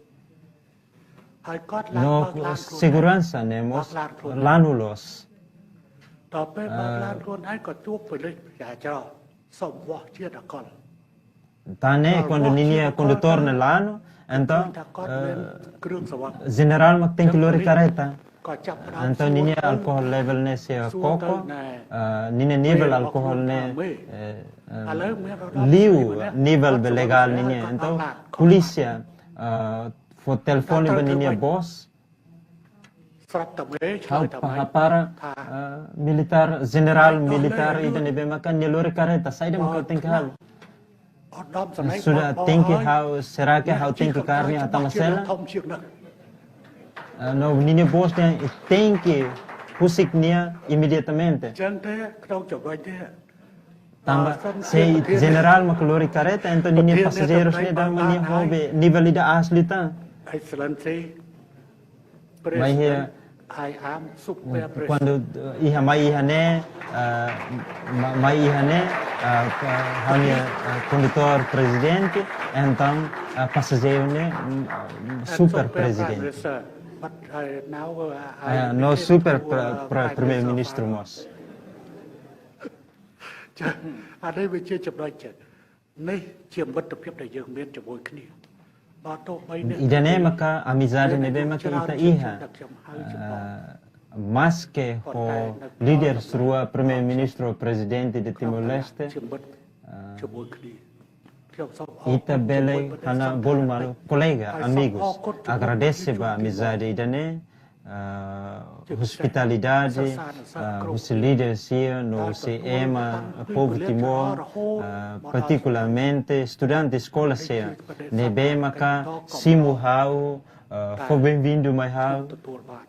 No seguransa ne'e mós lanu loos. Ah, tan ne'e kuandu ninia kondutór ne'e lanu, entaun, eh, jenerál mak tenke lori karreta. Entaun ninia alkohol level ne'e sei koko, eh, ninia nivel alkohol ne'e, eh, eh, liu nivel be legál ninia. Entaun polísia, eh, fó telefone ba ninia bos. Ha'u pa-, hapara, ah, militár, jenerál militár ida ne'ebé maka nia lori karreta, saida maka tenke halo. Sudah tenke ha'u, será que ha'u tenke kaer nia hatama sela? Ah, no, ninia bos dehan tenke husik nia imediatamente. Tanba se jenerál mak lori karreta, entaun ninia pasajeirus ne'e dala ruma nia ho be nivel ida aas liután. Bainhira, kuandu, eh, iha mai iha ne'e, eh, ma-, mai iha ne'e, eh, ka-, ha'u-nia, eh, kondutór Prezidente, entaun, eh, pasajeiru ne'e, mm, super Prezidente. Eh, no super pre-, pre-, Primeiru-Ministru mós. អានេះវាជាចំណុចចិត្តនេះជាមិត្តភាពដែលយើងមានជាមួយគ្នាបាទទោះបីអ្នក Ida-ne'e maka amizade ne'ebé maka ita iha. Ah, maske ho líder rua, primeiru-ministru, prezidente de Timor-Leste, ជាមិត្តជាមួយគ្នាខ្ញុំសូមអរ ita bele hana bolu malu kolega, amigos. Agradese ba amizade ida-ne'e, ah, hospitalidade, ah, husi líder sira no husi ema, povu Timor, ah, partikularmente estudante eskola sira ne'ebé maka simu ha'u, ah, fó benvindu mai ha'u. ទទួលបាន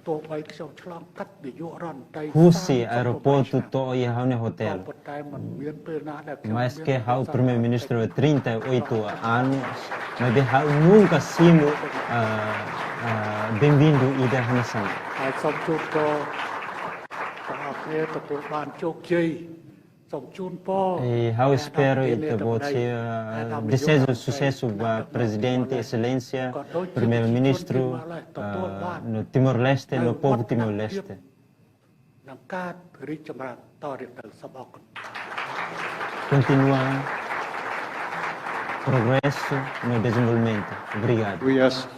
ទោះបីខ្ញុំឆ្លងកាត់នាយករដ្ឋមន្ត្រី Husi aeroportu to'o iha ha'u-nia hotel. ប៉ុន្តែមិនមានពេលណាដែលខ្ញុំ Maske ha'u primeiru-ministru trinta e oito anos, maibé ha'u nunka simu, ah, ah, benvindu ida hanesan ne'e. ហើយសូមជូនពរទាំងអស់គ្នាទទួលបានជោគជ័យសូមជូនពរ E ha'u espera ita-boot sira, ah, deseja susesu ba Prezidente, Exelénsia Primeiru-Ministru, ah, no Timor-Leste, no povu Timor-Leste. នឹងកើតរីកចម្រើនតរៀងទៅសូមអរគុណ Kontinua progresu no dezenvolvimentu. Obrigadu. We ask